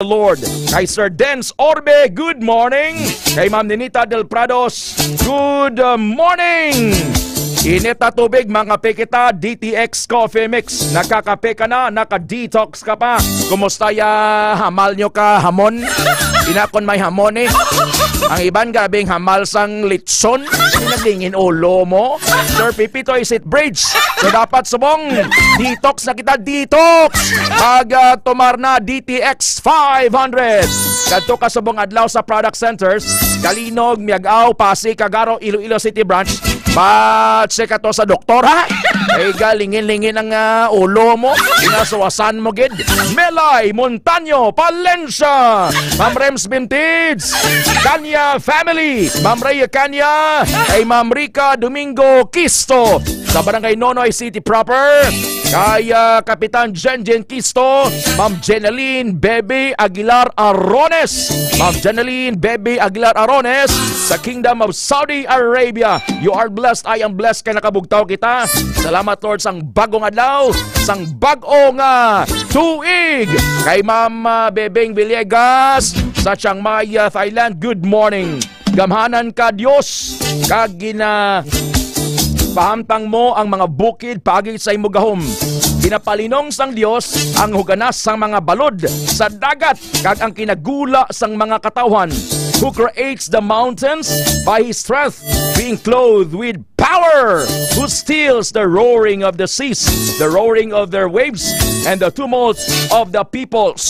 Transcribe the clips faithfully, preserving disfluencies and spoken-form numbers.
Lord. Kay Sir Dens Orbe, good morning. Kay Ma'am Ninita Del Prados, good, uh, morning. Init na tubig, mga pikita, D T X Coffee Mix. Nakakape ka na, naka-detox ka pa. Kumusta ya hamal nyo ka hamon? Inakon may hamon eh. Ang iban, grabing hamal sang litson. Hindi naglingin ulo mo. Sir Pipito, is it bridge? So dapat subong, detox na kita, detox. Pag, ah, tumar na D T X five hundred. Kadto ka subong adlaw sa product centers, Kalinog, Miag-ao, Pasig, Cagaro, Iloilo City Branch. But check ato sa doktor, ha? Ay, galingin-lingin ang, ah, ulo mo. Inasuwasan mo gid. Melay Montaño Palencia, Ma'am Rems Vintage, Kanya family, Ma'am Rhea Kanya, kay Ma'am Rica Domingo Kisto, sa Barangay Nonoy City proper, kay, ah, Kapitan Jenjen Kisto, Ma'am Jeneline Bebe Aguilar Arones, Ma'am Jeneline Bebe Aguilar Arones, sa Kingdom of Saudi Arabia. You are blessed, I am blessed, kay nakabugtaw kita. Salamat, Lord, sang bagong adlaw, sang bag-o nga tuig. Kay Ma'am, ah, Bebeng Villegas sa Chiang Mai, ah, Thailand, good morning. Gamhanan ka, Dios, kag gina pahamtang mo ang mga bukid paagi sa imo gahom. Ginapalinong sang Dios ang huganas sang mga balod sa dagat kag ang kinagula sang mga katawhan, who creates the mountains by his strength, being clothed with power, who stills the roaring of the seas, the roaring of their waves, and the tumult of the peoples.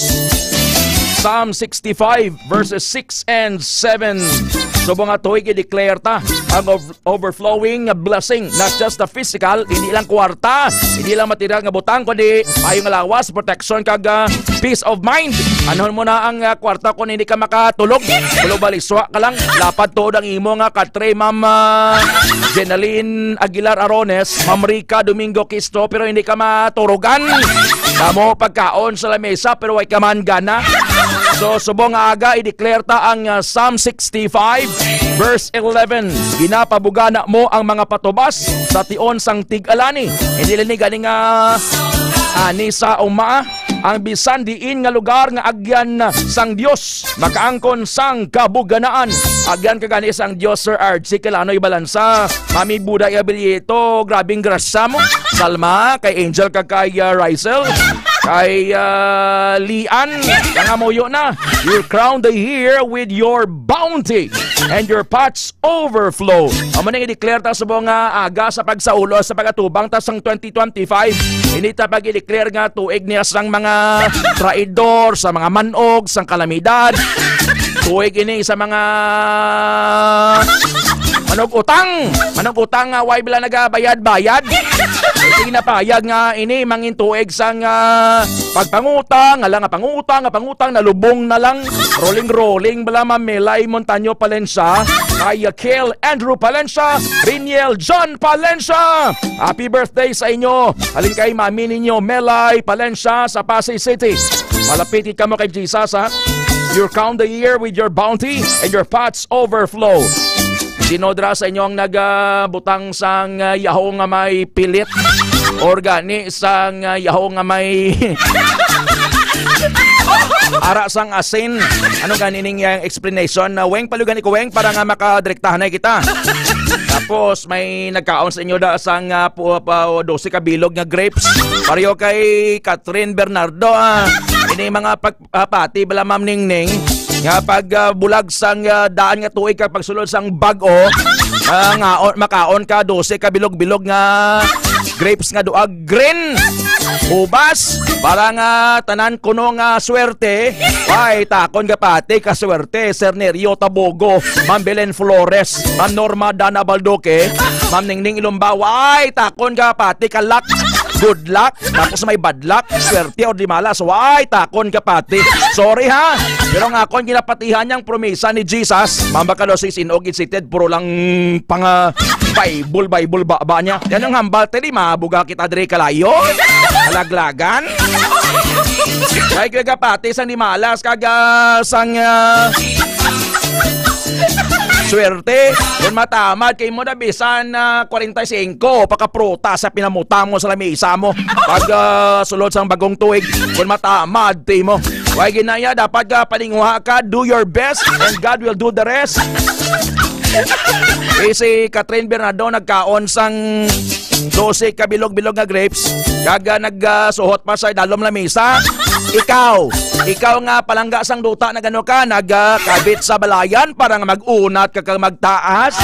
Psalm sixty-five, verses six and seven. Subong nga tuig, i-declare ta ang ov-, overflowing blessing, not just the physical, hindi lang kwarta, hindi lang material nga butang, kundi maayo nga lawas, protection, kag, ah, peace of mind. Anhon mo na ang, ah, kwarta kung hindi ka makatulog? Bulog baliswa ka lang. Lapad tuod ang imo nga katre, Ma'am, ah, Jeneline Aguilar Arones, Ma'am Rica Domingo Kisto, pero hindi ka maturugan. Kamo pagkaon sa lamesa, pero way ka man gana. So, subong nga aga, i-declare ta ang, ah, Psalm sixty-five, verse eleven. Ginapabugana mo ang mga patubas sa tion sang tig-alani. Hindi lang ni gani nga ani sa uma, ang bisan diin nga lugar nga agyan sang Dios, makaangkon sang kabuganaan. Agyan ka gani sang Dios, Sir Archie Calanoy Balansa, Mami Buday Abilieto, grabing grasya mo. Salma, kay Angel, kag kay, ah, Rysel, kay, ah, Lian, nangamuyo na. You crown the year with your bounty, and your pots overflow. Amo nang i-declare ta subong nga aga sa pagsaulo, sa pag-atubang ta sang twenty twenty-five. Hindi ta pag-i-declare nga tuig niya sang mga traidor, sa mga manog, sang kalamidad. Tuig ini sa mga manog-utang. Manog-utang nga way bila nagabayad-bayad. Hindi na payag nga ini mangin tuig sang, ah, pagpangutang, nga lang nga pangutang, nga pangutang, nalubong na lang. Rolling, rolling bala, Ma'am Melay Montaño Palencia, kay Kel Andrew Palencia, Riniel John Palencia. Happy birthday sa inyo. Halin kay Mami ninyo, Melay Palencia sa Pasay City. Malapit kamo kay Jesus, ha? You crown the year with your bounty and your pots overflow. Sino dira sa inyo ang nagabutang sang, ah, yaho nga may pilit? Or gani sang, ah, yaho nga may ara sang asin? Ano gani ning iyang explanation? Na, Weng, palugan ko, Weng, para nga makadrektahan na kita. Tapos may nagkaon sa inyo da sang, ah, pu-, pa, dose ka bilog nga grapes. Pareho kay Catherine Bernardo, ah. Ini mga pag-, ah, pati bala, Ma'am Ningning, nga pag, ah, bulag sang, ah, daan nga tuig kag pagsulod sang bag-o, ah, nga o-, makaon ka dose ka bilog-bilog nga grapes nga duag green, ubas, para nga tanan kuno nga swerte. Ay, takon ka pati ka swerte, Sir Nerio Tabogo, Ma'am Belen Flores, Ma'am Norma Dana Baldoque, Ma'am Ningning Ilumbawa. Ay, takon ka pati ka luck. Good luck. Tapos may bad luck, swerte or di malas. Way, takon ka pati. Sorry ha. Pero nga akon ginapatihan niyang promisa ni Jesus. Mamba ka daw sa isinog, excited, puro lang pang, ah, Bible, Bible ba, ba niya? Yan ang hambal, te, di mabuga kita diri kalayo. Kalaglagan. Way, kaya ka pati sang di malas, kag, ah, sang, ah, swerte. Kung matamad kay mo na bisan, ah, kwarenta y singko, pakapruta sa pinamutang mo sa lamisa mo. Pag, ah, sulod sang bagong tuig, kung matamad, ti mo. Way ginaya, dapat ka paninguha ka, do your best, and God will do the rest. Eh, si Catherine Bernardo nagkaon sang dose ka bilog-bilog nga grapes, kag, ah, nagsuhot pa sa idalom lamisa. Ikaw, ikaw nga palangga sang duta, nagano ka, nagkabit sa balayan para nga mag-unat ka kag magtaas.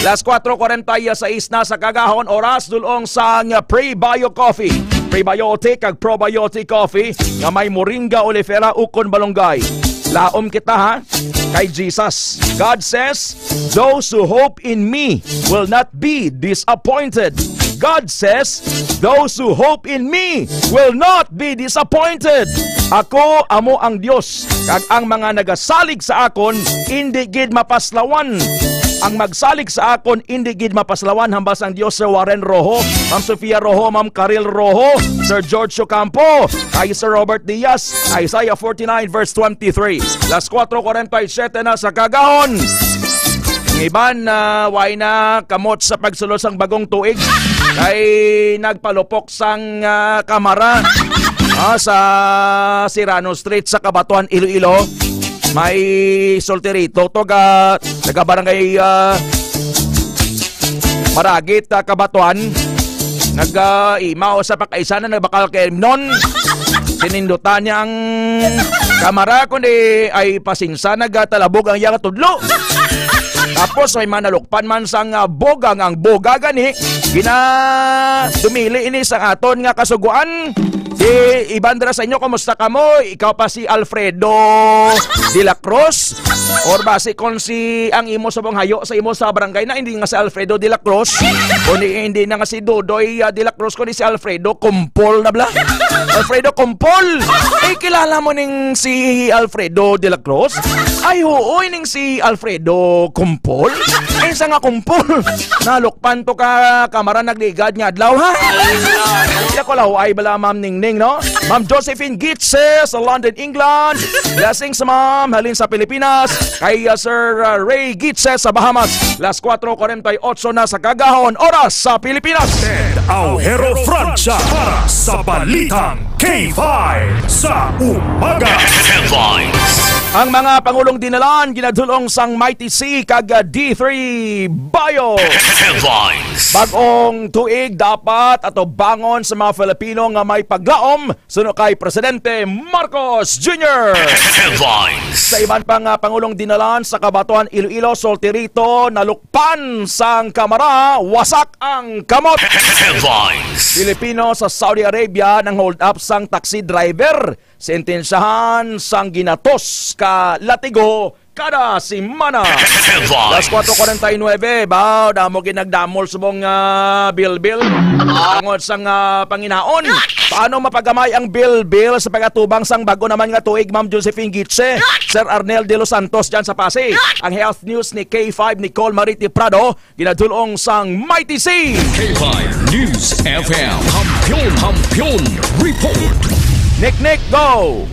Las kuwatro kuwarenta y sais na sa kagahon, oras dulong sang Prebio Coffee. Prebiotic kag probiotic coffee nga may moringa oleifera ukon malunggay. Laom kita, ha, kay Jesus. God says, "Those who hope in me will not be disappointed." God says, "Those who hope in me will not be disappointed." Ako amo ang Dios, kag ang mga nagasalig sa akon indi gid mapaslawan. Ang magsalig sa akon indi gid mapaslawan, hambal sang Dios, Sir Warren Rojo, Ma'am Sofia Rojo, Ma'am Karil Rojo, Sir George Ocampo, kay Sir Robert Diaz, Isaiah forty-nine verse twenty-three. Las kuwatro kuwarenta y siyete na sa kagahon. Ang iban, ah, way na kamot sa pagsulod sang bagong tuig. Kay nagpalupok sang, ah, kamara, ah, sa Serrano Street sa Cabatuan, Iloilo. May solterito to, ga, taga barangay, ah, Maragit, ah, Cabatuan. Nag, ah, imaw sa pakaisa na nagbakal kay Emnon. Sinindutan niya ang kamara, kundi ay pasinsa, nagatalabog ang iya nga tudlo. Tapos may manalukpan man sang, ah, bogang, ang boga gani, gina-, dumili ini sa aton nga kasuguan. Si Ivan dira sa inyo, kumusta kamo? Ikaw pa si Alfredo de la Cruz? Or basi kung si ang imo subong hayo sa imo sa barangay na, hindi nga si Alfredo de la Cruz, kundi hindi na nga si Dodoy, ah, de la Cruz, kundi si Alfredo Kumpol na bala. Alfredo Kumpol! Eh, kilala mo ning si Alfredo de la Cruz? Ay, huoy, ning si Alfredo Kumpol. Ay, isa nga Kumpol. Nalukpan to ka, kamara, nagligad nga adlaw, ha? Iya ko law ay bala, Ma'am Ningning, no? Ma'am Josephine Gitse sa London, England. Blessings, ma'am. Halin sa Pilipinas. Kay, uh, Sir, uh, Ray Gitse sa Bahamas. Las kuwatro kuwarenta y otso na sa kagahon, oras sa Pilipinas. Ted Aujero Francia para sa Balitang K five sa umaga. Headlines. Ang mga pangulong dinalan ginadulong sang Mighty C kag D three Bio. Headlines. Bag-ong tuig dapat atubangon sa mga Filipino nga may paglaom suno kay Presidente Marcos Junior. Headlines. Sa iban pa nga pangulong dinalan sa Cabatuan, Iloilo, solterito, nalukpan sang kamara, wasak ang kamot. Headlines. Pilipino sa Saudi Arabia nang-hold up sang taxi driver, sentensyahan sang ginatos ka latigo kada semana. Headlines. Las kuwatro kuwarenta y nuebe, baw, damo gid nagdamol subong, ah, bilbil. Tungod sang, ah, panginaon. Paano mapagamay ang bilbil sa pag-atubang sang bag-o naman nga tuig, Ma'am Josephine Gitse, Sir Arnel de los Santos dyan sa Pasig, ang Health News ni K five Nicole Mariti Prado, ginadulong sang Mighty C. K five News F M. Kampiyon, Kampiyon Report. Nick, Nick, go!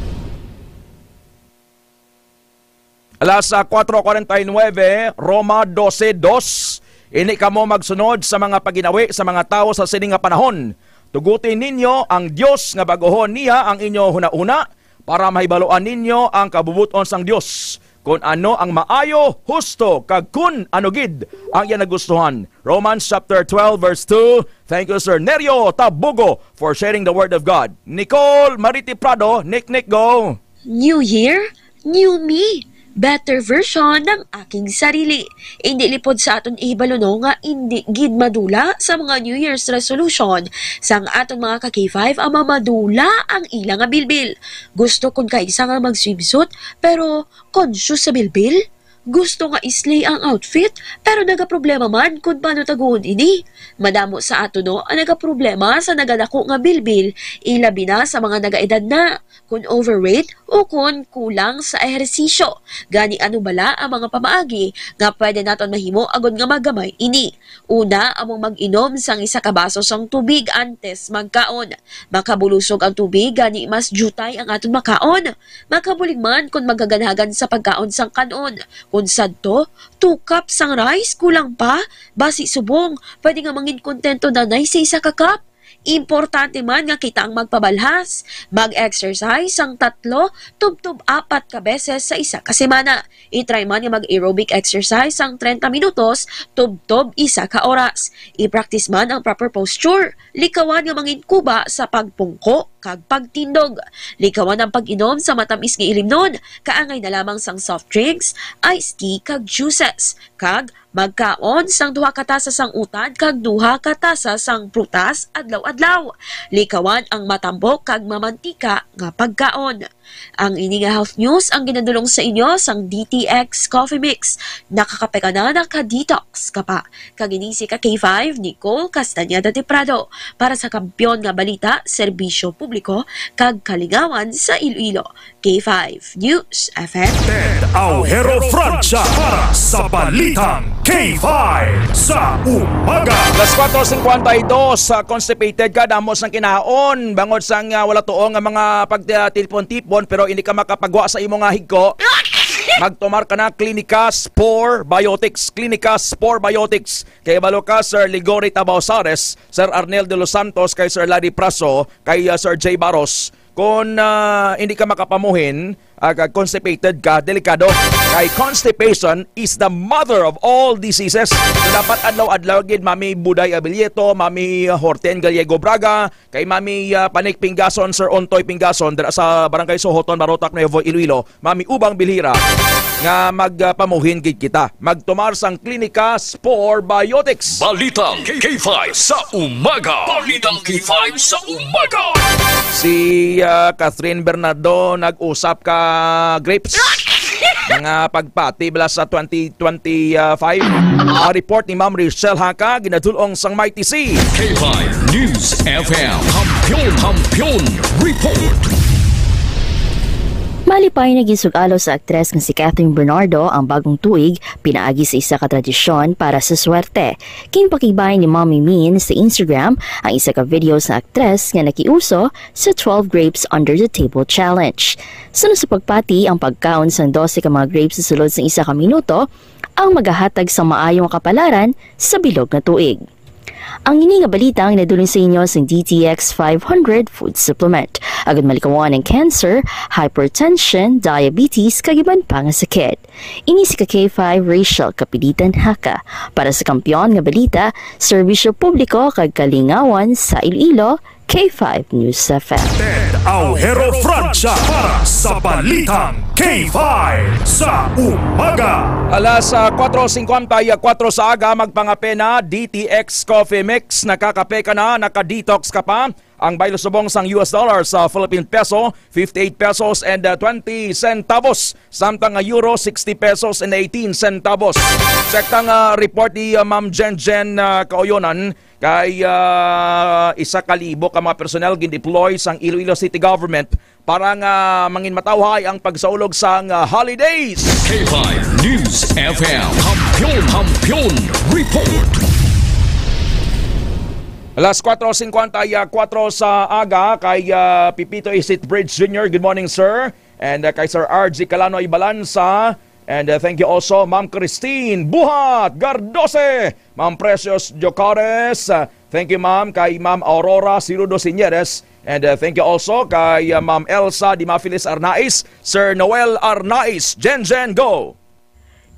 Alas, ah, kuwatro kuwarenta y nuebe, Roma dose dos. Ini kamo magsunod sa mga paginawi sa mga tawo sa sini nga panahon. Tuguti ninyo ang Dios nga bag-ohon niya ang inyo hunahuna, para mahibaluan ninyo ang kabubot-on sang Dios, kon ano ang maayo, husto, kag kon ano gid ang iya nagustuhan. Romans chapter twelve, verse two. Thank you, Sir Nerio Tabugo, for sharing the word of God. Nicole Mariti Prado, Nick Nick, go! New Year, New Me. Better version ng aking sarili. Indi lipod sa aton ihibalo, no, nga indi gid madula sa mga New Year's resolution sang aton mga ka K five ang mamadula ang ila nga bilbil. Gusto kon kaisa nga mag-swimsuit, pero conscious sa bilbil? Gusto nga slay ang outfit, pero nagaproblema man kon paano taguon ini. Madamo sa aton, no, ang nagaproblema sa nagadako nga bilbil, ilabi na sa mga nagaedad na, kon overweight, o kon kulang sa ehersisyo. Gani, ano bala ang mga pamaagi nga pwede naton mahimo agod nga magamay ini? Una, among mag-inom sang isa ka baso sang tubig antes magkaon. Makabulusog ang tubig, gani mas diutay ang aton makaon. Makabulig man kon maghaganhagan sa pagkaon sang kan-on. Kon sadto, two cups sang rice, kulang pa? Basi subong, pwede nga mangin kontento nanay sa isa ka cup. Importante man nga kita ang magpabalhas. Mag-exercise sang tatlo tubtob apat ka beses sa isa ka semana. I-try man nga mag-aerobic exercise sang treinta minutos tubtob isa ka oras. I-practice man ang proper posture. Likawan nga manginkuba sa pagpungko kag pagtindog. Likawan ang pag-inom sa matamis nga ilimnon, kaangay na lamang sang soft drinks, iced tea kag juices, kag magkaon sang duha ka tasa sang utan kag duha ka tasa sang prutas adlaw-adlaw. Likawan ang matambok kag mamantika nga pagkaon. Ang ini nga health news ang ginadulong sa inyo sang D T X Coffee Mix. Nakakape ka na, naka-detox ka pa. Kag ini si ka K five, Nicole Castañeda de Prado, para sa Kampiyon nga Balita, Serbisyo Publiko, kag Kalingawan sa Iloilo. K five News F M. Ted Aujero Francia para sa Balitang K five sa umaga. Alas kwatro singkwenta y dos, ah, constipated ka, damo sang kinaon, bangod sang, ah, wala tuo nga mga pagtipon-tipon, pero hindi ka makapagwa sa imo nga higko. Magtumar ka na Clinica Spore Biotics. Clinica Spore Biotics. Kay balo ka, Sir Ligori Tabaosares, Sir Arnel de los Santos, kay Sir Larry Praso, kay, ah, Sir Jay Baros. Kung, ah, hindi ka makapamuhin, ah, kag constipated ka, delikado. Kay constipation is the mother of all diseases. So, dapat adlaw-adlaw gid, Mami Buday Abilieto, Mami Horten Gallego Braga, kay Mami, ah, Panik Pingason, Sir Ontoy Pingason, dira sa Barangay Sohoton, Barotac, Nuevo Iloilo, Mami Ubang Bilhira, nga magpamuhin gid kita. Magtumar sang Klinika Spore Biotics. Balitang K five sa umaga. Balitang K five sa umaga. Si, ah, Catherine Bernardo nag-usap ka grapes. Mga pagpati bala sa twenty twenty-five. Ah, report ni Ma'am Rachel Haka, ginadulong sang Mighty C. K five News F M. Kampiyon, Kampiyon Report. Malipay nga ginsug-alo sa aktres nga si Catherine Bernardo ang bagong tuig pinaagi sa isa ka tradisyon para sa swerte. Ginpakigbahin ni Mommy Min sa Instagram ang isa ka video sa aktres nga nakiuso sa twelve Grapes Under the Table Challenge. Suno sa pagpati, ang pagkaon sang dose ka mga grapes sa sulod sang isa ka minuto ang magahatag sa maayo nga kapalaran sa bilog nga tuig. Ang ini nga balita ang nadulong sa inyo sa D T X five hundred Food Supplement. Agud malikawan ang cancer, hypertension, diabetes, kag iban pa nga sakit. Ini si ka K five Rachel Kapilitan Haka para sa Kampiyon nga Balita, Serbisyo Publiko kag Kalingawan sa Iloilo, K five News F M. Ted Aujero Francia para sa Balitang K five sa umaga. Alas, ah, kwatro singkwenta y kwatro sa aga, magpangape na, D T X Coffee Mix. Nakakape ka na, naka-detox ka pa. Ang baylo subong sang U S dollar sa Philippine peso, fifty-eight pesos and, ah, twenty centavos. Samtang nga euro, sixty pesos and eighteen centavos. Sektang, ah, report ni, ah, Ma'am Jen Jen, ah, Kaoyonan, kay, ah, isa ka libo ka mga personnel gin-deploy sang Iloilo City Government para nga manginmatawhay ang pagsaulog sang, ah, holidays. K five News F M. Kampiyon, Kampiyon Report. Alas kwatro singkwenta y kwatro sa aga, kay, ah, Pipito Isit Bridge Junior. Good morning, sir. And, uh, kay Sir R G Calano Ibalansa. And, uh, thank you also, Ma'am Christine Buhat Gardose, Ma'am Precious Jocares. Uh, thank you, ma'am, kay Ma'am Aurora Sirudo Siñeres. And, uh, thank you also kay, uh, Ma'am Elsa Dimafilis Arnaiz, Sir Noel Arnaiz. Jen Jen, go!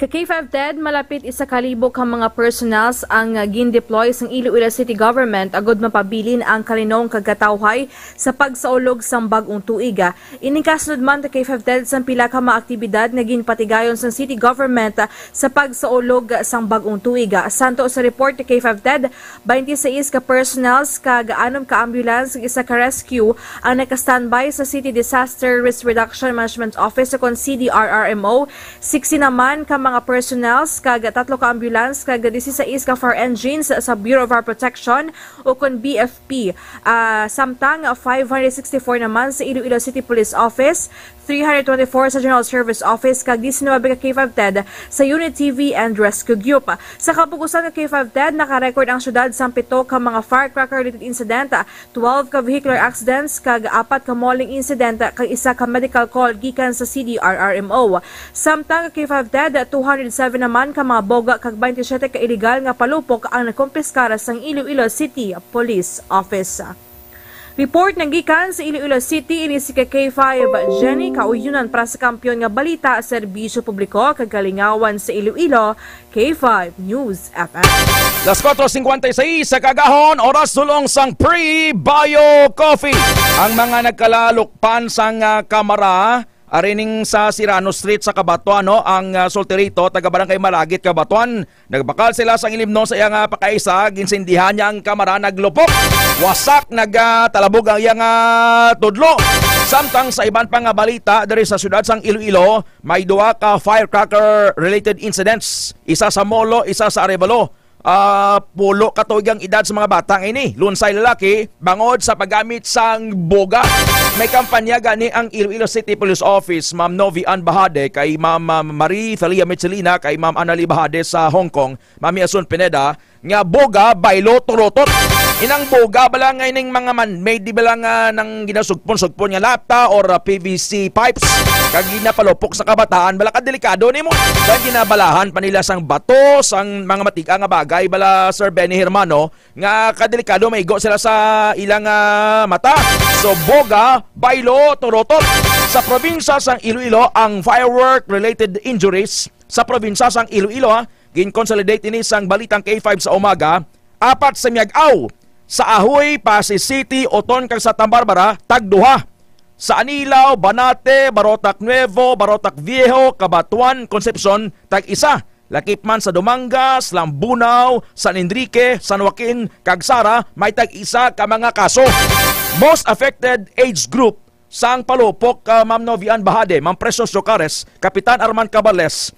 Ka K five Ted, malapit isa ka libo ka mga personnels ang, uh, gin-deploy sang Iloilo City Government agud mapabilin ang kalinong kag katawhay sa pagsaulog sang bag-ong tuig. Ini kasunod man, ka K five Ted, sang pila ka mga aktibidad nga ginpatigayon sang city government, ah, sa pagsaulog sang bag-ong tuig. Santo sa report, ka K five Ted, twenty-six ka personnels kag anom ka ambulance kag isa ka rescue ang naka-standby sa City Disaster Risk Reduction Management Office, ukon C D R R M O. Sixty naman ka mga personnels kag tatlo ka ambulance kag dieciséis ka fire engines sa Bureau of Fire Protection, ukon B F P. Ah, samtang five hundred sixty-four naman sa Iloilo City Police Office, three hundred twenty-four sa General Service Office, kag diecinuebe ka K five Ted sa Unit T V and Rescue Group. Sa kapugusan ka K five Ted, naka-record ang syudad sang pito ka mga firecracker-related incident, twelve ka vehicular accidents, kag apat ka mauling incident, kag isa ka medical call gikan sa C D R R M O. Samtang ka K five Ted, Two hundred seven naman ka mga boga kag twenty-seven ka iligal nga palupok ang nakumpiskar sang Iloilo City Police Office. Report nanggikan sa Iloilo City, ini si K five Jenny Kauyunan para sa Kampiyon nga Balita, Serbisyo Publiko kag Kalingawan sa Iloilo, K five News F M. Las cuatro cincuenta y seis sa kagahon, oras dulong sang Pre-Bio Coffee. Ang mga nagkalalukpan sang, ah, kamara, ari ning sa Sirano Street sa Cabatuan, no, ang, ah, sulti rito, taga Barangay Malagit, Cabatuan. Nagbakal sila sang ilimnon sa iyang, ah, pakaisa, ginsindihan niya ang kamara, naglupok. Wasak, nagtalabog ang iyang, ah, tudlo. Samtang sa iban pa nga balita, diri sa siyudad sang Iloilo, may duha ka firecracker-related incidents. Isa sa Molo, isa sa Arevalo. Ah, pulo ka tuig ang edad sa mga bata nga ini. Lunsay lalaki, bangod sa paggamit sang boga. May kampanya gani ang Iloilo City Police Office, Ma'am Novi Ann Bahade, kay Ma'am, ah, Marie Thalia Michelina, kay Ma'am Annalie Bahade sa Hong Kong, Ma'am Yasun Pineda, nga boga, baylo, turutot. Inang boga bala nga ining mga man-made, di bala nga nang ginasugpon-sugpon nga lata or, ah, P V C pipes, kag ginapalupok sa kabataan, bala ka delikado nimo. Kag ginabalahan pa nila sang bato, sang mga matig-a nga bagay, bala, Sir Benny Hermano, nga kadelikado maigo sila sa ilang, ah, mata. So, boga, baylo, turutot. Sa probinsya sang Iloilo, ang firework-related injuries sa probinsya sang Iloilo, ha, gin-consolidate ini sang Balitang K five sa umaga, apat sa Miag-ao, sa Ajuy, Passi City, Oton, kag sa Tamba, Barbara, tagduha. Sa Anilao, Banate, Barotac Nuevo, Barotac Viejo, Cabatuan, Concepcion, tag-isa. Lakip man sa Dumangas, Lambunao, San Enrique, San Joaquin, kag Sara, may tag-isa ka mga kaso. Most affected age group sang palupok, ah, Ma'am Novian Bahade, Ma'am Precious Jocares, Kapitan Arman Cabales,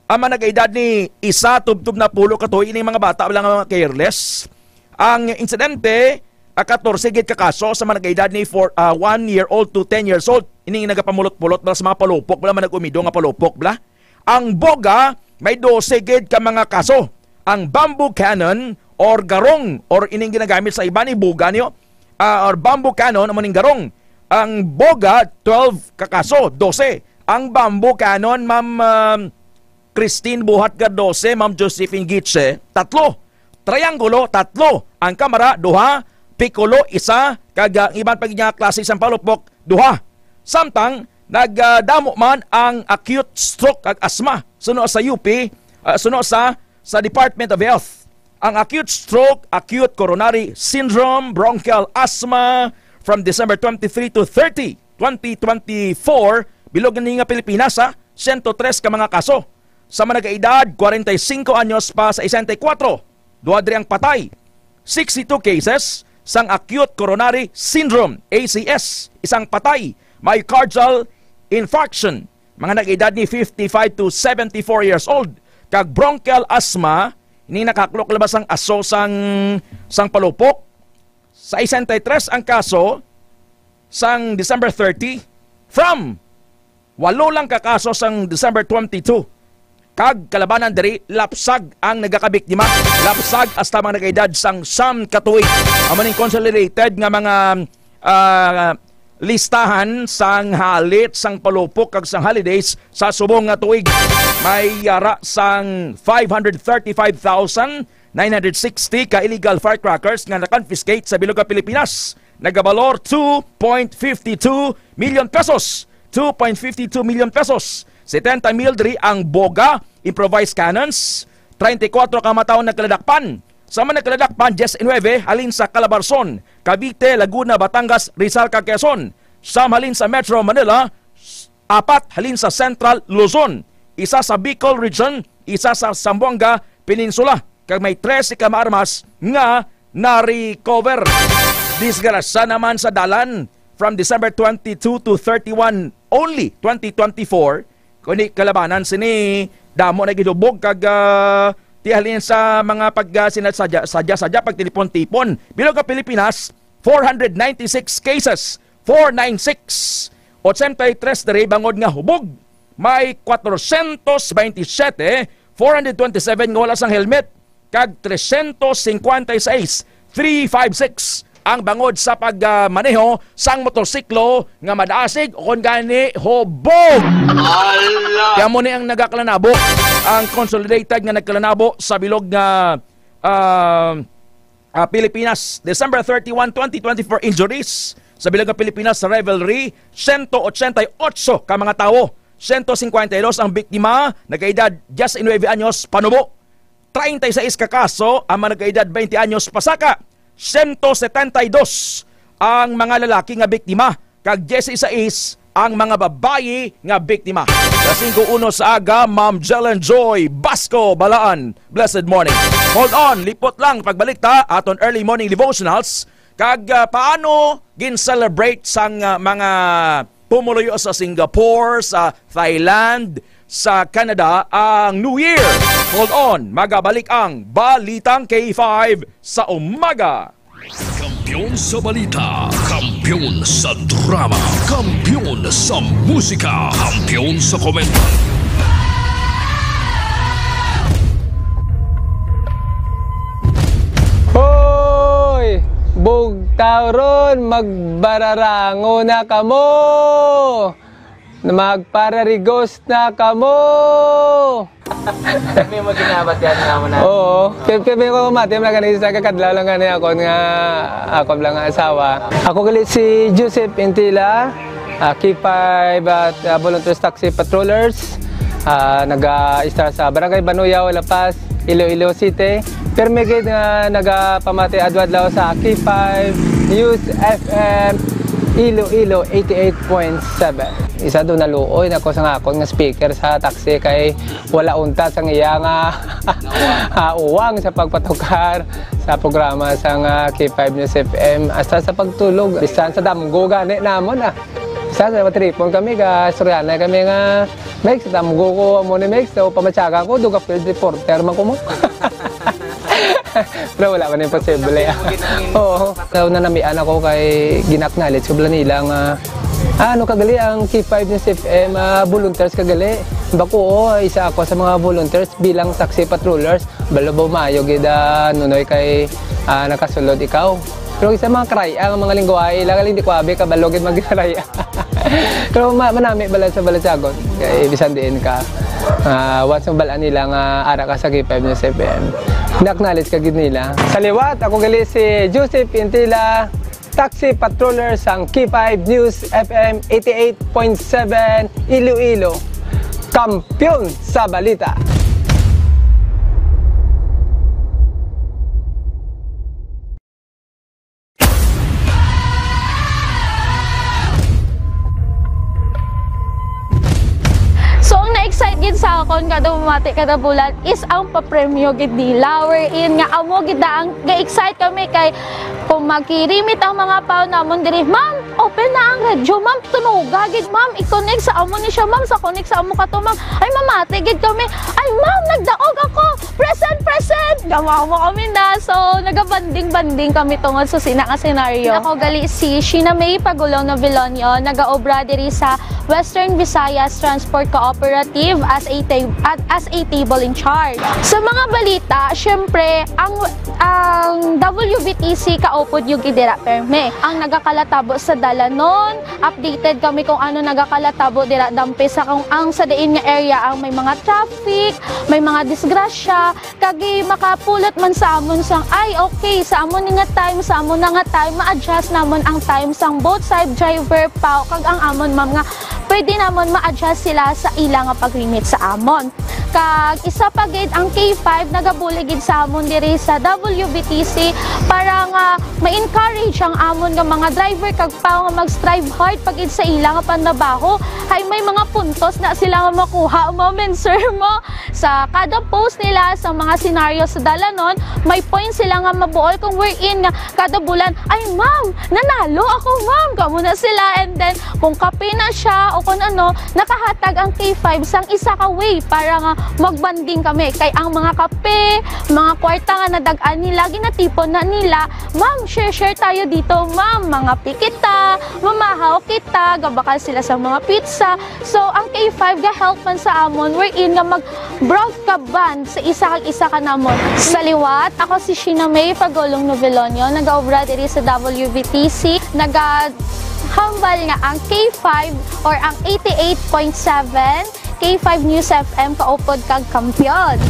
ang mga nag-edad ni isa tubtob napulo ka tuig, ining mga bata lang nga careless. Ang insidente, ah, katorse gid ka kaso sa mga nag-edad ni four, ah, one year old to ten years old. Ining nagapamulot-pulot bala sa mga palupok, bala man nag-umido nga palupok, bala. Ang boga, may dose gid ka mga kaso. Ang bamboo cannon or garong or ining ginagamit sa iba ni boga niyo, ah, or bamboo cannon, amo ning garong. Ang boga, twelve ka kaso, dose. Ang bamboo cannon, Ma'am, um, Christine Buhat Gardose, Ma'am Josephine Gitse, tatlo. Triangulo, tatlo. Ang kamara, duha. Piccolo, isa. Kag ang iban pa gid nga klase sang palupok, duha. Samtang nagdamo man ang acute stroke kag asthma suno sa U P, ah, suno sa, sa Department of Health. Ang acute stroke, acute coronary syndrome, bronchial asthma, from December twenty-three to thirty, twenty twenty-four, bilog ni nga Pilipinas, ha, sento tres ka mga kaso. Sa mga nag-edad, kwarenta y singko anyos pa sa sesenta y kuwatro, duha diri ang patay. Sixty-two cases sang acute coronary syndrome, A C S, isang patay, myocardial infarction, mga nag-edad ni fifty-five to seventy-four years old, kag bronchial asthma, ini nakaklok labas ang aso sang, sang palupok. Sa sesenta y tres ang kaso sang December thirty, from walo lang ka kaso sang December twenty-two. Kag kalabanan diri, lapsag ang nagakabiktima. Lapsag hasta mga nag-edad sang siyam ka tuig. Amo ning consolidated nga mga, ah, listahan sang halit, sang palupok, kag sang holidays sa subong nga tuig. May yara sang five hundred thirty-five thousand nine hundred sixty ka illegal firecrackers nga na-confiscate sa bilog nga Pilipinas. Nagabalor two point fifty two million pesos. Two point fifty two million pesos. Setenta mil diri ang boga, improvised cannons. Treinta y cuatro ka mga tawo nagkaladakpan. Sa mga nagkaladakpan, diecinuebe halin sa Calabarzon, Cavite, Laguna, Batangas, Rizal, kag Quezon. Siyam halin sa Metro Manila, apat halin sa Central Luzon, isa sa Bicol Region, isa sa Zamboanga Peninsula, kag may trese ka mga armas nga na-recover. Disgrasya naman sa dalan, from December twenty-two to thirty-one only, twenty twenty-four, kundi kalabanan sini, damo na gid hubog kag, ah, ti halin sa mga pag, ah, sinadya-sadya, pagtilipon-tipon. Bilog nga Pilipinas, four hundred ninety-six cases, four nine six. Ochenta y tres diri bangod nga hubog. May cuatrocientos veintisiete, four hundred twenty-seven nga wala sang helmet, kag trescientos cincuenta y seis, three five six, ang bangod sa pagmaneho sang motorsiklo nga madasig o kon gani hubog. Ala! Kaya mo ni ang nagakalanabo. Ang consolidated nga nagkalanabo sa bilog nga, ah, ah, Pilipinas, December thirty-one, twenty twenty-four, injuries sa bilog nga Pilipinas sa rivalry, siyento ochenta y ocho ka mga tawo, siyento cincuenta y dos ang biktima, nagkaedad diecinueve anyos panubo. Treinta y seis ka kaso ang mga nagkaedad twenty anyos pasaka, siyento setenta y dos ang mga lalaki nga biktima, kag dieciséis ang mga babayi nga biktima. Sa singko uno sa aga, Ma'am Jelen Joy Basco Balaan. Blessed morning. Hold on, lipot lang pagbalik ta aton early morning devotionals. Kag, ah, paano gin-celebrate sang, ah, mga pumuluyo sa Singapore, sa Thailand, sa Canada ang New Year? Hold on, magabalik ang Balitang K five sa umaga. Kampiyon sa balita, kampiyon sa drama, kampiyon sa musika, kampiyon sa komento. Hoy! Bugtaw ron, magbararango na kamo! Magpararigos na kamo! Kami mo ginabat yan nga mo na. Oo. Kaya, kaya ko mati, mga ganito sa kakadlaw lang gani ako nga, ako lang nga asawa. Ako gali si Joseph Intila, ah, K five at, ah, Volunteers Taxi Patrollers. Ah, naga-istar sa Barangay Banuyaw, La Paz, Iloilo City. Permi gid nga nagapamati adlaw-adlaw sa K five News F M Iloilo eighty-eight point seven. Isa do naluoy na ko sa akon nga speaker sa taxi kay wala untat sang iya nga, ah, uwang sa pagpatukar sa programa sang, ah, K five News F M, hasta sa pagtulog, bisan sa damgo gani namon, ah. Bisan sa matripon kami, ga istoryahanay kami nga, "Mex, damgo ko amo ni Mex, so pamatyaga ko, duga field reporter man ko mo." Pero wala man imposible. Oo. So, nanamian ako kay gin-acknowledge ko bala nila nga, ah, ano kagali ang K five News F M, ah, volunteers kagali. Bako, oo, isa ako sa mga volunteers bilang taxi patrollers. Balo ba maayo gid, ah, Nunoy, kay, ah, nakasulod ikaw. Pero isa mga karay-a nga mga lingwahe, ila galing di ko abi kabalo gid magkaray-a. Pero ma-, manami bala sa balatyagon. Kay bisan diin ka, ah, once mabalaan nila nga ara ka sa K five News F M, na-acknowledge ka gid nila. Sa liwat, ako gali si Joseph Intila, taxi patroller sang K five News F M eighty-eight point seven Iloilo. Kampiyon sa balita. So, ang na-excite gid sa akon kada bumati kada bulan is ang papremyo gid nila, wherein nga amo gid na ang ga-excite kami kay kung magkirimit ang mga pao namon diri, "Ma'am, open na ang radyo, ma'am, tunoga gid, ma'am, i-connect sa amo ni siya, ma'am, sa connect sa amo kato, ma'am." Ay, mamati gid kami, "Ay, ma'am, nagdaog ako, present, present!" Gamawa kami na. So, nagabanding-banding kami tungod sa sina nga senaryo. Ako gali si Sheena May Pagulong Novilonio, nagaobra diri sa Western Visayas Transport Cooperative as a ta-, at as a table in charge. Sa mga balita, syempre, ang, ang W V T C kaupod yung gidira perme. Ang nagakalatabo sa dalanon, updated kami kung ano nagakalatabo dira dampi sa kung ang sa diin nga area ang may mga traffic, may mga disgrasya, kag makapulot man sa amon sang, "Ay, okay, sa amon ni nga time, sa amon na nga time, ma-adjust namon ang time sang both side driver pa, kag ang amon, ma'am, nga pwede namon ma-adjust sila sa ila nga pag-limit sa amon." Kag isa pa gid, ang K five nagabulig gid sa amon diri sa W V T C para nga ma-encourage ang amon nga mga driver kag pao nga mag-strive hard pa gid sa ila nga panrabaho. Hay may mga puntos na sila nga makuha, ma'am and sir, mo. Sa kada post nila sa mga senaryo sa dalanon, may point sila nga mabuol kung wherein nga kada bulan, "Ay, ma'am, nanalo ako, ma'am." Kamo na sila. And then, kung kape na siya o kung ano, nakahatag ang K five sang isa ka way para nga magbanding kami. Kay ang mga kape, mga kwarta nga nadag-an nila, ginatipon na nila, "Ma'am, share-share tayo dito, ma'am. Mangape kita, mamahaw kita." Gabakal sila sa mga pizza. So, ang K five ga-help man sa amon, wherein nga mag-broad ka band sa isa kag isa ka namon. Sa liwat, ako si Sheena May Pagulong Novelonio, nagaobra diri sa W V T C. Nagahambal nga ang K five or ang eighty-eight point seven K K five News F M, kaupod kag kampiyon.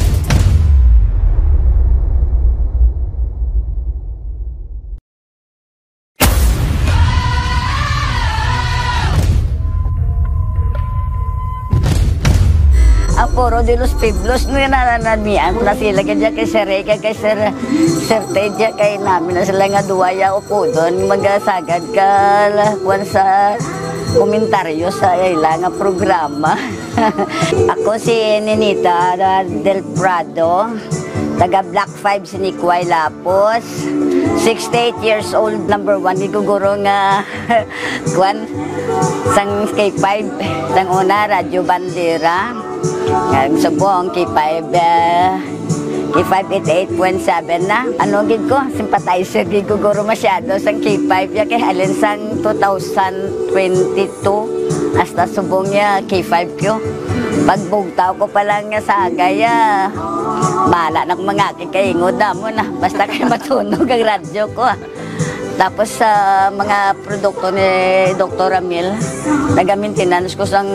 Ang Foro de los Pueblos, no, nananamian na sila kay, kay Sir Ray, kay, kay Sir, Sir Ted, kay namin na sila nga duwa ya upodon, magasagad ka, kuwan sa komentaryo sa ila nga programa. Ako si Ninita Del Prado, taga Block five, Sinikway, Lapos. Sixty-eight years old, number one, giguguro nga, kwan, sang K five, sang una, Radyo Bandera. Ang subong, K five, eh, K five eighty-eight point seven na. Ano gid ko, sympathizer gid ko guro masyado sang K five ya, kay halin sang two thousand twenty-two hasta subong ya K five ko. Pagbugtaw ko pa lang nga sagay, ah, bala na kung mga kikaingod na mo na. Basta kay matunog ang radyo ko, ah. Tapos sa mga produkto ni Doktor Ramil, naga-maintenance ko sang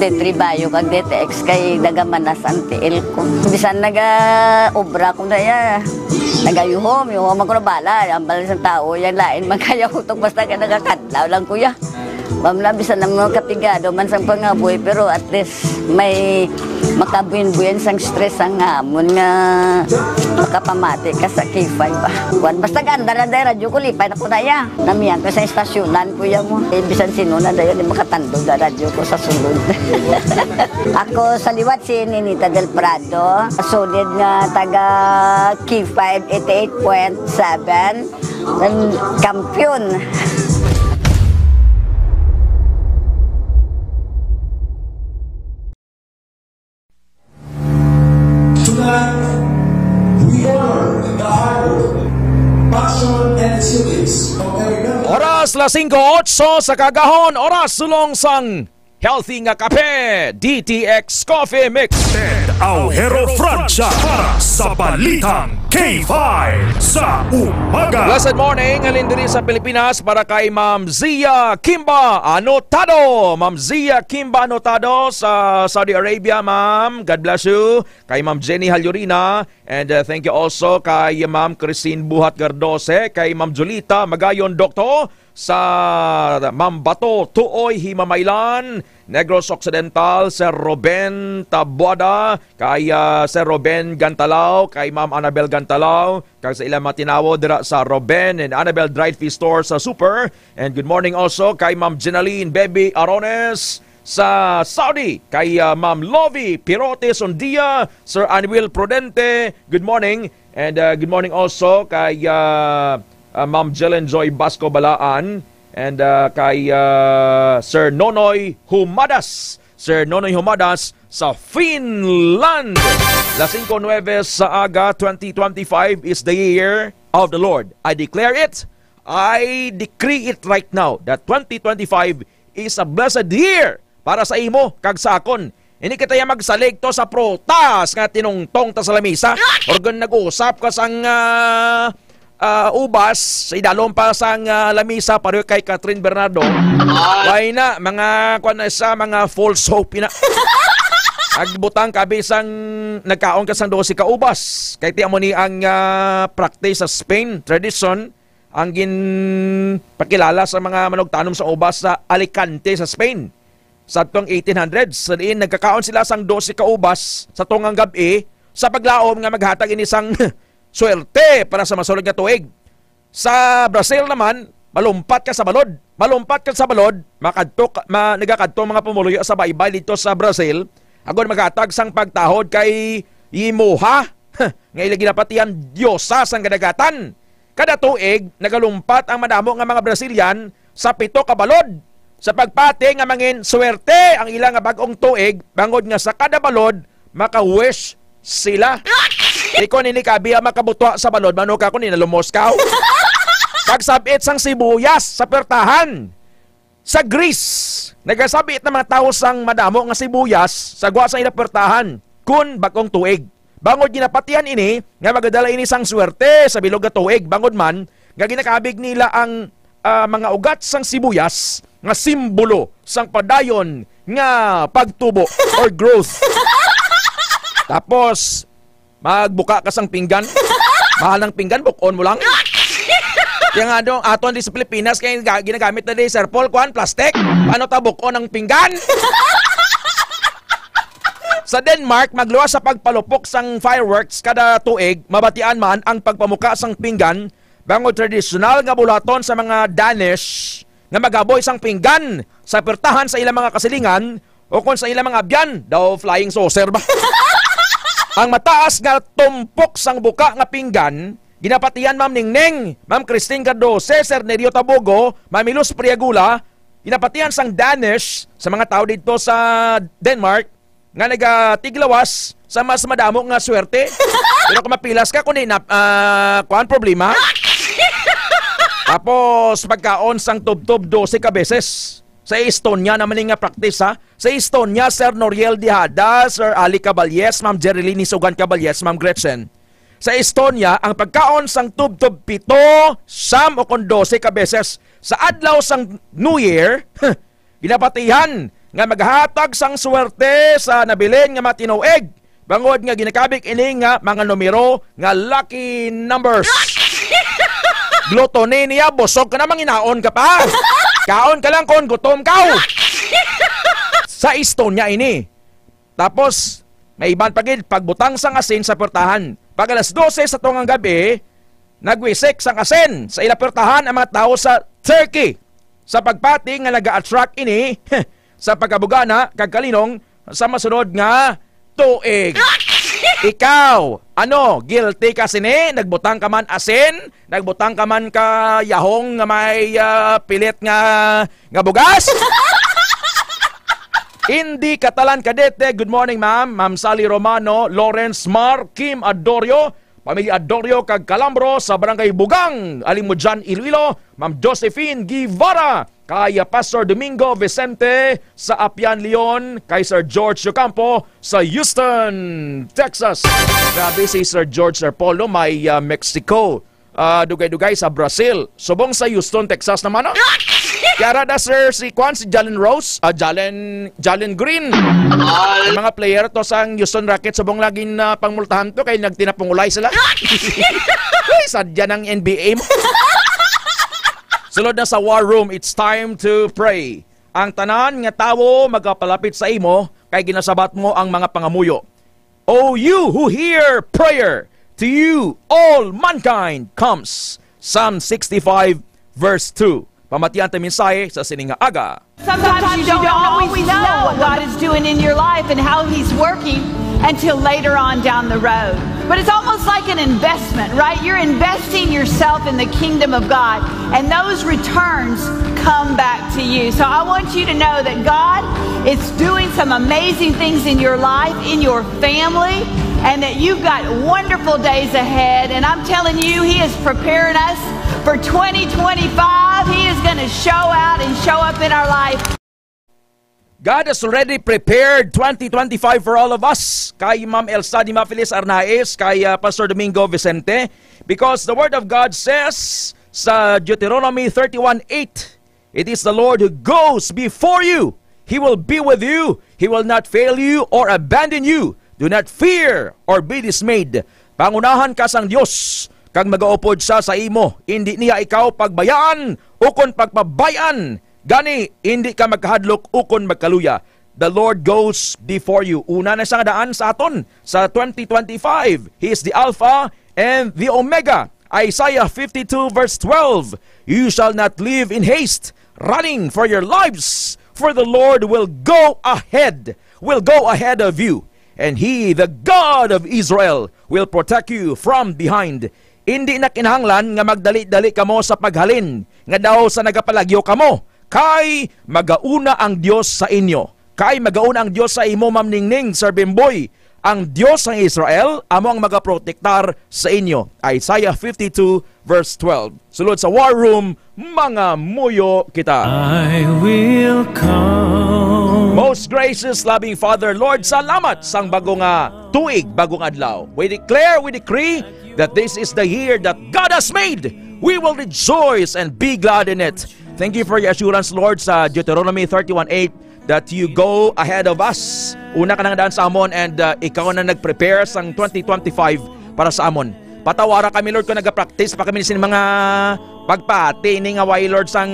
D three Bio kag D T X kay nagamanas ang tiil ko. Bisan naga-obra ko na ya, nagayuhom, yuhom ako na bala. Ang bala sang tao, yan lain man kaya utok basta ka nagakadlaw lang kuya. Ma'am na, bisan ang mga kapigado man sang pangabuhi, pero at least may makabuhin-buhin sang stress ang hamon nga makapamati ka sa K five ba. Kuwan, basta ganda na dahil radyo ko, lipay na ko na ya. Namiyan ko sa estasyonan, kuya mo. Eh, bisan sino na dayon, di makatandog na radyo ko sa sulod. Ako sa liwat si Ninita Del Prado, solid nga taga K five eighty-eight point seven, ang kampiyon. Tonight, we honor the hard work, passion, and its feelings of every member. Oras las singko otso sa kagahon, oras sulong sang healthy nga kape, D T X Coffee Mix. Ted Aujero Francia para sa Balitang K five sa umaga. Blessed morning, halin diri sa Pilipinas para kay Ma'am Zia Kimba Anotado. Ma'am Zia Kimba Anotado sa Saudi Arabia, ma'am. God bless you. Kay Ma'am Jenny Halyurina. And, uh, thank you also kay Ma'am Christine Buhat Gardose, kay Ma'am Julita Magayon Dokto, sa Ma'am Bato Tuoy, Himamaylan, Negros Occidental, Sir Ruben Tabuada, kay, ah, Sir Ruben Gantalaw, kay Ma'am Annabel Gantalaw, kag sa ilang mga tinawo dira sa Ruben and Annabel Dried Fish Store sa Super. And good morning also kay Ma'am Jenaline Baby Arones sa Saudi, kay, ah, Ma'am Lovie Pirote Sondia, Sir Anwil Prudente, good morning. And, ah, good morning also kay, ah, ah, Ma'am Jelen Joy Basco Balaan, and, ah, kay, ah, Sir Nonoy Humadas. Sir Nonoy Humadas sa Finland. Las singko nuebe sa aga, twenty twenty-five is the year of the Lord. I declare it. I decree it right now that twenty twenty-five is a blessed year para sa imo kag sa akon. Hindi kita ya magsalig to sa prutas nga tinungtong ta sa lamisa. Or kung nag-usap ka sang, ah, ah, ubas, sa idalom pa sang, ah, lamisa, pareho kay Catherine Bernardo. Why na? Mga, kwan na siya, mga false hope na. Nagbutang ka, bisang nagkaon ka sang dose ka ubas. Kay ti amo ni ang, ah, practice sa Spain, tradition, ang ginpakilala sa mga manugtanom sa ubas sa Alicante sa Spain. Sa atong eighteen hundreds, sa diin nagkakaon sila sang dose ka ubas sa tungang gab-i sa paglaom nga maghatag ini sang swerte para sa masulod nga tuig. Sa Brazil naman, malumpat ka sa balod. Malumpat ka sa balod, makadto ka, ma, nagakadto ang mga pumuluyo sa baybay dito sa Brazil, agod maghatag sang pagtahod kay Yimoha, nga ila ginapatihan diyosa sang kadagatan. Kada tuig, nagalumpat ang madamo nga mga Brazilian sa pito ka balod sa pagpati nga mangin swerte ang ila nga bag-ong tuig, bangod nga sa kada balod, maka-wish sila. Ikaw nini kabi ang makabutwa sa balod, mano ka kung ninalumos ka. Pagsabit sang sibuyas sa pertahan. Sa Greece, nagasabit na mga tawo sang madamo nga sibuyas sa gwa sa ila pertahan kun bag-ong tuig. Bangod ginapatihan ini nga magadala ini sang swerte sa bilog nga tuig, bangod man nga ginakabig nila ang, ah, mga ugat sang sibuyas nga simbolo sang padayon nga pagtubo or growth. Tapos, magbuka ka sang pinggan. Mahal ng pinggan, bukon mo lang. Kaya nga, ano, aton di sa Pilipinas, kaya ga-, ginagamit na di, Sir Paul, kuan, plastic. Paano ta bukon ang pinggan? Sa Denmark, magluwas sa pagpalupok sang fireworks kada tuig, mabatian man ang pagpamuka sang pinggan, bangod tradisyonal nga bulaton sa mga Danish nga magaboy sang pinggan sa pertahan sa ilang mga kasilingan o kon sa ilang mga abyan, daw flying saucer ba? Ang mataas nga tumpok sang buka nga pinggan ginapatihan, Ma'am Ningning, Ma'am Christine Cardoce, Sir Nerio Tabogo, Ma'am Milos Priagula, ginapatihan sang Danish sa mga tawo didto sa Denmark nga nagatiglawas sa mas madamo nga swerte. Pero kung mapilas ka, kundi na, ah, kuan, problema. Tapos, pagkaon sang tubtob dose ka beses. Sa Estonia naman ni nga practice, ha? Sa Estonia, Sir Noriel Dihada, Sir Ali Caballes, Ma'am Jerilyn Isugan Caballes, Ma'am Gretchen. Sa Estonia, ang pagkaon sang tubtob pito, siyam o kon dose ka beses sa adlaw sang New Year, ginapatihan nga maghatag sang swerte sa nabilin nga mga tinuig, bangod nga ginakabig ini nga mga numero nga lucky numbers. Gluttony niya, busog ka na, manginaon ka pa. Kaon ka lang kon gutom ka. Sa Estonia ini. Tapos, may iban pa gid, pagbutang sang asin sa portahan. Pag alas dose sa tungang gabi, nagwisik sang asin sa ila portahan ang mga tawo sa Turkey, sa pagpati nga naga-attract ini sa pagkabugana kag kalinong sa masunod nga tuig. Ikaw, ano, guilty ka sini? Nagbutang ka man asin? Nagbutang ka man ka yahong nga may, ah, pilit nga, nga bugas? Hindi Katalan Kadete, good morning, ma'am. Ma'am Sally Romano, Lawrence Mar, Kim Adorio, pamilya Adorio kag Calambro sa Barangay Bugang, Alimodian, Iloilo, Ma'am Josephine Guevara, kay, ah, Pastor Domingo Vicente sa Apian, Leon, kay Sir George Ocampo sa Houston, Texas. Grabe si Sir George, Sir Paul, no? May, ah, Mexico. Ah, dugay-dugay sa Brazil. Subong sa Houston, Texas naman, no? Kaya ra da, sir, si Kwan, si Jalen Rose, ah, Jalen, Jalen Green. Ang mga player to sang Houston Rockets, subong lagi na pangmultahan to kay nagtinapungulay sila. Uy, sadya ng N B A mo. Sulod na sa War Room, it's time to pray. Ang tanan nga tawo magapalapit sa imo, kay ginasabat mo ang mga pangamuyo. O you who hear prayer, to you all mankind comes. Psalm sixty-five, verse two. Pamatian ta mensahe sa sining nga aga. Sometimes you don't always know what God is doing in your life and how He's working until later on down the road. But it's almost like an investment, right? You're investing yourself in the kingdom of God, and those returns come back to you. So I want you to know that God is doing some amazing things in your life, in your family, and that you've got wonderful days ahead. And I'm telling you, He is preparing us for twenty twenty-five. He is gonna show out and show up in our life. God has already prepared twenty twenty-five for all of us. Kay Ma'am Elsa Dimafilis Arnaez, kay, uh, Pastor Domingo Vicente, because the Word of God says sa Deuteronomy thirty-one eight, "It is the Lord who goes before you. He will be with you. He will not fail you or abandon you. Do not fear or be dismayed." Pangunahan ka sang Dios, kag magaupod siya sa imo. Indi niya ikaw pagbayaan ukon pagpabay-an. Gani, indi ka magkahadlok ukon magkaluya. The Lord goes before you. Una na siya nga daan sa aton sa twenty twenty-five. He is the Alpha and the Omega. Isaiah fifty-two verse twelve, "You shall not live in haste, running for your lives, for the Lord will go ahead, will go ahead of you, and He, the God of Israel, will protect you from behind." Indi na kinahanglan nga magdali-dali kamo sa paghalin, nga daw sa nagapalagyo kamo, kay magauna ang Dios sa inyo. Kay magauna ang Dios sa imo, Ma'am Ningning, Sir Bimboy. Ang Dios sang Israel amo ang magaprotektar sa inyo. Isaiah fifty-two verse twelve. Sulod sa War Room, mangamuyo kita. I will come. Most gracious, loving Father, Lord, salamat sang bago nga tuig, bagong adlaw. We declare, we decree that this is the year that God has made. We will rejoice and be glad in it. Thank you for your assurance, Lord, sa Deuteronomy thirty-one eight, that you go ahead of us. Una ka nang daan sa amon, and, uh, ikaw na nag-prepare sang twenty twenty-five para sa amon. Patawara kami, Lord, kung nagapractice pa kami sin mga pagpati ni nga way, Lord, sang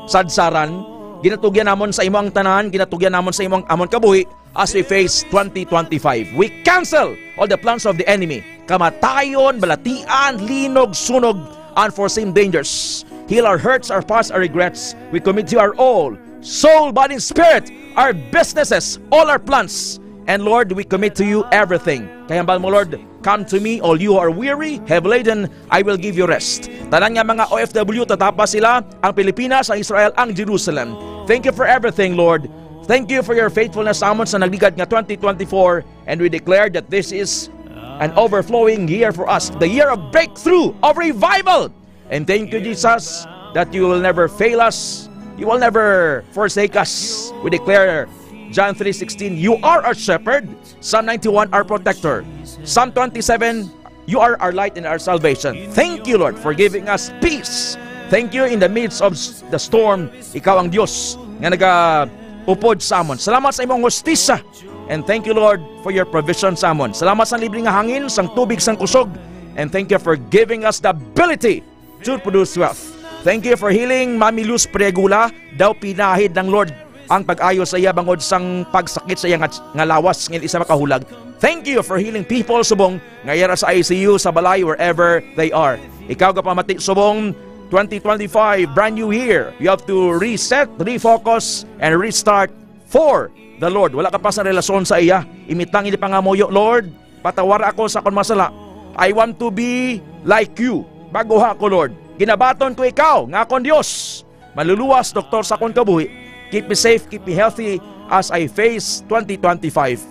sadsaran. Ginatugyan namon sa imo ang tanan, ginatugyan namon sa imo ang amon kabuhi as we face twenty twenty-five. We cancel all the plans of the enemy. Kamatayon, balatian, linog, sunog, unforeseen dangers. Heal our hurts, our past, our regrets. We commit to you our all, soul, body, and spirit, our businesses, all our plans. And Lord, we commit to you everything. Kay hambal mo, Lord, "Come to me, all you who are weary, heavy laden, I will give you rest." Tanan nga mga O F W, tatapa sila, ang Pilipinas, ang Israel, ang Jerusalem. Thank you for everything, Lord. Thank you for your faithfulness sa amon sa nagligad nga twenty twenty-four, and we declare that this is an overflowing year for us, the year of breakthrough, of revival. And thank you, Jesus, that you will never fail us. You will never forsake us. We declare John three sixteen, "You are our shepherd." Psalm ninety-one, "Our protector." Psalm twenty-seven, "You are our light and our salvation." Thank you, Lord, for giving us peace. Thank you in the midst of s-, the storm. Ikaw ang Dios nga nagaupod sa amon. Salamat sa imong hustisya. And thank you, Lord, for your provision sa amon. Salamat sa libre nga hangin, sang tubig, sang kusog. And thank you for giving us the ability to produce wealth. Thank you for healing Mami Luz Priagula. Daw pinahid ng Lord ang pag-ayo sa iya bangod sang pagsakit sa iya nga, nga lawas, nga isa makahulag. Thank you for healing people subong nga yara sa I C U, sa balay, wherever they are. Ikaw gapamati subong twenty twenty-five, brand new year. You have to reset, refocus, and restart for the Lord. Wala ka pa sa relasyon sa iya. Imitang ini pangamuyo, "Lord, patawara ako sa akon mga sala. I want to be like you. Baguha ako, Lord. Ginabaton ko ikaw nga akon Dios. Manluluwas, doktor sa akon kabuhi. Keep me safe, keep me healthy as I face twenty twenty-five."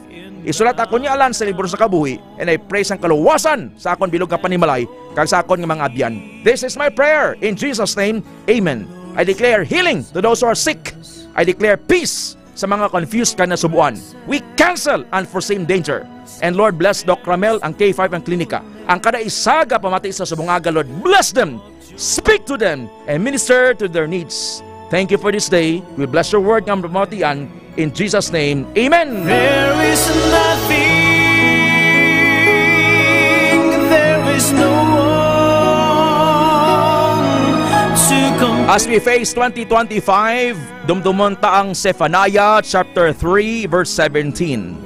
Isulat ako niya alan sa libro sa kabuhi, and I pray sang kaluwasan sa akon bilog nga panimalay kag sa akon nga mga abyan. This is my prayer in Jesus' name. Amen. I declare healing to those who are sick. I declare peace sa mga confused kag nasubuan. We cancel unforeseen danger. And Lord, bless Doc Ramel, ang K five, ang klinika, ang kada isa gapamati sa subong aga, Lord. Bless them. Speak to them and minister to their needs. Thank you for this day. We bless your word nga pamatian. In Jesus' name, amen. There is nothing, there is no one to compare. As we face twenty twenty-five, dumdumon ta ang Zephaniah chapter three, verse seventeen.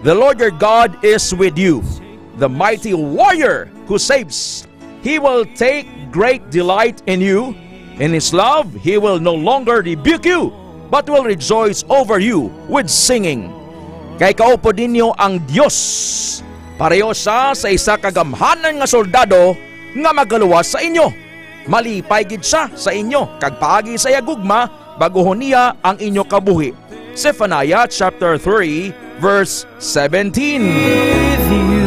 "The Lord your God is with you, the mighty warrior who saves. He will take great delight in you. In his love, he will no longer rebuke you, but will rejoice over you with singing." Kay kaupod ninyo ang Dios. Pareho siya sa isa ka gamhanan nga soldado nga magaluwas sa inyo. Malipay gid siya sa inyo, kag paagi sa iya gugma, baguhon niya ang inyo kabuhi. Zephaniah chapter three, verse seventeen. With you,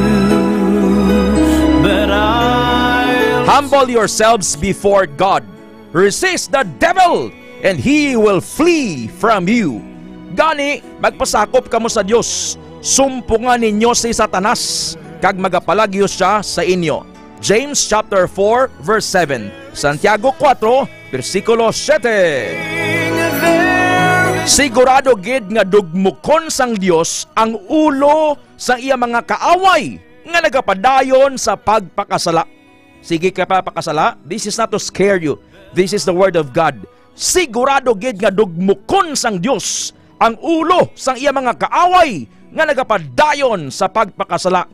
but I'll Humble yourselves before God. Resist the devil, and he will flee from you. Gani, magpasakop kamo sa Dios. Sumpungan ninyo si Satanas, kag magapalagyo sia sa inyo. James chapter four, verse seven. Santiago kuwatro, bersikulo siyete. Sigurado gid nga dugmukon sang Dios ang ulo sang iya mga kaaway nga nagapadayon sa pagpakasala. Sige ka pa pakasala, this is not to scare you. This is the word of God. Sigurado gid nga dugmukon sang Dios ang ulo sang iya mga kaaway nga nagapadayon sa pagpakasala.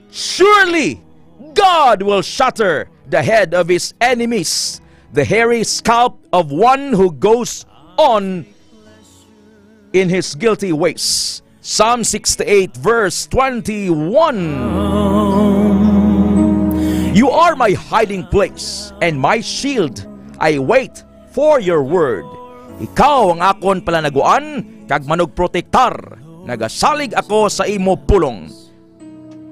Surely, God will shatter the head of his enemies, the hairy scalp of one who goes on in his guilty ways. Psalm sixty-eight, verse twenty-one. You are my hiding place and my shield. I wait for your word. Ikaw ang akon palanaguan kag manugprotektar. Nagasalig ako sa imo pulong.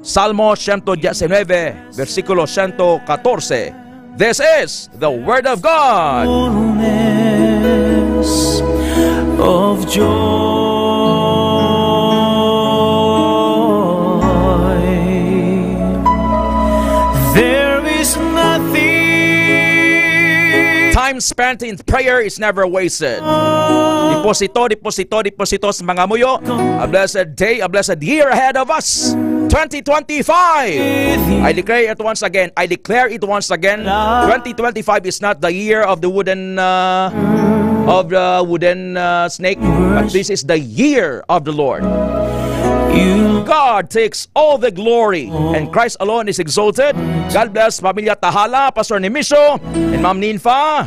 Salmo siyento diecinuebe, bersikulo siyento katorse. This is the word of God. Fullness of joy. There is nothing. Time spent in prayer is never wasted. Deposito, deposito, deposito sa mga muyo. A blessed day, a blessed year ahead of us. Twenty twenty-five. I declare it once again. I declare it once again. Twenty twenty-five is not the year of the wooden, uh, of the wooden, uh, snake, but this is the year of the Lord. God takes all the glory, and Christ alone is exalted. God bless, Pamilya Tahala, Pastor Nimisyo, and Ma'am Ninfa,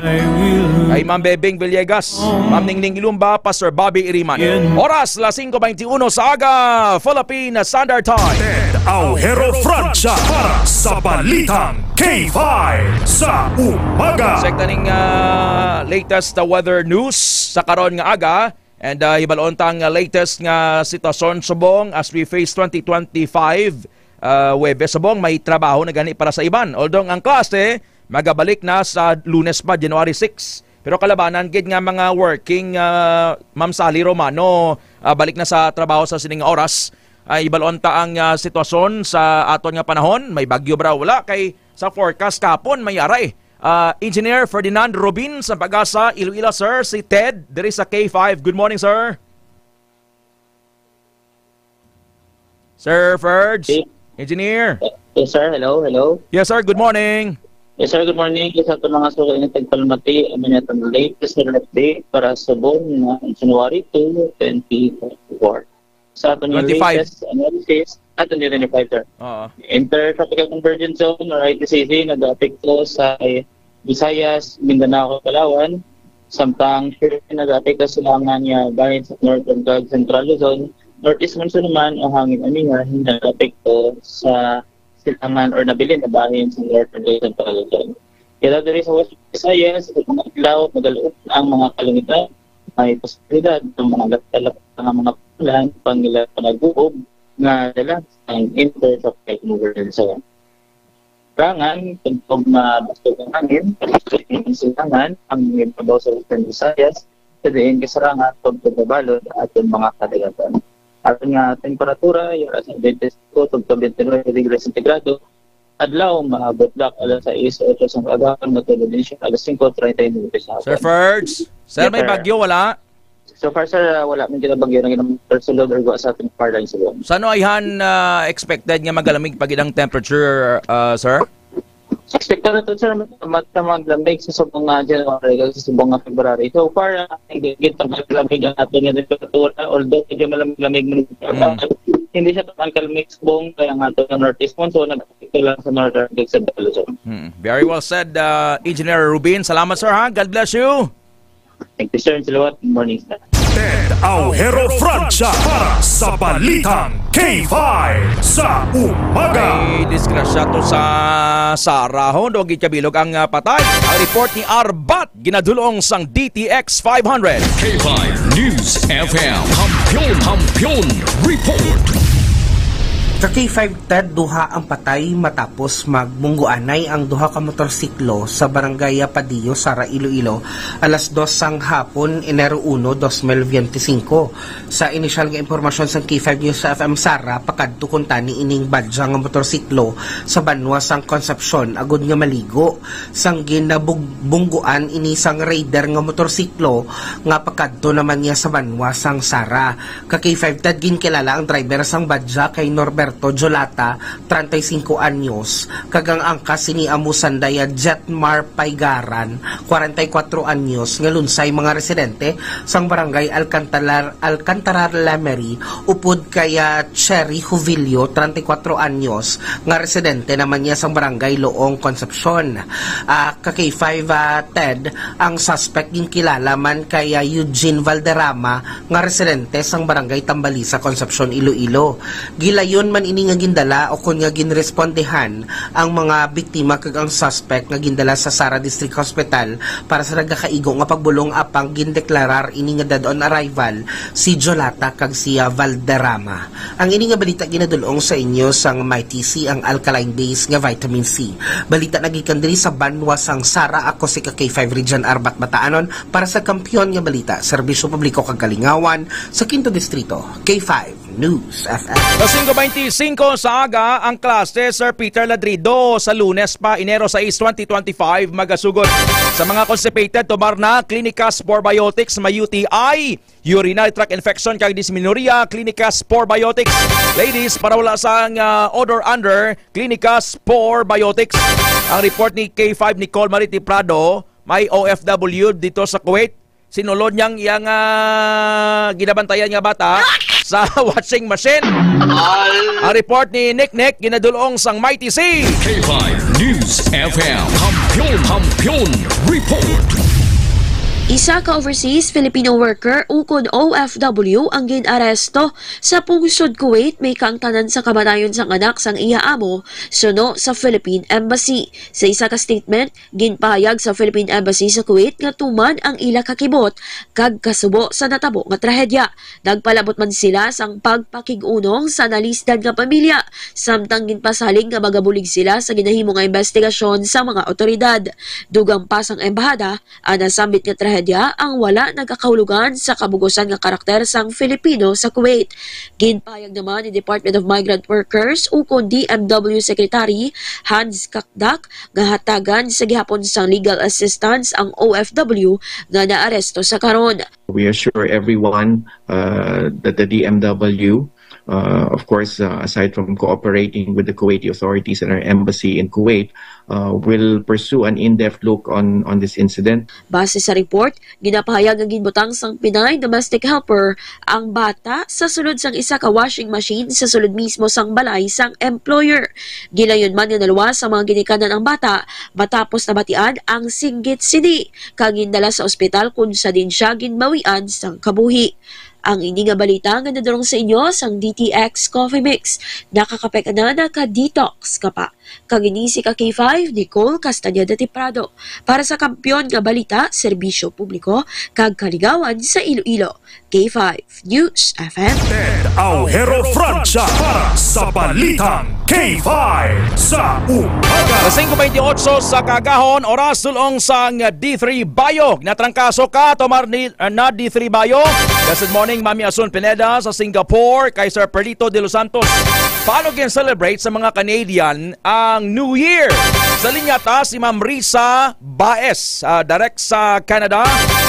kay Ma'am Bebing Villegas, Ma'am Ningning Ilumba, Pastor Bobby Iriman. Oras, las singko beintiuno sa aga, Philippine Standard Time. Ted Aujero Francia para sa Balitang K five sa umaga. Sekta ning, ah, latest, ah, weather news sa karon nga aga. And, ah, hibalon ta ang, ah, latest nga sitwasyon subong as we face twenty twenty-five, ah, Huwebes subong may trabaho na gani para sa iban. Although ang klase magabalik na sa Lunes pa, January six. Pero kalabanan gid nga mga working, ah, Ma'am Sally Romano, ah, balik na sa trabaho sa sining oras. Ay, hibalon ta ang, ah, sitwasyon sa aton nga panahon. May bagyo ba? Wala kay sa forecast kapon may aray. Ah, Engineer Ferdinand Rubin sa Pag-asa, Iloilo, sir, si Ted, diri sa K five. Good morning, sir. Sir Ferds, Hey. Engineer. Yes, sir. Hello, hello. Yes, sir. Good morning. Yes, sir. Good morning. Yes, sa ato mga suki nga tagpalamati, amo na itong latest nga update para subong nga January two, twenty twenty-four. Sa aton nga Twenty-five. Latest analysis, ah, twenty twenty-five, sir. Oo. Intertropical Convergence Zone or I T C Z nag-aapekto sa Visayas, Mindanao, Palawan. Samtang sure nag-aapekto sa silangan nga bahin sa northern kag central Luzon. Northeast monsoon naman o hangin amihan nag-aapekto sa silangan or nabilin na bahin sa northern kag central Luzon. Kaya diri sa West Visayas, sa mga adlaw, magaluob ang mga kalangitan. May posibilidad ng mga latalap nga mga ulan, pangila panag-uob nga dala sang intertropical convergence. Kasarangan, tubtob nga bastog ang hangin, silangan ang ibabaw sa Western Visayas, sa diin kasarangan, tubtob nga balod aton mga kadagatan. Aton nga temperatura, yara sa twenty-five, tubtob twenty-nine degrees centigrado, adlaw, maabot lang alas sais o otso sang kaagahon, matulog din siya alas singko treinta y nueve sa Sir hapon. Ferds, sir, Yes, may sir. Bagyo, wala? So far, sir, ah, wala man kita bagyo na ginamonitor sulod or guwa sa ating far line sulod. Sa ano ayhan, ah, expected nga magalamig pa gid ang temperature, ah, sir? Expected na to, sir, mat-, mat-, maglamig sa subong nga January kag sa subong nga February. So far, ah, hindi gid maglamig ang ating temperatura, although medyo malamig-lamig man. Mm. Hindi siya total kalmig subong kay ang ato nga northeast monsoon nag-apekto lang sa northern kag sa Luzon. Mm. Very well said, uh, Engineer Rubin. Salamat, sir, ha? God bless you. Thank you, sir. Salamat. Good morning, sir. Ted Aujero Francia para sa Balitang K five sa umaga. Ay, disgrasya to sa Sara, ho, no? Gikabilog ang, ah, patay. Ang report ni Arbat, ginadulong sang D T X five hundred. K five News F M. Kampiyon, Kampiyon Report. Ka K five, Ted, duha ang patay matapos magbungguanay ang duha ka motorsiklo sa Barangay Padillo, Sara, Iloilo, alas dos sang hapon, Enero uno, dos mil biyente singko. Sa inisyal nga impormasyon sang K five News F M Sara, pakadto kuntani ining badya nga motorsiklo sa banwa sang Concepcion agud nga maligo. Sang ginabug-, bungguan ini sang rider nga motorsiklo nga pakadto naman niya sa banwa sang Sara. Ka K five, Ted, ginkilala ang driver sang badya kay Norberto Jolata, treinta y cinco anyos, kag ang angkas sini amo sang Dacia Jetmar Paigaran, kwarenta y kwatro anyos, nga lunsay mga residente sang barangay Alcantalar-, Alcantara Lemery, upod kay, ah, Cherry Juvilio, treinta y cuatro anyos, nga residente naman niya sang barangay Loong, Concepcion. Ah, ka K five, ah, Ted, ang suspect ginkilala man kay, ah, Eugene Valderrama, nga residente sang barangay Tambalisa, Concepcion, Iloilo. Gilayon man ini nga gindala o kon nga ginrespondehan ang mga biktima kag ang suspect nga gindala sa Sara District Hospital para sa nagakaigo nga pagbulong, apang gindeklarar ini nga dead on arrival si Jolata kag si, ah, Valderrama. Ang ini nga balita ginadul-ong sa inyo sang Mighty C, ang alkaline base nga vitamin C. Balita nagikan diri sa banwa sang Sara, ako si ka K five Region Arbat Mataanon para sa Kampiyon nga Balita, Serbisyo Publiko kag Kalingawan sa Quinto Distrito, K five News F M. Sa singko beintisinko sa aga, ang klase, Sir Peter Ladrido, sa Lunes pa, Enero sais, twenty twenty-five, magasugod. Sa mga constipated, tumar na Clinicas Probiotics, may U T I, urinary tract infection, kag dysmenorrhea, Clinicas Probiotics. Ladies, para wala sang, ah, odor under, Clinicas Probiotics. Ang report ni K five Nicole Marie Prado, may O F W dito sa Kuwait. Sinulod niyang iyang, ah, ginabantayan nga bata sa washing machine. Ang report ni Nick Nick, ginadulong sang Mighty C. K five News F M. Kampiyon, kampiyon report. Isa ka overseas Filipino worker ukon O F W ang gin-aresto sa pungsod Kuwait, may kaangtanan sa kamatayon sang anak sang iya amo suno sa Philippine Embassy. Sa isa ka statement, ginpahayag sa Philippine Embassy sa Kuwait nga tuman ang ila kakibot kag kasubo sa natabo nga trahedya. Nagpalabot man sila sang pagpakig-unong sa nalisdan nga pamilya, samtang ginpasalig nga magabulig sila sa ginahimo nga investigasyon sa mga awtoridad. Dugang pa sang embahada, ang nasambit nga trahedya ang wala nagakahulugan sa kabugusan nga karakter sang Filipino sa Kuwait. Ginpahayag naman ni Department of Migrant Workers ukon D M W Secretary Hans Kakdak nga hatagan sa gihapon sang legal assistance ang O F W nga naaresto sa karon. We assure everyone, uh, that the D M W, uh, of course, uh, aside from cooperating with the Kuwaiti authorities and our embassy in Kuwait, uh, will pursue an in-depth look on, on this incident. Base sa report, ginapahayag nga ginbutang sang Pinay domestic helper ang bata sa sulod sang isa ka washing machine sa sulod mismo sang balay sang employer. Gilayon man nga naluwas ang mga ginikanan ang bata matapos nabatian ang singgit sini kag gindala sa ospital, kun sa din siya ginbawian sang kabuhi. Ang ini nga balita nga nadurong sa inyo sang D T X Coffee Mix. Nakakape ka na, naka-detox ka pa. Kag ini si ka K five, Nicole Castañeda Tiprado, para sa Kampiyon nga Balita, Serbisyo Publiko, kag Kaligawan sa Iloilo. K five News F M. Ted Aujero Francia para sa Balitang K five sa umaga. Sa singko bentiocho sa kagahon, oras dulong sang D three Bayo. Natrangkaso ka, tomar ni, uh, na D three Bayo. Blessed morning, Mami Asun Pineda sa Singapore, kay Sir Perlito de los Santos. Paano gin-celebrate sa mga Canadian ang New Year? Sa linya ta si Ma'am Risa Baez, ah, direct sa Canada.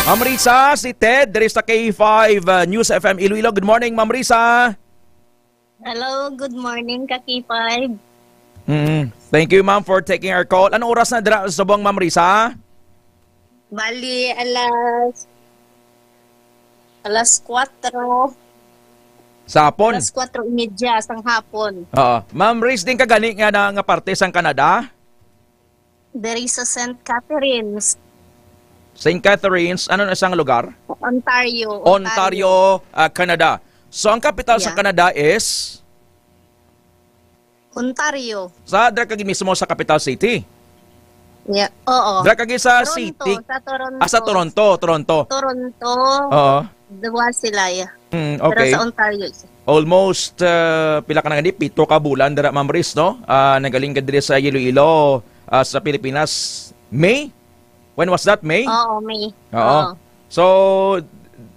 Ma'am Risa, si Ted, diri sa K five, ah, News F M Iloilo. Good morning, Ma'am Risa. Hello, good morning, ka K five. Mm, thank you, ma'am, for taking our call. Anong oras na dira sa subong, Ma'am Risa? Bali, alas, alas kwatro. Sa hapon? Alas kwatro y media sang hapon. Oo. Ma'am Risa, din ka gani nga na, nga parte sang Canada? Diri sa Saint Catharines. Saint Catharines, ano na sang lugar? Ontario, Ontario. Ontario, ah, Canada. So, ang kapital sa Yeah. Canada is? Ontario. Sa, dira ka mismo sa capital city? Yeah. Oo. Dira ka sa Toronto, city? Sa Toronto. Ah, sa Toronto, Toronto. Toronto. Oo. Duwa sila, yeah. Mm, Pero okay. Sa Ontario, isa. Almost, uh, pila ka na gani? Pito ka bulan dira, Ma'am Riz, no? Ah, nagaling ka diri sa Iloilo, ah, sa Pilipinas. May? When was that? May? Oo, May. Oo. Oo. So,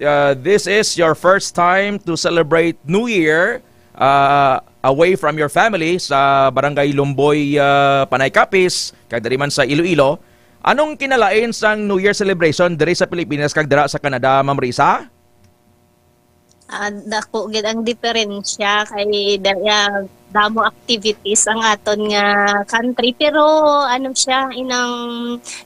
uh, this is your first time to celebrate New Year, uh, away from your family sa Barangay Lumboy, uh, Panay Capiz, kag diri man sa Iloilo. Anong kinalain sang New Year celebration diri sa Pilipinas kag dira sa Canada, Ma'am Risa? Ah, dako gid ang diferensya kay da-, ah, damo activities ang aton nga country, pero ano siya, inang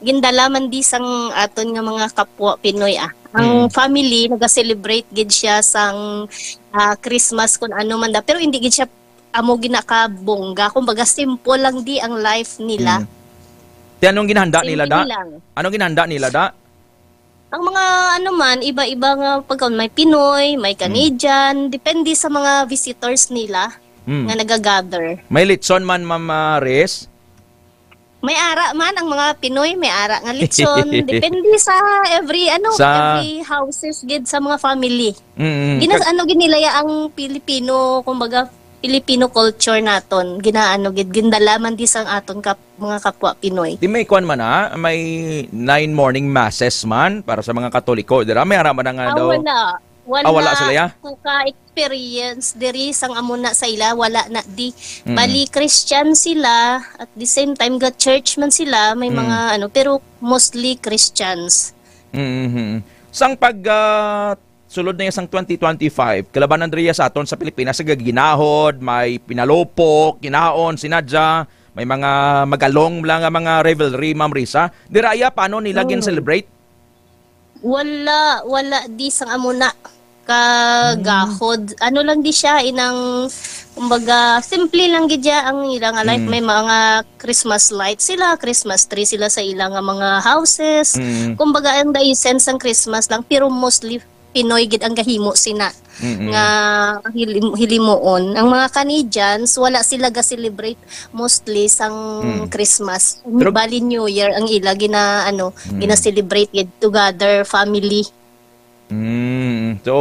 gindala man di sang aton nga mga kapwa Pinoy, ah. Ang Mm. family naga-celebrate gid siya sang, ah, Christmas kun ano man da, pero hindi gid siya amo ginakabongga, kumbaga simple lang di ang life nila. Mm. Ti anong ginahanda Simple nila da? lang. Anong ginahanda nila da? Ang mga, ano man, iba-iba nga pagkaon. May Pinoy, may Mm. Canadian. Depende sa mga visitors nila Mm. nga nagagather. May litson man, Ma'am, ah, Riz? May ara man ang mga Pinoy, may ara nga litson. Depende sa every, ano, Sa every houses gid sa mga family. Mm, mm. Ginas-, Kag ano, ginilaya ang Pilipino, kumbaga, Filipino culture naton. Ginaano gid, gindala man di sang aton kap-, mga kapwa Pinoy. Di may kwan man, ah, may nine morning masses man para sa mga Katoliko, dira? May ara man na nga Ah, daw. wala. Wala Ah, wala sila, ya? ko ka-experience diri sang amo na sa ila, wala na di. Mm. Bali, Christian sila, at the same time, ga-church man sila, may Mm. mga ano, pero mostly Christians. Mm-hmm. Sang pag, ah, sulod na ya sang twenty twenty-five, kalabanan diri sa aton sa Pilipinas, sa gaginahod, may pinalupok, kinaon, sinadya, may mga magalong lang nga mga revelry, Ma'am Risa. Dira ya, paano nila Mm. gin-celebrate? Wala, wala di sang amo na kagahod. Hmm. Ano lang di siya, inang, kumbaga, simple lang gid siya ang ila nga life. Hmm. May mga Christmas lights sila, Christmas tree sila sa ila nga mga houses. Hmm. Kumbaga, ang the essence sang Christmas lang, pero mostly Pinoy gid ang gahimo sina Mm-mm. nga hilim-, hilimuon. Ang mga Canadians, wala sila ga-celebrate mostly sang Mm. Christmas. Pero Bali New Year ang ila gina-, ano, Mm. gina-celebrate gid together, family. Mm. So,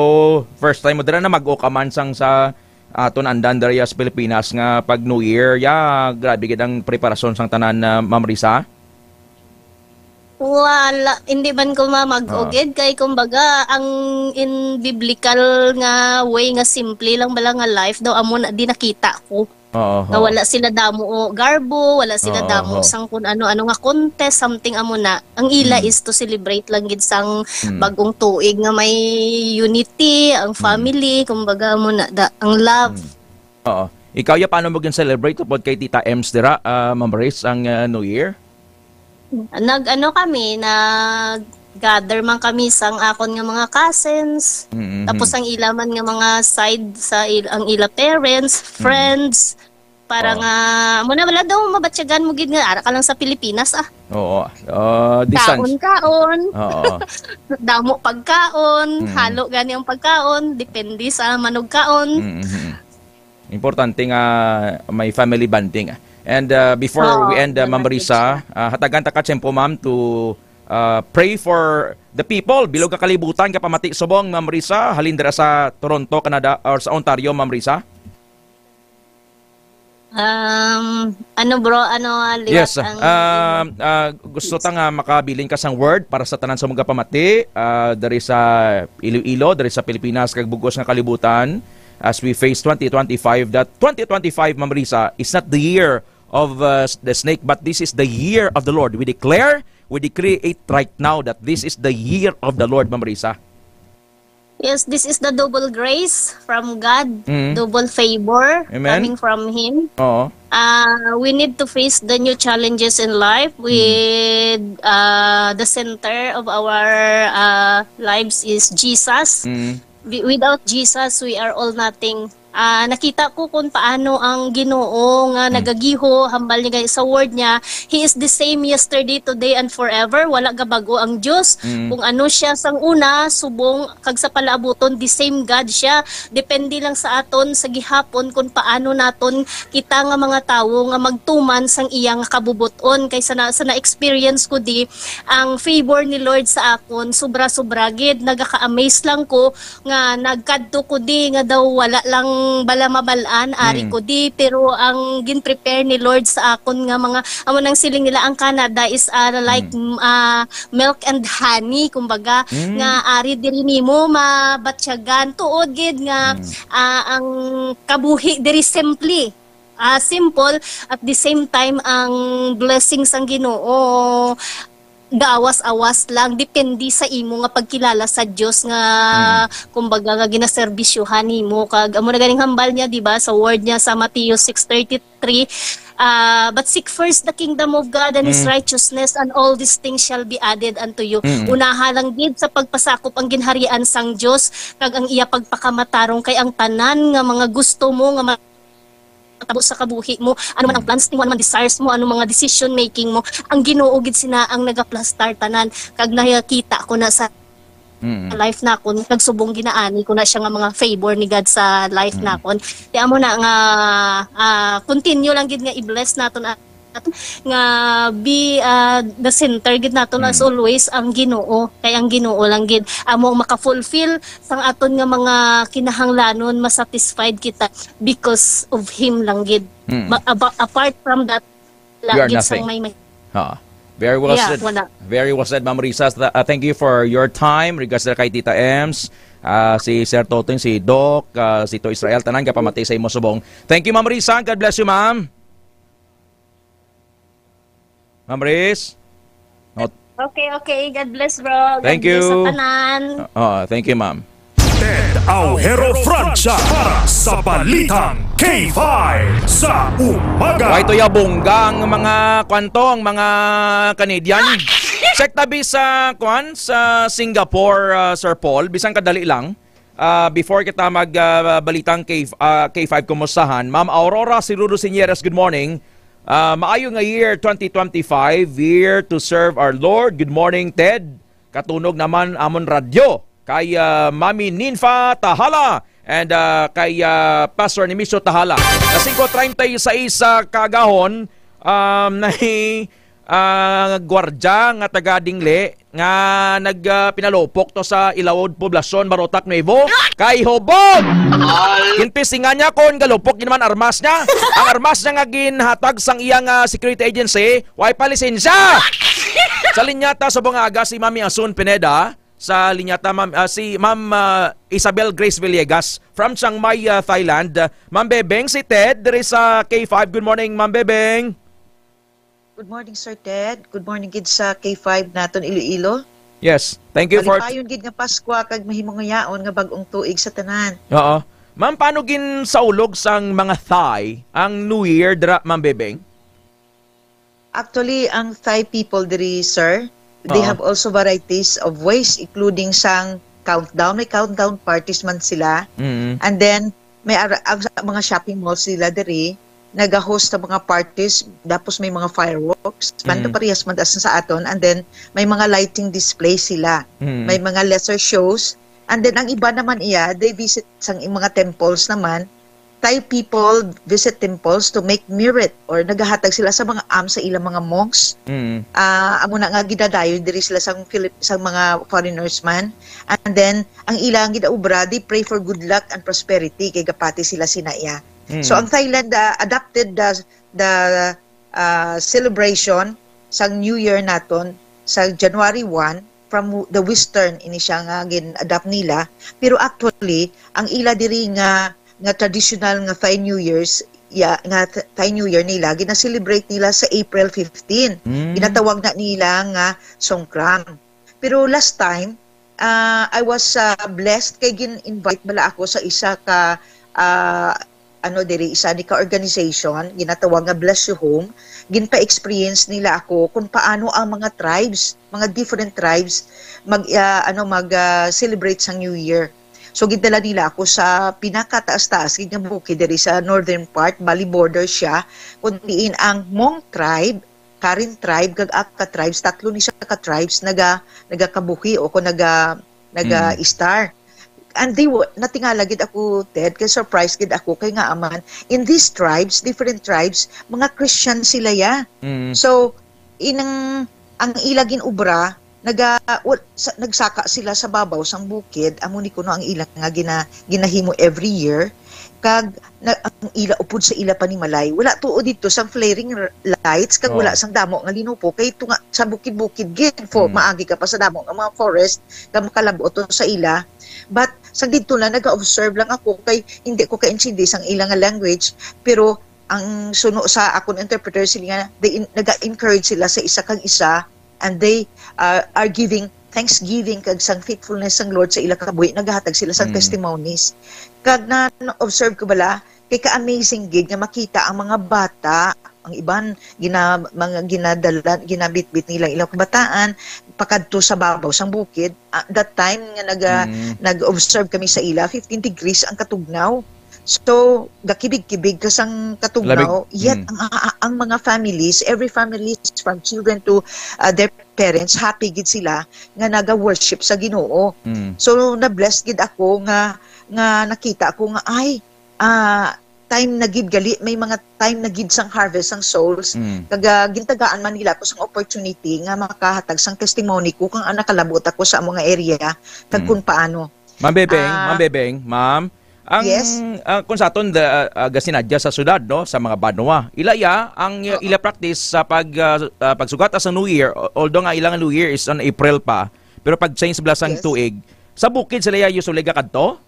first time mo dira na mag-o ka man sang sa aton andan diri sa Pilipinas nga pag New Year. Ya, grabe gid ang preparasyon sang tanan na, Ma'am Risa? Wala, hindi man ko mamag-o Oo. gid kay kumbaga ang in biblical nga way nga simple lang bala nga life daw amo na di nakita ko. Oo, Nga oo. wala sila damo o garbo, wala sila Oo, damo oo. sang kun ano-ano nga contest, something amo na. Ang ila Mm. is to celebrate lang gid sang Mm. bag-ong tuig nga may unity, ang Mm. family, kumbaga amo na da, ang love. Mm. Oo. Ikaw, ya, paano mo gin-celebrate upod kay Tita Ems dira, ah, Ma'am Risa, ang, ah, New Year? Nag-ano kami, nag-gather man kami sang akon nga mga cousins. Mm-hmm. Tapos ang ila man nga mga side sa il-, ang ila parents, Mm. friends, para Oo. nga, amo na, wala daw mabatyagan mo gid nga, ara ka lang sa Pilipinas, ah. Oo. Ah, distance. Kaon, kaon. Oo. Damo pagkaon, Mm. halo gani ang pagkaon, depende sa manugkaon. Mm-hmm. Importante nga may family bonding. And, uh, before Oo, we end, uh, Ma'am Risa, uh, hatagan ta ka tiyempo, ma'am, to, uh, pray for the people. Bilog ka kalibutan, kapamati subong, Ma'am Risa, halin dira sa Toronto, Canada, or sa Ontario, Ma'am Risa? Um, ano, bro? Ano, ah, liwat Yes, ang um, uh, gusto ta nga makabilin ka sang word para sa tanan sa mga pamati, uh, diri sa Iloilo, diri sa Pilipinas, kag bug-os nga kalibutan. As we face twenty twenty-five, that twenty twenty-five, Ma'am Risa, is not the year of, uh, the snake, but this is the year of the Lord. We declare, we decree it right now that this is the year of the Lord, Ma'am Risa. Yes, this is the double grace from God, Mm. double favor Amen. coming from Him. Oo. Uh, we need to face the new challenges in life Mm. with, uh, the center of our, uh, lives is Jesus. Mm. Wi-, without Jesus, we are all nothing. Ah, nakita ko kung paano ang Ginoo nga Mm. nagagiho, hambal niya gani sa word niya, He is the same yesterday, today, and forever. Wala gabag-o ang Dios. Mm. Kung ano siya sang una, subong, kag sa palaabuton, the same God siya. Depende lang sa aton sa gihapon kung paano naton kita nga mga tawo nga magtuman sang iya nga kabubot-on. Kay sa na, sa na-experience ko di, ang favor ni Lord sa akon, sobra-sobra gid. Nagaka-amaze lang ko nga nagkadto ko di nga daw wala lang bala mabal-an, ari Mm. ko di, pero ang gin-prepare ni Lord sa akon nga mga, amo nang siling nila, ang Canada is, ah, like, Mm. mm, ah, milk and honey, kumbaga, Mm. nga ari diri nimo mabatyagan. Tuod gid nga, Mm. ah, ang kabuhi diri simple. Ah, simple, at the same time, ang blessing sang Ginoo, gaawas-awas lang, depende sa imo nga pagkilala sa Dios nga, Mm. kumbaga, nga ginaserbisyuhan nimo. Kag amo na ganing hambal niya, di ba, sa word niya sa Mateo six thirty-three, ah, "But seek first the kingdom of God and His Mm. righteousness, and all these things shall be added unto you." Mm. Unaha lang gid sa pagpasakop ang ginharian sang Dios kag ang iya pagpakamatarong, kay ang tanan nga mga gusto mo nga matabo sa kabuhi mo, ano man ang Mm. plans nimo, ano man desires mo, ano mga decision making mo, ang Ginoo gid sina ang nagaplastar tanan. Kag nakita ko na sa Mm. life nakon, kag subong ginaani ko na siya nga mga favor ni God sa life Mm. nakon. Kaya mo na nga, ah, continue lang gid nga i-bless naton, ah, nga be, ah, the center gid naton as Mm. always ang Ginoo. Kay ang Ginoo lang gid amo ang maka-fulfill sang aton nga mga kinahanglanon, masatisfied kita because of Him lang gid. Mm. Ma-, aba-, apart from that, wala We are gid sang nothing. may, may Ha. Very well Yeah, said. wala. Very well said, Ma'am Risa. Th-, uh, thank you for your time. Regards na kay Tita Ems. Ah, si Sir Totoy, si Doc, ah, si To Israel, tanan ka pamati sa imo subong. Thank you, Ma'am Risa. God bless you, ma'am. Ma'am Ris? No. Okay, okay. God bless, bro. God Thank bless sa you. tanan. Oh, thank you, ma'am. Ted Aujero Francia para sa Balitang K five sa umaga. Why to yabungga ang mga kwanto, ang mga Canadian? Check tabi sa kwan sa Singapore, uh, Sir Paul, bisan kadali lang. Uh, before kita mag uh, balitang K, uh, K five kumustahan, Ma'am Aurora Sirudo Sinieres, good morning. Uh, maayo nga year twenty twenty-five, year to serve our Lord. Good morning, Ted. Katunog naman amon radyo kay ah, Mami Ninfa Tahala and ah, kay ah, Pastor Nimisyo Tahala. Sa singko treinta y seis sa kaagahon, um, nahi ah, gwardya nga taga Dingle nga nag ah, pinalupok to sa Ilawod Poblacion, Barotac Nuevo, kay Hubog. Ginpisingan niya kon galupok gid man armas niya. Ang armas niya nga ginhatag sang iyang ah, security agency, way pa lisensya. Sa linyata sa mga aga si Mami Asun Pineda, sa linyata, ma'am, ah, si Ma'am ah, Isabel Grace Villegas from Chiang Mai, ah, Thailand. Ah, Ma'am Bebeng, si Ted diri sa K five. Good morning, Ma'am Bebeng. Good morning, Sir Ted. Good morning gid sa K five naton Iloilo. Yes, thank you for Malipayon gid nga Paskwa kag mahimungayaon nga bag-ong tuig sa tanan. Oo. Ma'am, paano ginsaulog sang mga Thai ang New Year dira, Ma'am Bebeng? Actually, ang Thai people diri, sir, they Oo. have also varieties of ways, including sang countdown. May countdown parties man sila. Mm. And then, may ara- ang sa mga shopping malls nila diri, nag-host sa mga parties, tapos may mga fireworks. Banda Mm. parehas man sa aton. And then, may mga lighting display sila. Mm. May mga lesser shows. And then, ang iba naman iya, they visit sang mga temples naman. Thai people visit temples to make merit or nagahatag sila sa mga alms sa ilang mga monks. Mm. Ah, amo na nga gidadayon diri sila sang Philip sang mga foreigners man. And then ang ilang gidaobra, they pray for good luck and prosperity kay gapati sila sina iya. Mm. So ang Thailand ah, adapted the the ah, celebration sang New Year naton sa January one from the Western ini siya nga gin-adapt nila. Pero actually, ang ila diri nga nga traditional nga Thai New Year's ya nga th- Thai New Year nila gina-celebrate nila sa April fifteen. Mm. Ginatawag na nila nga Songkran. Pero last time, ah, I was ah, blessed kay gin-invite bala ako sa isa ka ah, ano diri isa ni ka organization ginatawag nga Bless You Home. Ginpa-experience nila ako kung paano ang mga tribes, mga different tribes mag ah, ano mag ah, celebrate sa New Year. So gidala nila ako sa pinakataas-taas gid nga bukid diri sa northern part, bali border siya, kun diin ang Hmong tribe, Karen tribe, kag Akha tribes, tatlo ni siya ka tribes naga nagakabuhi o kung naga naga star. And they were, natingala gid ako, Ted, kay surprise gid ako kay nga aman in these tribes, different tribes, mga Christian sila ya. Mm. So inang ang ila ginobra naga wal- sa, nagsaka sila sa babaw sang bukid, amo ni kuno ang ila nga gina, ginahimo every year. Kag na, ang ila upod sa ila panimalay, wala tuo dito sang flaring r- lights kag Oh. wala sang damo nga linupo kay tunga sa bukid-bukid gid for Mm. maagi ka pa sa damo nga mga forest nga makalab-ot to sa ila. But sang didto lang naga-observe lang ako kay hindi ko kaintindi sang ila nga language, pero ang suno sa akon interpreter sila nga they in, naga-encourage sila sa isa kag isa and they uh, are giving thanksgiving kag sang faithfulness sang Lord sa ila kabuhi, nagahatag sila sang Mm. testimonies. Kag na observe ko bala kay ka-amazing gid nga makita ang mga bata, ang iban gina, mga ginadala ginabitbit nila ilang kabataan pakadto sa babaw sang bukid. Ah, that time nga naga, Mm. nag-observe kami sa ila, fifteen degrees ang katugnaw. So gakibig-kibig ka sang katugnaw, Labig. yet Mm. ang, ang, ang mga families, every families from children to uh, their parents, happy gid sila nga naga-worship sa Ginoo. Mm. So na-bless gid ako nga nga nakita ko nga ay ah time na gid gali, may mga time na gid sang harvest sang souls. Mm. Kaga gintagaan man nila ko sang opportunity nga makahatag sang testimony ko kung ang nakalabot ako sa mga area kag Mm. kung paano. Ma'am Bebeng, Ah, Ma'am Bebeng, ma'am. Ang Yes. ah, kung sa aton da, ah, gasinadya sa syudad, no, sa mga banwa, ila ya ang Oo. ila practice sa pag ah, ah, pagsugat sa New Year, al- although nga ilang New Year is on April pa, pero pag change bala sang Yes. tuig, Sa bukid sila ya usually gakadto?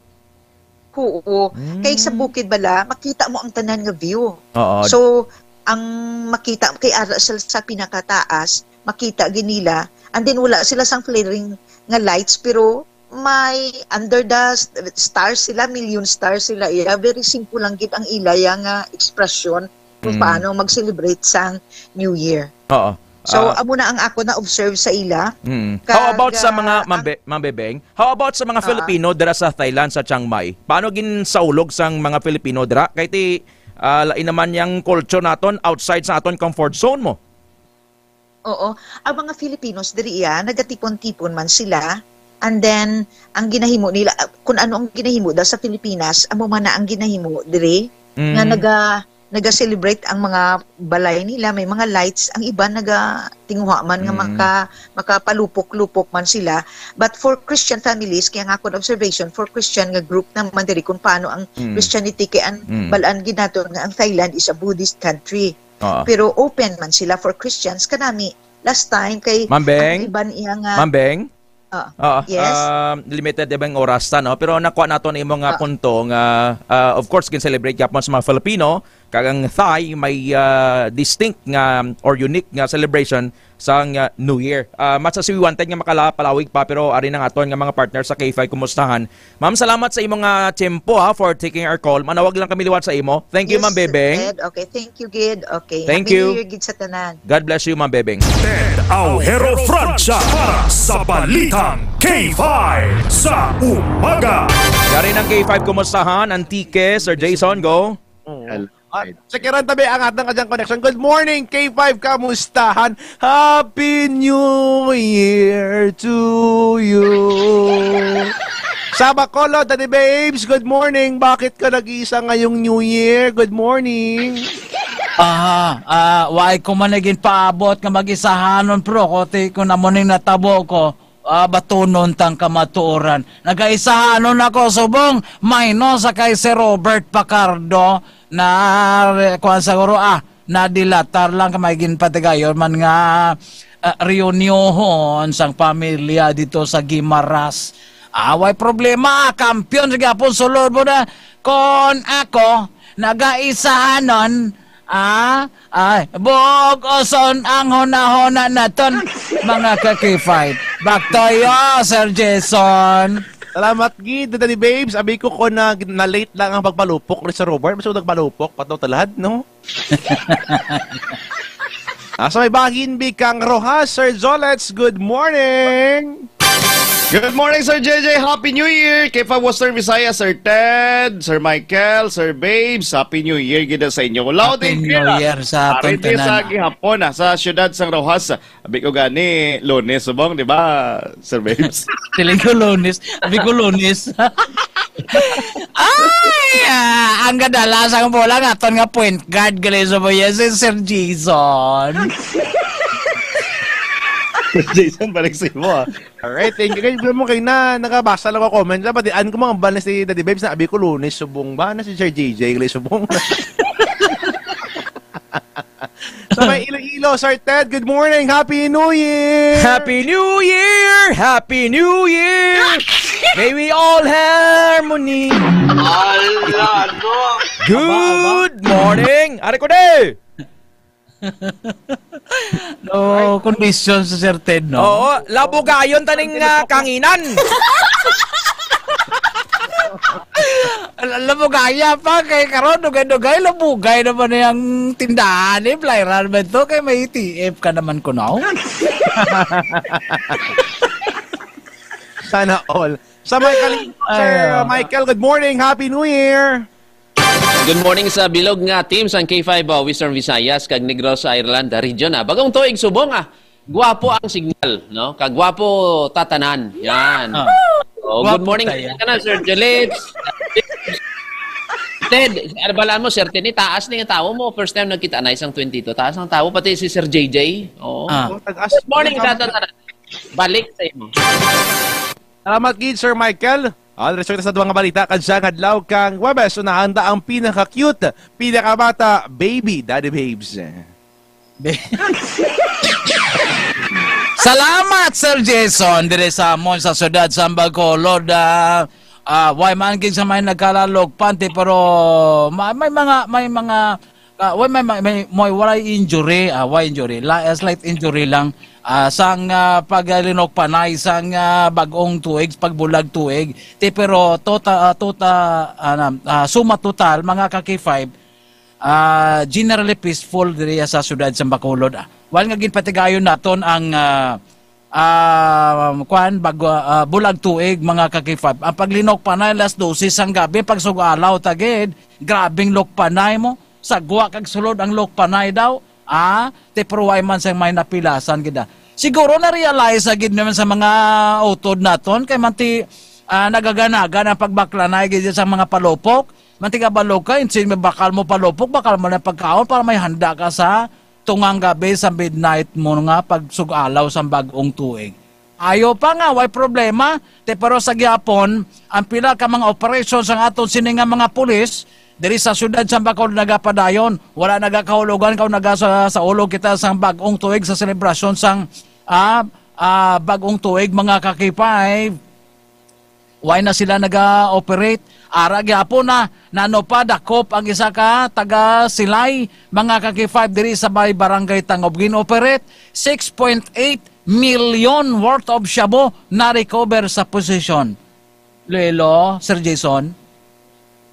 Oo. Kay sa Mm. bukid bala, makita mo ang tanan nga view. Oo. So, ang makita kay ara sila sa pinakataas, makita gid nila. And then wala sila sang flaring nga lights, pero may under the st-, stars sila, million stars sila. Yeah, very simple lang gid ang ila ya nga expression kung Mm. paano mag-celebrate sang New Year. Oo. So, Ah. amo na ang ako na-observe sa ila. Mm. How Kag, about sa mga ah, ang Mambe-, Mambebeng? How about sa mga Ah. Filipino dira sa Thailand, sa Chiang Mai? Paano ginsaulog sang mga Filipino dira? Kay ti, ah, lain naman yang culture naton outside sa aton comfort zone mo. Oo. Ang mga Filipinos diri iya, nagatipon-tipon man sila. And then, ang ginahimo nila, ah, kung ano ang ginahimo daw sa Pilipinas, amo man na ang ginahimo diri. Nga Mm. naga-, naga-celebrate ang mga balay nila, may mga lights, ang iban nagatinguha man nga Mm. maka-, makapalupok-lupok man sila. But for Christian families, kaya nga akong observation, for Christian nga group naman diri kung paano ang Mm. Christianity, kay ang Mm. balaan gid nato nga ang Thailand is a Buddhist country. Oo. Pero open man sila for Christians. Kanami, last time, kay Ma'am Beng? ang iban iya nga Ma'am Beng? Ah, Oo, yes. um, limited diba ang oras ta, no? Pero nakuha nato ang imo nga Ah. punto nga, ah, of course, gin-celebrate gyapon sa mga Filipino, kag ang Thai may, ah, distinct nga or unique nga celebration sang, ah, New Year. Ah, mas si We Wanted nga makala-, palawig pa, pero ari na nga aton nga mga partner sa K five, kumustahan. Ma'am, salamat sa imo nga tiyempo, ha, for taking our call. Manawag lang kami liwat sa imo. Thank you, Yes, Ma'am Bebeng. Ted. Okay, thank you, gid. Okay. Thank Happy you. New Year, gid, sa tanan. God bless you, Ma'am Bebeng. Ted Aujero Francia para sa Balitang K five sa umaga. Yari ng K five, kumustahan? Antique, Sir Jason, go. Oo. Hello. Ah, Ted. Check-iran tabi ang atong kadyang connection. Good morning, K five, kamustahan? Happy New Year to you. Sa Bacolod, Daddy Babes, good morning. Bakit ka nag-iisa ngayong New Year? Good morning. Aha, ah, why ko man naging paabot nga mag-isahanon, pero ko ti ko na mo ning natabo ko, ah, batunon tang kamatuoran. Nagaisahanon ako, subong, may no sa kay si Robert Pacardo, na, kuwan siguro, ah, nadilatar lang kay may ginpatigayon man nga, ah, reuniohon sang pamilya dito sa Guimaras. Ah, way problema, ah, kampiyon sa gyapon, sulod mo na. Kon ako, nagaisahanon, ah, ay, buog uson ang hunahuna naton, mga ka-K five. Back to you, Sir Jason. Salamat gid, Daddy Babes. Abi ko, ko na, na-late lang ang pagpalupok ni Sir Robert. Mas nagpalupok pa to talad, no? Ah, sa may bahin, Bikang Rojas, Sir Zolets, good morning. Good morning, Sir J J. Happy New Year. K five Western Visayas, Sir Ted, Sir Michael, Sir Babes, Happy New Year gid sa inyo. Loud Happy and clear, New ah. Year sa Ari aton di sa tanan. Gihapon, ah, sa siyudad sang Rojas. Abi ko gani, Lunes, subong, di ba, Sir Babes? Siling ko Lunes. Abi ko Lunes. Ay, ah, ang kadala sang bola nga aton nga point guard, gali sa mo, yes, si Sir Jason. Jason, balik sa imo, ah. Alright, thank you. Kaya mo kayo na nakabasa lang ko comment. Dapat dian ko mga ban si Daddy Babes na abi ko Lunes, subong ba? Na si Sir J J, gali subong. Sa may Iloilo, Sir Ted, good morning. Happy New Year! Happy New Year! Happy New Year! May we all harmony. Ala, no? Good morning! Ari ko de! No condition sa Sir Ted, no? Oo, labugayon taning, ah, kanginan. Al-, alam mo, gaya pa, kay karon, dugay-dugay, labugay naman na yung tindahan, eh, Flyran ba ito? Kay may T F ka naman ko, no? Sana all. Sa Michael, Sir Ay, ah. Michael, good morning, Happy New Year! Good morning sa bilog nga team sang K five, ah, Western Visayas kag Negros Island region, ah. Bagong tuig subong, ah. Guwapo ang signal, no? Kag guwapo tatanan. Yan. Ah. Oh, good Guwapo morning tayo. Sa tanan, Sir Juliet. Ted, ano, balaan mo, Sir Ted, ni taas ni nga tawo mo. First time nagkita na isang twenty-two. Taas ang tawo, pati si Sir J J. Oo. Ah. Good morning sa tanan. Balik sa imo. Salamat gid, Sir Michael. Ah, diretso kita sa duha nga balita. Kadya nga adlaw kang Huwebes, unahanda ang pinaka-cute, pinakabata, baby, Daddy Babes. Salamat, Sir Jason, dire sa amon sa siyudad sa Bacolod. Ah, ah, way man gid sa may nagkalalog panty, pero ma-, may mga, may mga, ah, way, may, may, may, may walay injury, ah, way injury, la-, slight injury lang, ah, sang, ah, paglinok panay sang, ah, bag-ong tuig, pagbulag tuig. Ti, pero tota-, ah, tota-, ah, na-, ah, suma total, mga ka-K five, ah, generally peaceful diri sa siyudad sa Bacolod. Ah, wala nga ginpatigayon naton ang, ah, ah, kuan, bag-, ah, bulag tuig, mga ka-K five. Ang paglinok panay alas dose sang gabi, pagsug-alaw ta gid. Grabing lok panay mo. Sagwa kag sulod ang lok panay daw. Ah, ti, pero way man sang may napilasan gid, ah. Siguro na-realize sa gid naman sa mga utod naton kay man ti, ah, nagaganagan ang pagbaklanay gid sa mga palupok. Mantiga balukay, insin may bakal mo palupok, bakal mo na pagkaon para may handa ka sa tungang gabi sa midnight mo nga pagsugalaw sa bag-ong tuig. Ayo pa nga, way problema. Te, pero sa gihapon, ang pila ka mga operasyon sang aton sini nga mga pulis diri sa siyudad sa Bacolod nagapadayon. Wala nagakahulugan kung naga sa, sa ulog kita sang bag-ong tuig sa selebrasyon sang, ah, ah, bag-ong tuig, mga ka-K five. Why na sila naga-operate? Ara gyapon na, nano pa, dakop ang isa ka taga Silay, mga ka-K five, diri sa may barangay Tangob. Gin-operate, six point eight million worth of shabu na-recover sa posesyon. Lelo, Sir Jason?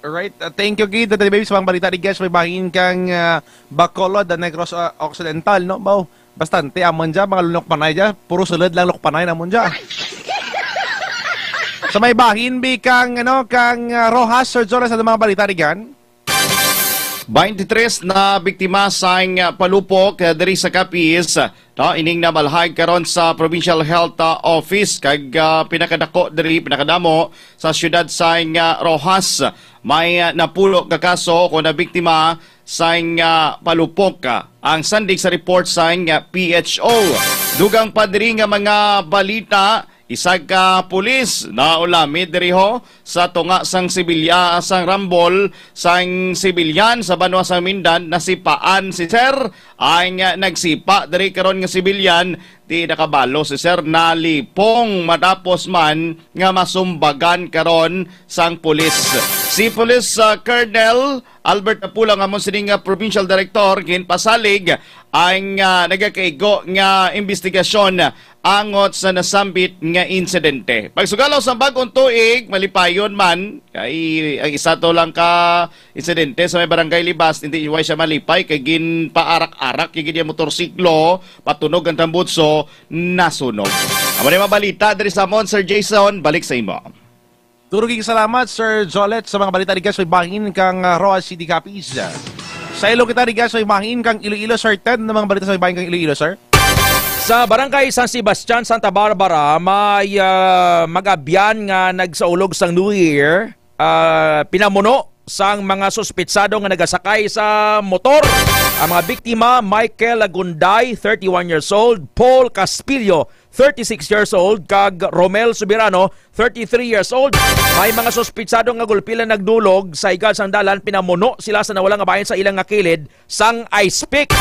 Alright, uh, thank you, Gid. Dati, baby, sa mga balita, di guys, may bahin kang, uh, Bacolod, the Negros, uh, Occidental, no? Bao, bastante, amon dyan, mga lunok panay dyan. Puro sulod lang lok panay namon dyan. Sa may bahin, bi, kang, ano, kang, uh, Rojas, Sir Jonas, sa mga balita, di gan? Twenty-three na biktima sang, uh, palupok, uh, diri sa Capiz, uh, no, ining nabalhay karon sa Provincial Health, uh, Office, kag, uh, pinakadako diri, pinakadamo sa siyudad sang, uh, Rojas. May, uh, napulo ka kaso kon nabiktima sang, uh, palupok, uh, ang sandig sa report sang, uh, P H O. Dugang pa diri nga mga balita, isa ka pulis naulami diri ho sa tunga sang sibilya, sang rambol sang sibilyan sa banwa sang Mindan, nasipaan si Sir. Ang, ah, nagsipa diri karon nga sibilyan, di nakabalo si Sir, nalipong matapos man nga masumbagan karon sang pulis. Si Police, ah, Colonel Albert Apula nga mo sining, ah, Provincial Director, ginpasalig ang, ah, nagakaigo nga investigasyon angot sa nasambit nga insidente. Pagsugalaw sa bag-ong tuig, malipayon man, kay ang isa to lang ka insidente sa may barangay Libas, hindi way siya malipay, kay ginpaarak-arak yung gid motorsiklo, patunog ang tambutso, nasunog. Amo na yung mga balita diri sa amon, Sir Jason, balik sa imo. Duro gid salamat, Sir Jolet, sa mga balita di guys, may bahin kang, ah, Roa City Capiz. Sa Ilo kita di guys, may bahin kang Iloilo, Sir Ted, ng mga balita sa may bahin kang Iloilo, sir. Sa Barangay San Sebastian, Santa Barbara, may, ah, mag-abyan nga nagsaulog sang New Year, ah, pinamuno sang mga suspitsado nga nagasakay sa motor. Ang mga biktima, Michael Lagunday, thirty-one years old, Paul Caspillo, thirty-six years old, kag Romel Soberano, thirty-three years old. May mga suspitsado nga gulpi lang nagdulog sa higad sang dalan, pinamuno sila sa nawala nga bahin sa ilang nga kilid sang ice pick.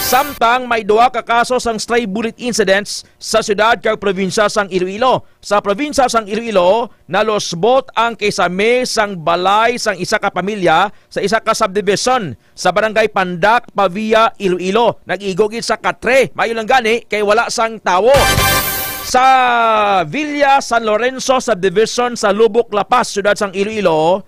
Samtang may duha ka kaso sang stray bullet incidents sa siyudad kag probinsya sang Iloilo. Sa probinsya sang Iloilo, nalusbot ang kisame sang balay sang isa ka pamilya sa isa ka subdivision sa Barangay Pandak, Pavia, Iloilo. Nag-igo gid sa katre. Maayo lang gani kay wala sang tawo. Sa Villa San Lorenzo Subdivision sa Lubok, La Paz, siyudad sang Iloilo,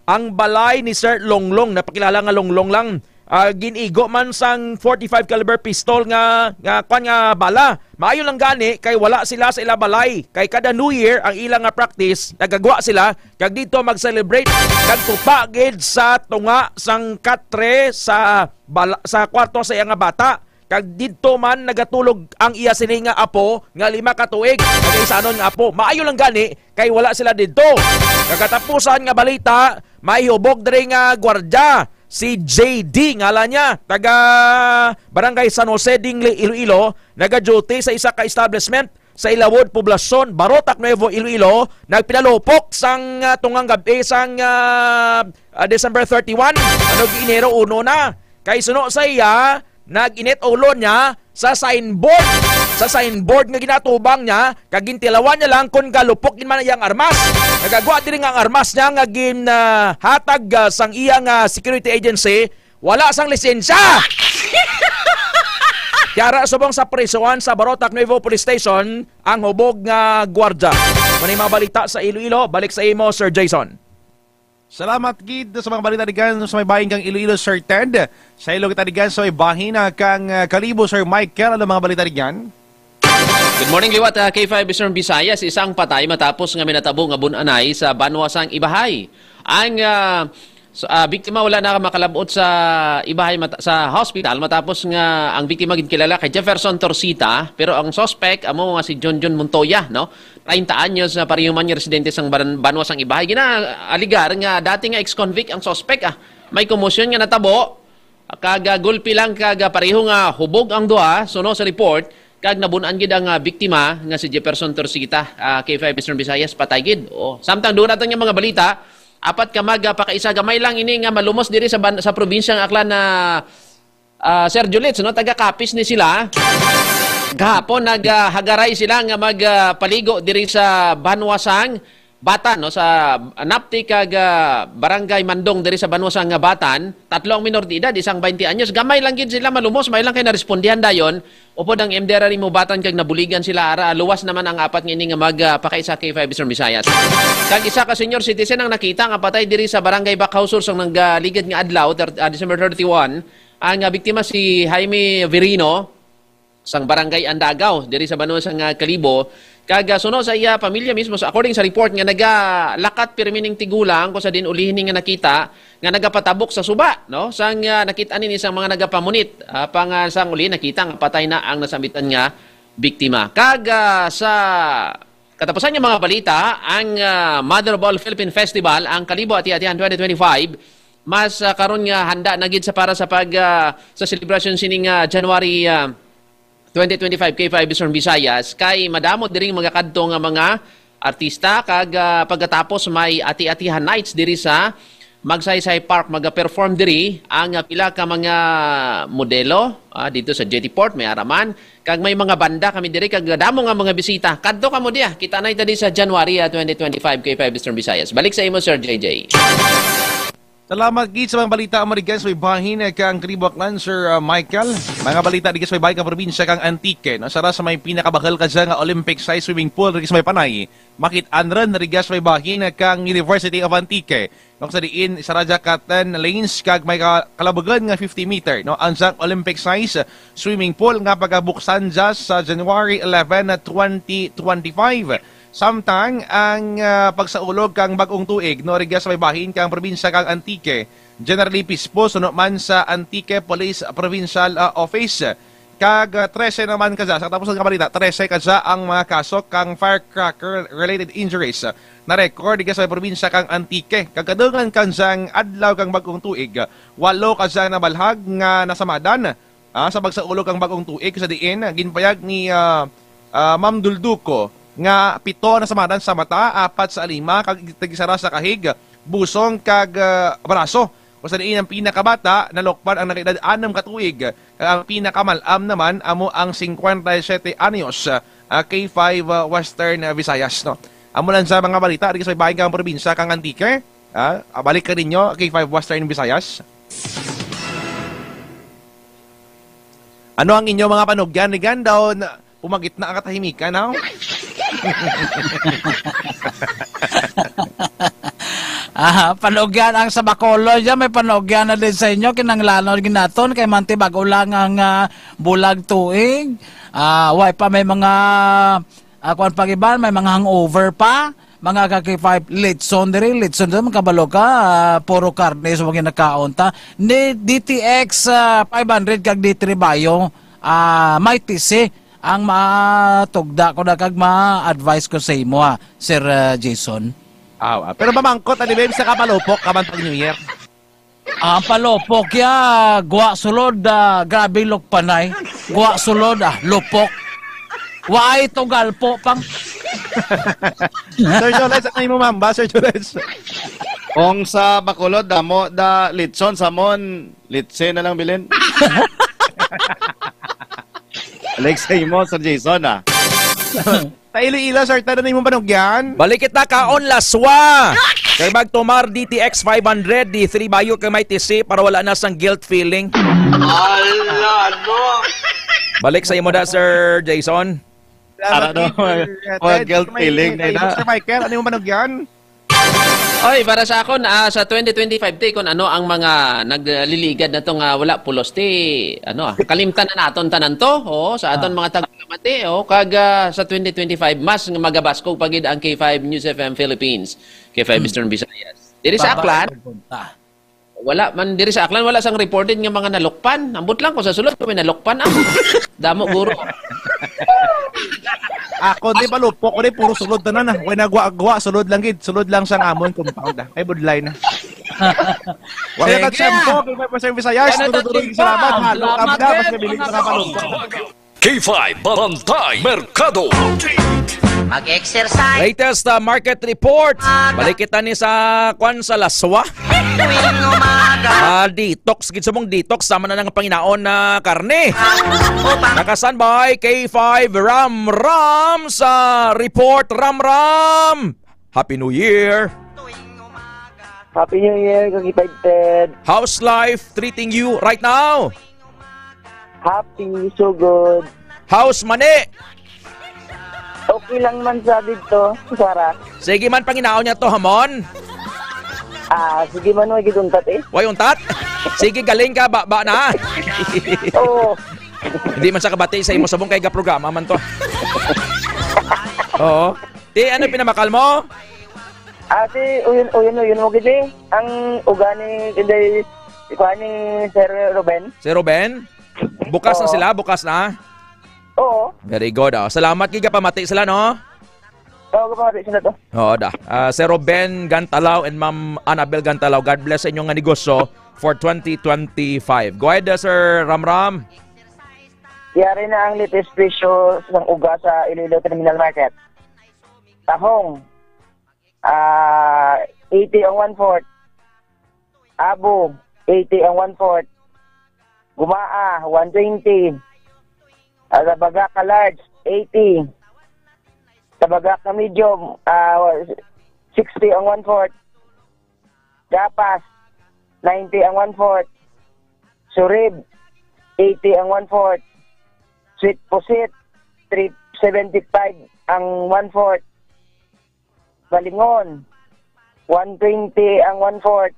ang balay ni Sir Longlong, napakilala nga Longlong lang, ah, gin-igo man sang forty-five caliber pistol nga, nga, kwan nga bala. Maayo lang gani kay wala sila sa ila balay. Kay kada New Year ang ila nga practice, nagagwa sila kag dito mag-celebrate. Nagtupa gid sa tunga sang katre sa bala, sa kwarto sa iya nga bata. Kag didto man nagatulog ang iya sini nga apo nga lima ka tuig. Kag isanon nga apo, maayo lang gani kay wala sila didto. Kagatapusan nga balita, may hubog diri nga gwardya, si J D ngalan niya, taga Barangay San Jose, Dingle, Iloilo, naga-duty sa isa ka establishment sa Ilawod Poblacion, Barotac, Nuevo Iloilo, nagpinalupok sang, ah, tungang gab-i sang, ah, ah, December thirty-one, ano, Enero uno na. Kay suno sa iya, nag-init ulo niya sa signboard. Sa signboard nga ginatubang niya, kag gintilawan niya lang kung galupok gid man iyang armas. Nagagwa diri nga ang armas niya nga gin, ah, hatag, ah, sang iya nga security agency, wala sang lisensya. Yara subong sa prisuhan sa Barotac Nuevo Police Station ang hubog nga gwardya. Mao ni mga balita sa Iloilo, balik sa imo, Sir Jason. Salamat gid sa mga balita digan sa may bahin kang Iloilo, Sir Ted. Sa ilo kita digan sa may bahin, ah, kang, ah, Kalibo, Sir Michael. Ano mga balita digan? Good morning, liwat, ah, K five Eastern Visayas. Isang patay matapos nga minatabo nga bun-anay sa banwa sang Ibahay. Ang, ah, s-, ah, biktima wala na makalabot sa Ibahay mata-, sa hospital matapos nga ang biktima ginkilala kay Jefferson Torcita, pero ang suspect amo nga si John John Montoya, no? Treinta anyos na pareho man nga residente sang baran-, banwa sang Ibahay. Ginaaligar nga dati nga ex-convict ang suspect, ah. May komosyon nga natabo, kag, ah, gulpi lang, kag, ah, pareho nga hubog ang duha, suno sa report, kag nabun-an gid ang, ah, biktima nga si Jefferson Torcita, ah, K five Eastern Visayas, patay gid. O, samtang duha naton nga mga balita, apat ka mag, ah, pakaisa gamay lang ini nga malumos diri sa ban-, sa probinsya nga Aklan na, ah, Sir Julits, no, taga Capiz ni sila. Gahapon naghagaray sila nga mag, ah, paligo diri sa banwa sang Batan, no, sa Napti kag, ah, Barangay Mandong diri sa banwa sang Batan. Tatlo ang minor de edad, isang twenty anyos. Gamay lang gid sila malumos, may lang kay narespondihan dayon. Upod ang M D R R Imubatan kag nabuligan sila ara. Luwas naman ang apat nga ini nga mag, ah, pakaisa K five Eastern Visayas. Kag isa ka senior citizen ang nakita nga patay diri sa Barangay Bacaw Sur sang nagaligid nga adlaw, ter-, ah, December thirty-one. Ang, ah, biktima si Jaime Verino sang Barangay Andagaw diri sa banwa sang, ah, Kalibo. Kag, ah, suno sa iya pamilya mismo, sa, according sa report nga nagalakat pirmi ning tigulang, kung sa diin ulihi ni nga nakita nga nagapatabok sa suba, no? Sang, ah, nakit-an ini sang mga nagapamunit, ah, pa nga sang uli nakita nga patay na ang nasambitan nga biktima. Kag, ah, sa katapusan nga mga balita, ang, ah, Mother of All Philippine Festival, ang Kalibo Ati-Atihan twenty twenty-five, mas, ah, karon nga handa na gid sa para sa pag, ah, sa selebrasyon sining, ah, January, ah, twenty twenty-five K five Eastern Visayas, kay madamo diri magakadto nga mga artista, kag, ah, pagkatapos may Ati-Atihan Nights diri sa Magsaysay Park. Maga-perform diri ang, ah, pila ka mga modelo, ah, dito sa Jetty Port, may araman, kag may mga banda kami diri, kag damo nga mga bisita. Kadto kamo diya, kita na ita di sa January, ah, twenty twenty-five K five Eastern Visayas. Balik sa imo, Sir J J. Salamat gid sa mga balita, Marigan, sa may bahin kang Kalibo, Aklan, Sir, ah, Michael. Mga balita di sa may bahin kang probinsya kang Antique, no? Sara sa may pinakabahal ka dyan nga Olympic size swimming pool, di sa may Panay. Makit-an rin, Marigan, sa may bahin kang University of Antique. No, sa diin, isa ra dya ka ten lanes kag may ka-, kalabugan nga fifty meter, no? Ang dyan Olympic size swimming pool nga pagabuksan dya sa January eleven, twenty twenty-five. Samtang ang, ah, pagsaulog kang bag-ong tuig, no, rigya sa may bahin kang probinsya kang Antique, generally peaceful, suno man sa Antique Police Provincial, ah, Office. Kag, ah, trese naman kaja, sa katapos nga balita, trese kaja ang mga kaso kang firecracker-related injuries na record rigya sa may probinsya kang Antique. Kag kadungan kanjang adlaw kang bag-ong tuig, walo kaja nabalhag nga nasamadan, ah, sa pagsaulog kang bag-ong tuig, sa diin, ah, ginpayag ni, ah, ah, Ma'am Dulduco nga pito nasamadan sa mata, apat sa alima, kag tig-isa ra sa kahig, busong, kag, ah, braso. Kung sa diin ang pinakabata, nalukpan ang nakaedad anum ka tuig, kag ang pinakamal-am naman amo ang cincuenta y siete anyos, ah, K five, ah, Western, ah, Visayas, no? Amo lang sa mga balita, dito sa bahin kang probinsya kang Antique. Ah, ah, balik ka ninyo, K five Western Visayas. Ano ang inyo mga panugyan ni Gandaw? Na, pumagit na ang katahimikan, ha? Ah, panugyan ang sa Bacolod, ya, may panugyan na din sa inyo, kinanglanon ginaton, kay manti bago lang ang, ah, bulag tuig. Ah, way pa may mga, ah, kuwan pag iban, may mga hangover pa. Mga ka-K five, litson diri, litson diri, magkabalo ka, ah, puro karne sa mga nakaon ta. Ni D T X, ah, five hundred kag D three Bayo, ah, may tisi ang matugda ko na kag ma-advise ko sa imo, ah, Sir, ah, Jason. Aw, ah, pero mamangkot, ah, di ba, sa kapalupok ka man pag New Year? Ah, ang palupok ya, guwa sulod, ah, grabe lukpanay. Guwa sulod, ah, lupok. Waay tugal po pang. Sir Joles, ano imo mamba, Sir Joles? Kung sa Bacolod, damo da litson, samon, litse na lang bilin. Alex, sa imo, Sir Jason, ah. Sa Iloilo, Sir Ted, ano imong panugyan? Balik kita kaon, laswa. Kay magtumar D T X five hundred, D three bayo kay may T C para wala na sang guilt feeling. Ala, no? Balik sa imo da, Sir Jason. Salamat, Ara, no? Sir Mga Ted. guilt May, feeling may na ina. Sir Michael, ano imong panugyan? Oy, para sa akon, ah, sa twenty twenty-five, ti, kung ano ang mga nagliligad na to nga wala pulos, ti, ano, ah, kalimtan na naton tanan to, oh, sa aton Ah. mga taga-, mati, oh, kag, ah, sa twenty twenty-five, mas magabaskog pa gid ang K five News F M Philippines, K five Hmm. Eastern Visayas. Diri sa Baba Aklan, ang punta. Wala man diri sa Aklan, wala sang reported nga mga nalukpan. Ambot lang ko sa sulod, kung may nalukpan, ah. Damo, guro. Ako, di, malupok ko, di, puro sulod tanan, ah. Way nagwa-gwa, sulod lang gid, sulod lang sang amon compound, ah. Ay, budlay na. Wala Sige. ka tiyempo, kung may pa-service ayas, Wala na tuloy-tuloy, tiyempo. salamat, ha. Salamat, Lukam na, sir. mas mabilis Salamat, sa kapalupok. K five Barangay Merkado. Mag-exercise. Latest, uh, market report. Aga. Balik kita ni sa, kwan, sa laswa. Tuwing umaga. Ah, detox, gid sa mong detox, sama na ng panginaon na karne. Upang Naka-standby, K five Ram Ram sa report. Ram Ram! Happy New Year! Happy New Year, Kaki Ted. How's life treating you right now? Happy, so good. How's mani? Okay lang man sa dito, Sara. Sige man, panginaon niya to, hamon. Ah, sige man, way gid untat eh. Way untat? Sige, galing ka, ba, ba na? Oo. Hindi man sa kabati sa imo subong kay ga programa man to. Oo. Ti, ano pinamakal mo? Ah, si Uyon, Uyon, Uyon mo gid eh. Ang uga ni, hindi, ikuha ni Sir Ruben. Si Ruben? Bukas na Oo. sila? Bukas na? Oo. Very good. Oh. Salamat, gigapamati sila, no? Oo, kapamati sila to. Oo, da. Ah, Sir Ruben Gantalaw and Ma'am Annabel Gantalaw. God bless sa inyong nga negosyo for twenty twenty-five. Go ahead, uh, Sir Ramram. Yari na ang latest presyo sa uga sa Iloilo Terminal Market. Tahong, ah, eighty ang one-fourth. Abo, eighty ang one-fourth. Gumaa, one twenty. Ah, sa bagak ka large, eighty. Sa bagak ka medium, ah, sixty ang one-fourth. Gapas, ninety ang one-fourth. Surib, eighty ang one-fourth. Sweet pusit, three seventy-five ang one-fourth. Balingon, one twenty ang one-fourth.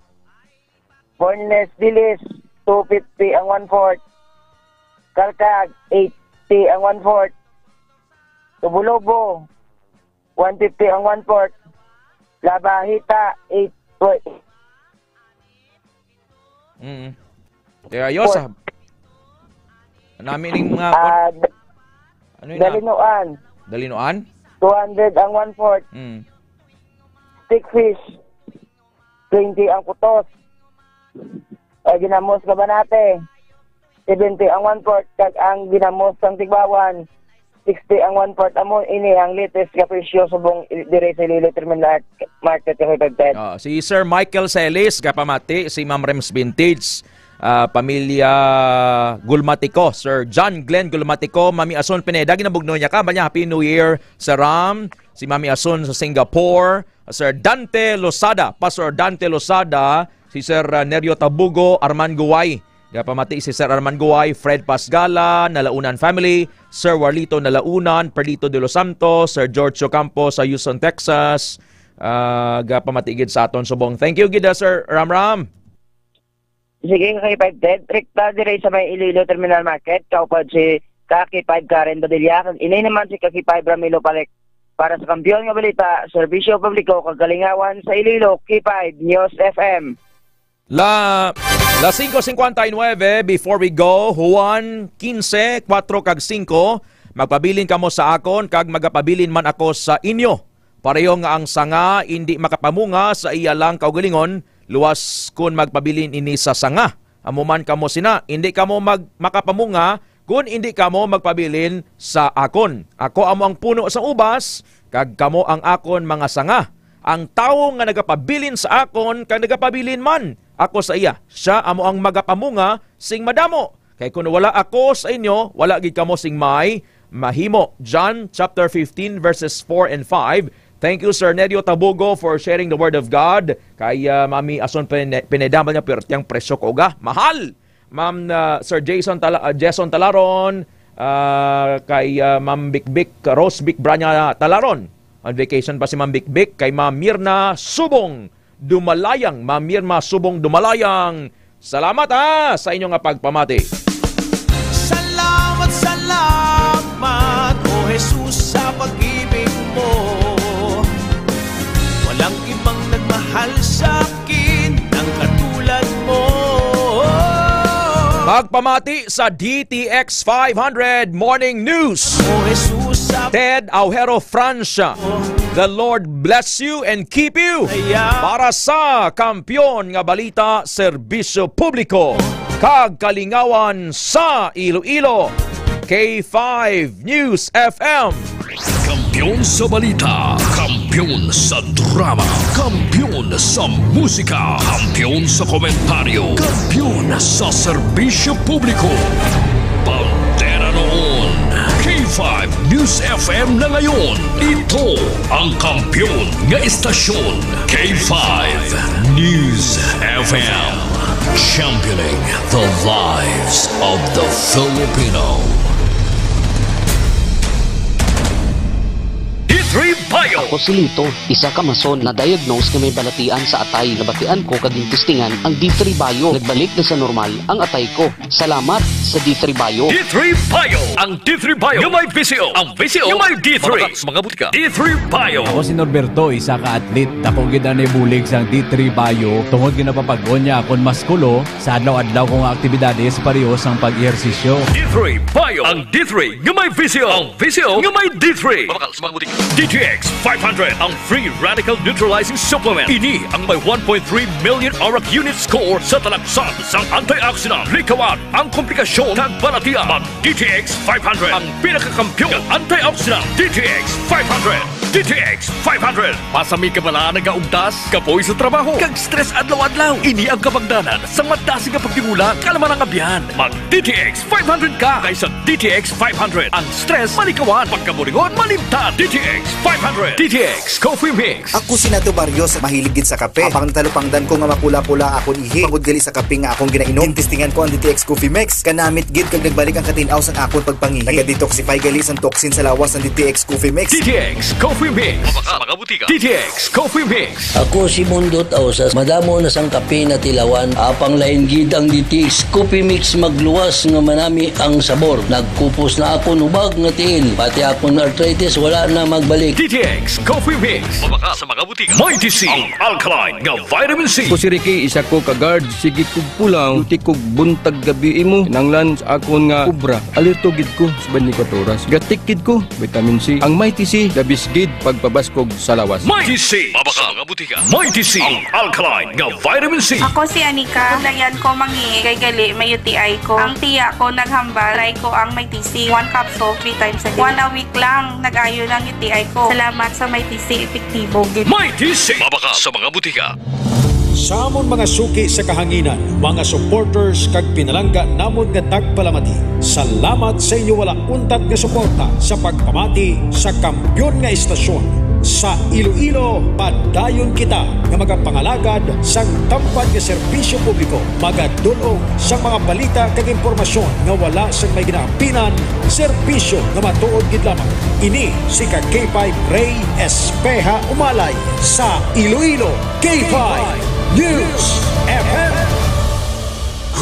Boneless dilis, two fifty ang one-fourth. Kalkag, eighty ang one-fourth. Tubulobo, one fifty ang one-fourth. Labahita, eight, Mm. Kaya ayos, Four. ah. Nami ning mga Ah, ano yun, ah? Dalinuan. Dalinuan? Two hundred ang one-fourth. Mm. Stick fish, twenty ang kutos. Ay, ginamos ka ba natin? Seventy ang one-fourth, kag ang ginamos sang tigbawan, sixty ang one-fourth. Amo ini ang latest nga presyo subong i-, dire sa Iloilo Terminal Market, Kahoy Pagpet. Oh, si Sir Michael Celis, kapamati, si Ma'am Rems Vintage, ah, pamilya Gulmatico, Sir John Glenn Gulmatico, Mami Ason Pineda, ginabugno niya ka, banya, Happy New Year, Sir Ram, si Mami Ason sa Singapore, Sir Dante Losada, Pastor Dante Losada, si Sir, ah, Nerio Tabugo, Arman Guway, gapamati si Sir Arman Guway, Fred Pasgala, Nalaunan family, Sir Warlito Nalaunan, Perlito de los Santos, Sir George Ocampo sa Houston, Texas, ah, gapamati gid sa aton subong. Thank you gid, ah, Sir Ram Ram. Sige, Kaki Five Ted. Rekta dire sa may Iloilo Terminal Market, kaupod si Kaki Five Karen Badilla, kag inay naman si Kaki Five Ramilo Palek. Para sa Kampiyon nga Balita, Serbisyo Publiko, kag Kalingawan sa Iloilo, K five News F M. La, las cinco cincuenta y nueve, before we go, Juan quince, cuatro kag cinco, magpabilin kamo sa akon, kag magapabilin man ako sa inyo. Pareho nga ang sanga indi makapamunga sa iya lang kaugalingon, luwas kon magpabilin ini sa sanga. Amo man kamo sina, indi kamo mag-, makapamunga kon indi kamo magpabilin sa akon. Ako amo ang puno sa ubas, kag kamo ang akon mga sanga. Ang tawo nga nagapabilin sa akon kag nagapabilin man ako sa iya, sia amo ang magapamunga sing madamo. Kay kun wala ako sa inyo, wala gid kamo sing may mahimo. John chapter fifteen, verses four and five. Thank you, Sir Nedio Tabugo, for sharing the word of God. Kay, ah, Mami Ason, pin-, pinedambal niya, pero tiyang presyo ko ga. Mahal! Ma'am, ah, Sir Jason Tala-, ah, Jason Talaron, ah, kay, ah, Ma'am Bikbik, Rose Bik Branya Talaron. On vacation pa si Ma'am Bikbik, kay Ma'am Mirna Subong Dumalayang, Ma'am Mirna Subong Dumalayang. Salamat, ha, sa inyo nga pagpamati. Salamat, salamat, O Jesus, sa pag-ibig mo. Walang ibang nagmahal sa akin ng katulad mo. Pagpamati sa D T X five hundred Morning News. O Jesus, sa Ted Aujero Francia, the Lord bless you and keep you. Para sa Kampiyon nga Balita, Serbisyo Publiko, kag Kalingawan sa Iloilo, K five News F M. Kampiyon sa balita, kampiyon sa drama, kampiyon sa musika, kampiyon sa komentaryo, kampiyon sa serbisyo publiko. Bandera noon, K five News F M na ngayon. Ito ang kampiyon nga istasyon, K five News F M. Championing the lives of the Filipino. D three Bio. Ako si Lito, isa ka mason na diagnose nga may balatian sa atay. Nabatian ko kag gintistingan ang D three Bio. Nagbalik na sa normal ang atay ko. Salamat sa D three Bio. D three Bio. Ang D three Bio nga may V C O. Ang V C O nga may D three. Mabakal sa mga butika. D three Bio. Ako si Norberto, isa ka athlete. Dako gid ang nabulig sang D three Bio tungod ginapapag-on niya akon maskulo sa adlaw-adlaw ko nga aktibidades, pareho sang pag-ehersisyo. D three Bio. Ang D three nga may V C O. Ang V C O nga may D three. Mabakal sa mga butika. D T X five hundred, ang free radical neutralizing supplement. Ini ang may one point three million ORAC unit score sa talaksan sang antioxidant. Likawan ang komplikasyon kag balatian. Mag D T X five hundred, ang pinakakampiyon nga antioxidant. D T X five hundred. D T X five hundred. Pasami ka bala nagaugtas, kapoy sa trabaho, kag stress adlaw-adlaw. Ini ang kabangdanan sang madasig nga pagtimulan, kalma nga abyan. Mag D T X five hundred ka, kay sa D T X five hundred, ang stress malikawan, pagkaburingon malimtan. D T X five hundred. D T X Coffee Mix. Ako si Nato Barrios, mahilig gid sa kape. Apang natalupangdan ko nga mapula-pula akon ihi tungod gali sa kape nga akong ginainom, gintistingan ko ang D T X Coffee Mix. Kanamit gid kag nagbalik ang katin-aw sang akon pagpangihi. Naga-detoxify gali sang toxin sa lawas ang D T X Coffee Mix. D T X Coffee Mix. Mabakal sa mga butika. D T X Coffee Mix. Ako si Bundot Ausas. Madamo na sang kape natilawan. Apang lain gid ang D T X Coffee Mix, magluwas nga manami ang sabor. Nagkupos na akon hubag nga tiil. Pati akon arthritis wala na magbalik. D T X Coffee Mix. Mabakal sa mga butika. Mighty C, ang alkaline nga vitamin C. Ako si Ricky, isa ko ka guard. Sige kog pulaw, duty kog buntag gabi imo. Kinahanglan sa akon nga obra. Alerto gid ko sa twenty-four oras. Gatik gid ko, vitamin C. Ang Mighty C, the best gid pagpabaskog sa lawas. Mighty C, mabakal sa mga butika. Mighty C, ang alkaline nga vitamin C. Ako si Anika. Layan ko mangihi kay gali may U T I ko. Ang tiya ko naghambal, try ko ang Mighty C. One capsule, three times a day. One a week lang, nag-ayo na ang U T I ko. Salamat sa Mighty C, epektibo gid. Mighty C, mabakal sa mga butika. Sa amon mga suki sa kahanginan, mga supporters kag pinalangga namon nga tagpalamati, salamat sa inyo wala untat nga suporta sa pagpamati sa kampiyon nga istasyon. Sa Iloilo, padayon kita nga magapangalagad sang tampad nga serbisyo publiko, magadul-ong sang mga balita kag impormasyon nga wala sang may ginaapinan, serbisyo nga matuod gid lamang. Ini si ka K five Rey Espeha Umalay sa Iloilo, K five News F M.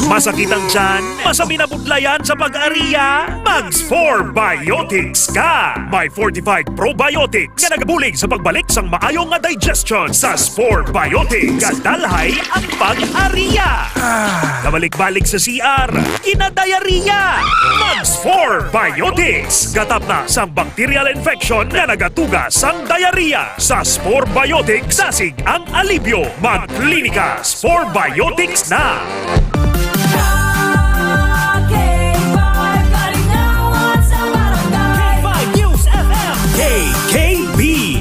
Masakit ang tiyan? Masami na budlayan sa pag-ariya? Mag Spore Biotics ka! May fortified probiotics nga nagabulig sa pagbalik sang maayo nga digestion. Sa Spore Biotics, gadalhay ang pag-ariya. Ah, kabalik-balik sa C R, ginadiarrhea. Mag Spore Biotics, gatapna sang bacterial infection nga nagatuga sang diarrhea. Sa Spore Biotics, dasig ang alibyo. Magklinika Spore Biotics na. K five News F M. K K B,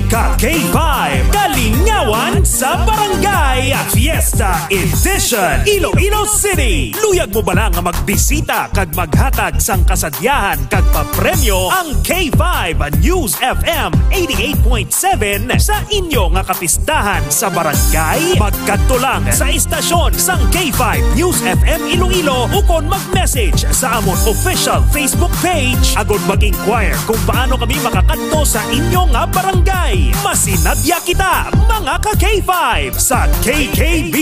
ka K five, Kalingawan sa Barangay. Fiesta Edition, Iloilo City. Luyag mo bala nga magbisita kag maghatag sang kasadyahan kag papremyo ang K five News F M eighty-eight point seven sa inyo nga kapistahan sa barangay? Magkadto lang sa istasyon sang K five News F M Iloilo ukon mag-message sa amon official Facebook page agod mag-inquire kung paano kami makakadto sa inyo nga barangay. Masinadya kita, mga ka K five, sa K K B,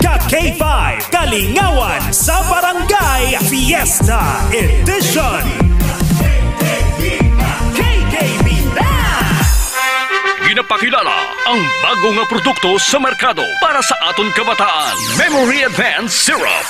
ka K five, Kalingawan sa Barangay Fiesta Edition. K K B na! Ginapakilala ang bago nga produkto sa merkado para sa aton kabataan, Memory Advance Syrup.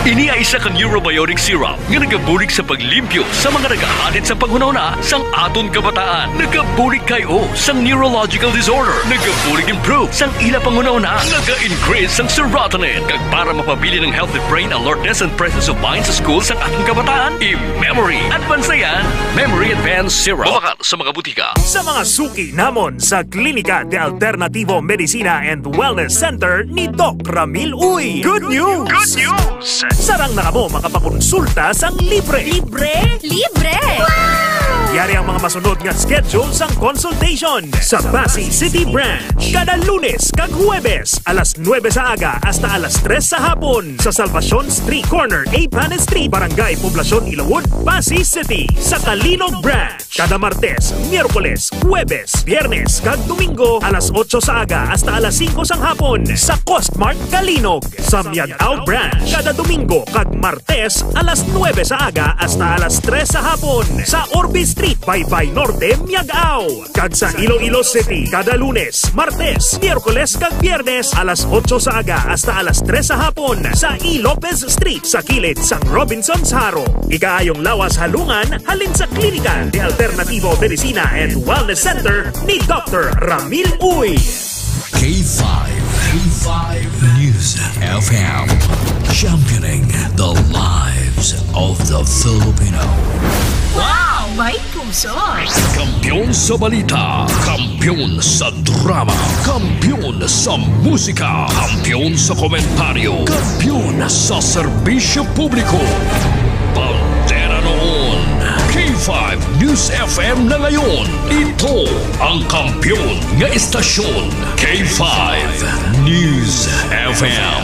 Ini ay isa ka neurobiotic syrup nga nagabulig sa paglimpyo sa mga nagahalit sa panghunahuna sang aton kabataan. Nagabulig kay o sang neurological disorder. Nagabulig improve sang ila panghunahuna. Naga-increase sang serotonin. Kag para mapabilin ang healthy brain alertness and presence of mind sa school sang aton kabataan, i-memory. Advance na yan. Memory Advance Syrup. Mabakal sa mga butika. Sa mga suki namon sa Klinika de Alternativo Medicina and Wellness Center ni Doc Ramil Uy. Good news! Good news! Sarang na kamo makapakonsulta sang libre. Libre? Libre! Wow! Yari ang mga masunod nga schedule sang consultation sa Passi City Branch. Kada Lunes kag Huwebes, alas nuebe sa aga hasta alas tres sa hapon, sa Salvacion Street, corner A Panes Street, Barangay Poblacion, Ilawod, Passi City. Sa Calinog Branch, kada Martes, Miyerkules, Huwebes, Biyernes, kag Domingo, alas otso sa aga hasta alas singko sang hapon, sa Costmart Calinog. Sa Miag-ao Branch, kada Domingo kag Martes, alas nuebe sa aga hasta alas tres sa hapon, sa Orbe Street, Baybay Norte, Miag-ao. Kag sa Iloilo City, kada Lunes, Martes, Miyerkules, kag Biyernes, alas otso sa aga hasta alas tres sa hapon, sa E. Lopez Street, sa kilid sang Robinsons Jaro. Ikaayong lawas halungan halin sa Klinika de Alternativo Medicina and Wellness Center ni Doctor Ramil Uy. K five, K five News F M, championing the lives of the Filipino. Wow! May puso! Kampiyon sa balita, kampiyon sa drama, kampiyon sa musika, kampiyon sa komentaryo, kampiyon sa serbisyo publiko. Bandera noon, K five News F M na ngayon. Ito ang kampiyon nga istasyon, K five News F M.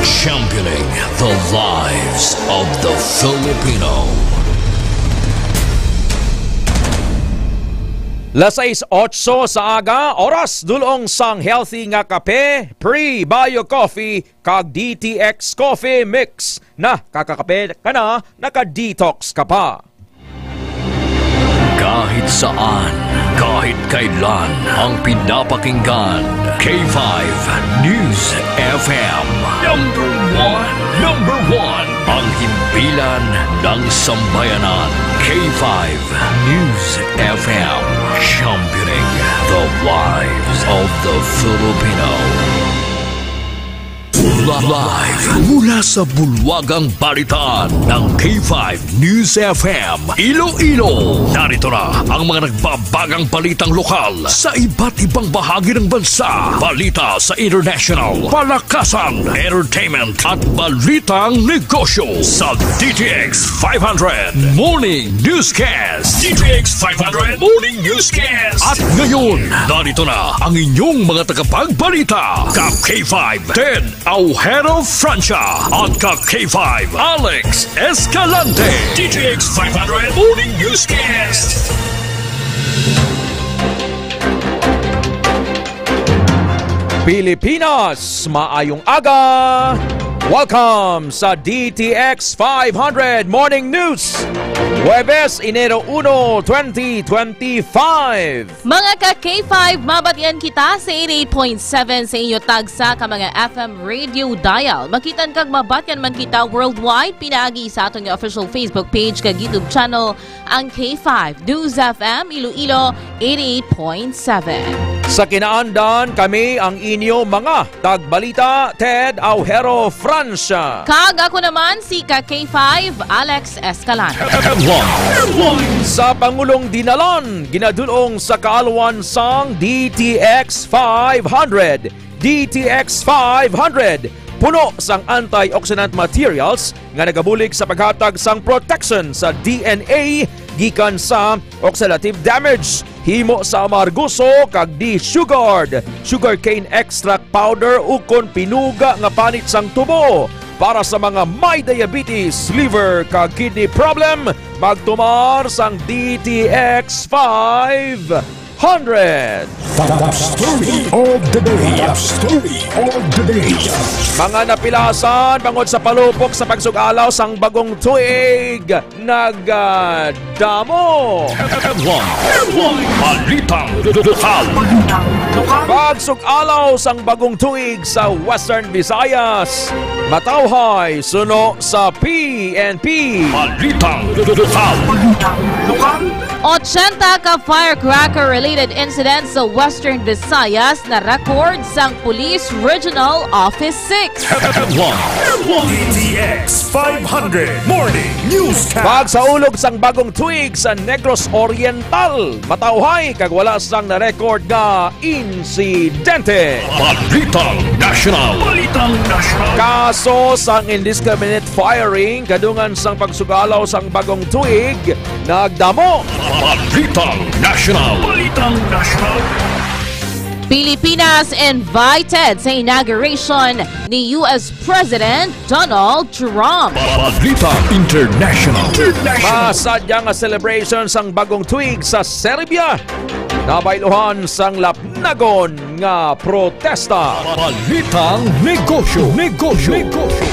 Championing the lives of the Filipino. Las sais otso sa aga, oras dulong sang healthy nga kape, Pre-Bio Coffee, kag D T X Coffee Mix. Nakakakape ka na, naka-detox ka pa. Kahit saan, kahit kailan, ang pinapakinggan, K five News F M. Number one, number one, ang himpilan ng sambayanan. K five News F M, championing the lives of the Filipino. Live mula sa bulwagang balitaan ng K five News F M Iloilo. Narito na ang mga nagbabagang balitang lokal sa iba't ibang bahagi ng bansa. Balita sa international, palakasan, entertainment, at balitang negosyo sa D T X five hundred Morning Newscast. D T X five hundred Morning Newscast. At ngayon, narito na ang inyong mga tagapagbalita, ka K five, Ted Aujero Francia, at ka K five, Alex Escalante. D T X five hundred Morning Newscast. Pilipinas, maayong aga. Welcome sa D T X five hundred Morning News. Huwebes, Enero uno, twenty twenty-five. Mga ka K five, mabatian kita sa eighty-eight point seven sa inyo tagsa ka mga F M radio dial. Makitan kag mabatian man kita worldwide pinaagi sa aton nga official Facebook page kag YouTube channel, ang K five News F M Iloilo eighty-eight point seven. Sa kinaandan, kami ang inyo mga tagbalita, Ted Aujero Francia. Kag ako naman si ka K five, Alex Escalante. Headlines. Sa Pangulong Dinalan, ginadulong sa kaalwan sang D T X five hundred, D T X five hundred, puno sang antioxidant materials nga nagabulig sa paghatag sang protection sa D N A gikan sa oxidative damage. Himo sa amargoso kag D-Sugard, sugarcane extract powder, ukon pinuga nga panit sang tubo. Para sa mga may diabetes, liver, kag kidney problem, magtumar sang D T X five hundred. The story of the day. The story of the day. Mga napilasan bangod sa palupok sa pagsugalaw sang bagong tuig, nagadamo. Headline. Headline. Balitang lokal. Pagsugalaw sang bagong tuig sa Western Visayas. Matawhay suno sa P N P. Balitang lokal. Ochenta ka firecracker-related incidents sa Western Visayas na record sang Police Regional Office six. Headline. D T X five hundred Morning Newscast. Pagsaulog sang bagong tuig sa Negros Oriental, matawhay kag wala sang na-record nga insidente. Balitang National. Balitang National. Kaso sang indiscriminate firing kadungan sang pagsugalaw sang bagong tuig nagdamo. Balitang National. Balitang National. Pilipinas invited sa inauguration ni U S President Donald Trump. Balita International. Masadya nga celebration sang bagong tuig sa Serbia. Nabayluhan sang lapnagon nga protesta. Balitang negosyo, negosyo, negosyo.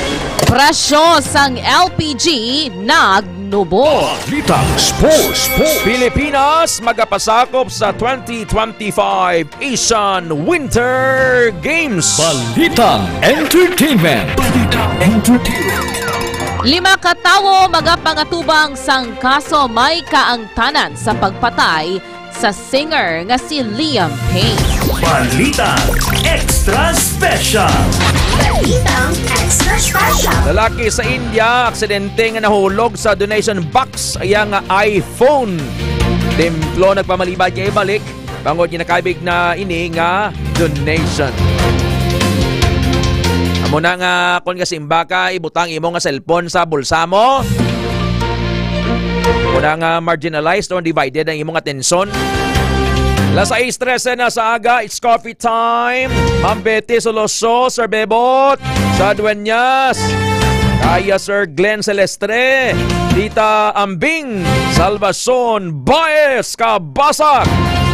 Presyo sang L P G nagnubo. Balitang sports, sports. Pilipinas magapasakop sa twenty twenty-five Asian Winter Games. Balitang entertainment. Balitang entertainment. Lima ka tawo magapangatubang sang kaso may kaangtanan sa pagpatay sa singer nga si Liam Payne. Balitang Extra Special. Balitang Extra Special. Lalaki sa India, aksidente nga nahulog sa donation box iya nga iPhone. Templo nagpamalibad niya ibalik, bangod nga nakabig na ini nga donation. Amo na nga, kung kasimba ka, ibutang imo nga cellphone sa bulsa mo. Amo na nga marginalized or divided ang imong atensyon. Las sais trese na sa aga, it's coffee time. Ma'am Betty Soloso, Sir Bebot, sa Dueñas. Kaya Sir Glenn Celestre, Tita Ambing, Salvacion Baez, Kabasak,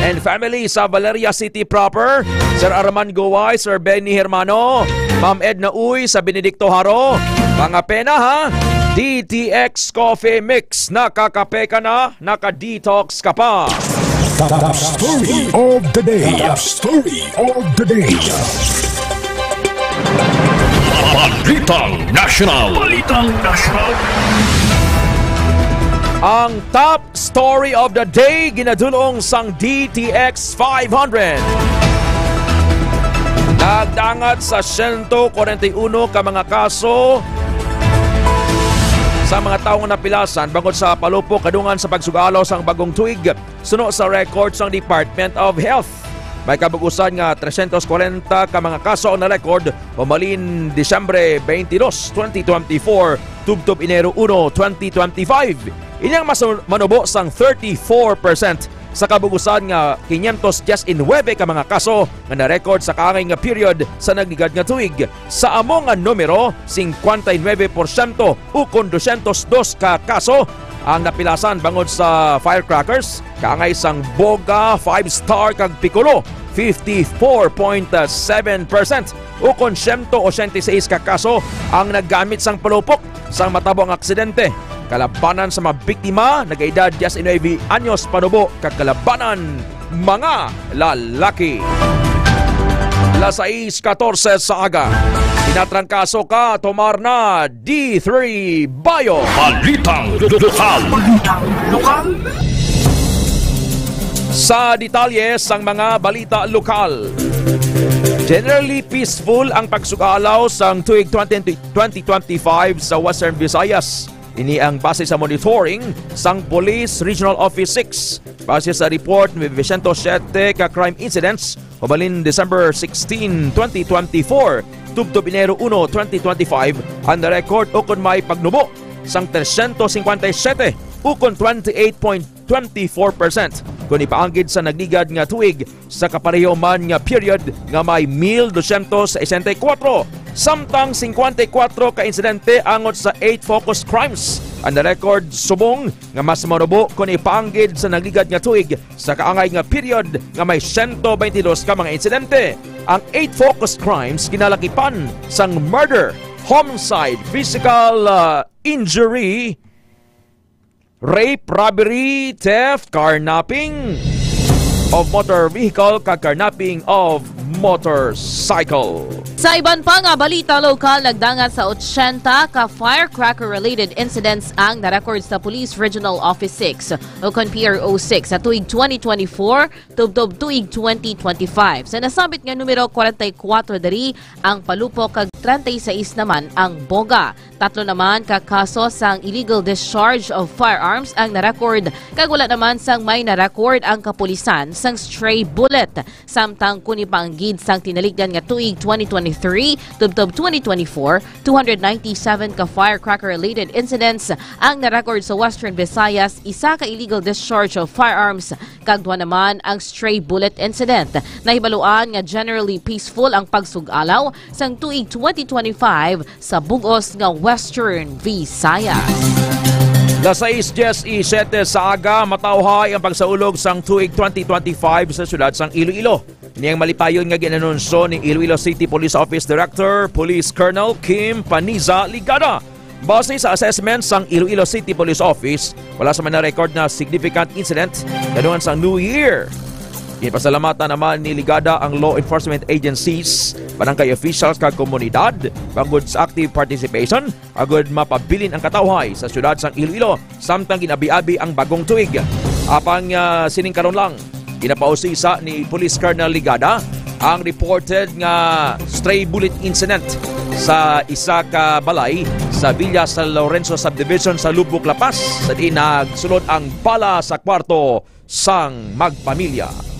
and family sa Valeria City proper, Sir Arman Guway, Sir Benny Hermano, Ma'am Edna Uy sa Benedicto Haro. Mga pena ha, D T X Coffee Mix, nakakape ka na, naka-detox ka pa. The, the story of the day. The story of the day. Balitang National. Balitang National. Ang top story of the day ginadulong sang D T X five hundred. Nagdangat sa siyento kwarenta y uno ka mga kaso sa mga tawo nga napilasan bangod sa palupok kadungan sa pagsugalaw sang bagong tuig. Suno sa record sang Department of Health, may kabug-usan nga tresyentos kwarenta ka mga kaso ang na-record mabalhin Disyembre twenty-two, twenty twenty-four, tubtob Enero uno, twenty twenty-five. Ining mas manubo sang thirty-four percent sa kabug-usan nga quinientos diecinuebe ka mga kaso nga na-record sa kaangay nga period sa nagligad nga tuig. Sa amo nga numero, singkwenta y nuebe porsyento ukon dosyentos dos ka kaso ang napilasan bangod sa firecrackers, kaangay sang boga, five star, kag piccolo, fifty-four point seven percent, ukon siyento ochenta y seis ka kaso ang naggamit sang palupok. Sang matabo ang aksidente, kalabanan sa mga biktima nagaedad diecinuebe anyos panubo, kag kalabanan mga lalaki. Las sais katorse sa aga. Tinatrangkaso ka, tumar na, D three Bio. Balitang lokal. Balitang lokal. Sa detalye sang mga balita lokal. Generally peaceful ang pagsugalaw sang tuig twenty, twenty twenty-five sa Western Visayas. Ini ang base sa monitoring sang Police Regional Office six. Base sa report, may dosyentos siyete ka crime incidents hubalin December sixteen, twenty twenty-four, tubtob Enero uno, twenty twenty-five, ang na-record ukon may pagnubo sang tresyentos singkwenta y siyete ukon twenty-eight point twenty-four percent kon ipaanggid sa nagligad nga tuig sa kapareho man nga period nga may mil dosyentos sesenta y kuwatro, samtang singkwenta y kuwatro ka insidente angot sa eight focus crimes ang na-record subong nga mas manubo kon ipaanggid sa nagligad nga tuig sa kaangay nga period nga may siyento baynte dos ka mga insidente. Ang eight focus crimes ginalakipan sang murder, homicide, physical, ah, injury, rape, robbery, theft, carnapping of motor vehicle, kag carnapping of motorcycle. Sa iban pa nga balita lokal, nagdangat sa ochenta ka firecracker-related incidents ang na-record sa Police Regional Office six, o kon P R O six, sa tuig twenty twenty-four tubtob tuig twenty twenty-five. Sa nasambit nga numero, kwarenta y kuwatro diri ang palupok kag treinta y seis naman ang boga. Tatlo naman ka kaso sang illegal discharge of firearms ang na-record, kag wala naman sang may na-record ang kapulisan sang stray bullet. Samtang kon ipaanggid sang tinalikdan nga tuig twenty twenty-three tubtob twenty twenty-four, two hundred ninety-seven ka firecracker-related incidents ang na-record sa Western Visayas, isa ka illegal discharge of firearms, kag duha naman ang stray bullet incident. Nahibaluan nga generally peaceful ang pagsug-alaw sang tuig twenty twenty-five sa bug-os nga Western Visayas. Las sais dies y siete sa aga, matawhay ang pagsaulog sang tuig twenty twenty-five sa siyudad sang Iloilo. Ini ang malipayon nga gin-anunsyo ni Iloilo City Police Office Director, Police Colonel Kim Paniza Ligada. Base sa assessment sang Iloilo City Police Office, wala sa man na-record na significant incident kadungan sang New Year. Ginpasalamatan naman ni Ligada ang law enforcement agencies, barangay officials, kag komunidad bangod sa active participation agod mapabilin ang katawhay sa siyudad sang Iloilo samtang gin-abi-abi ang bagong tuig. Apang, ah, sining karon lang, ginapausisa ni Police Colonel Ligada ang reported nga stray bullet incident sa isa ka balay sa Villa San Lorenzo Subdivision sa Lubok, La Paz, sa diin nagsulod ang bala sa kwarto sang magpamilya.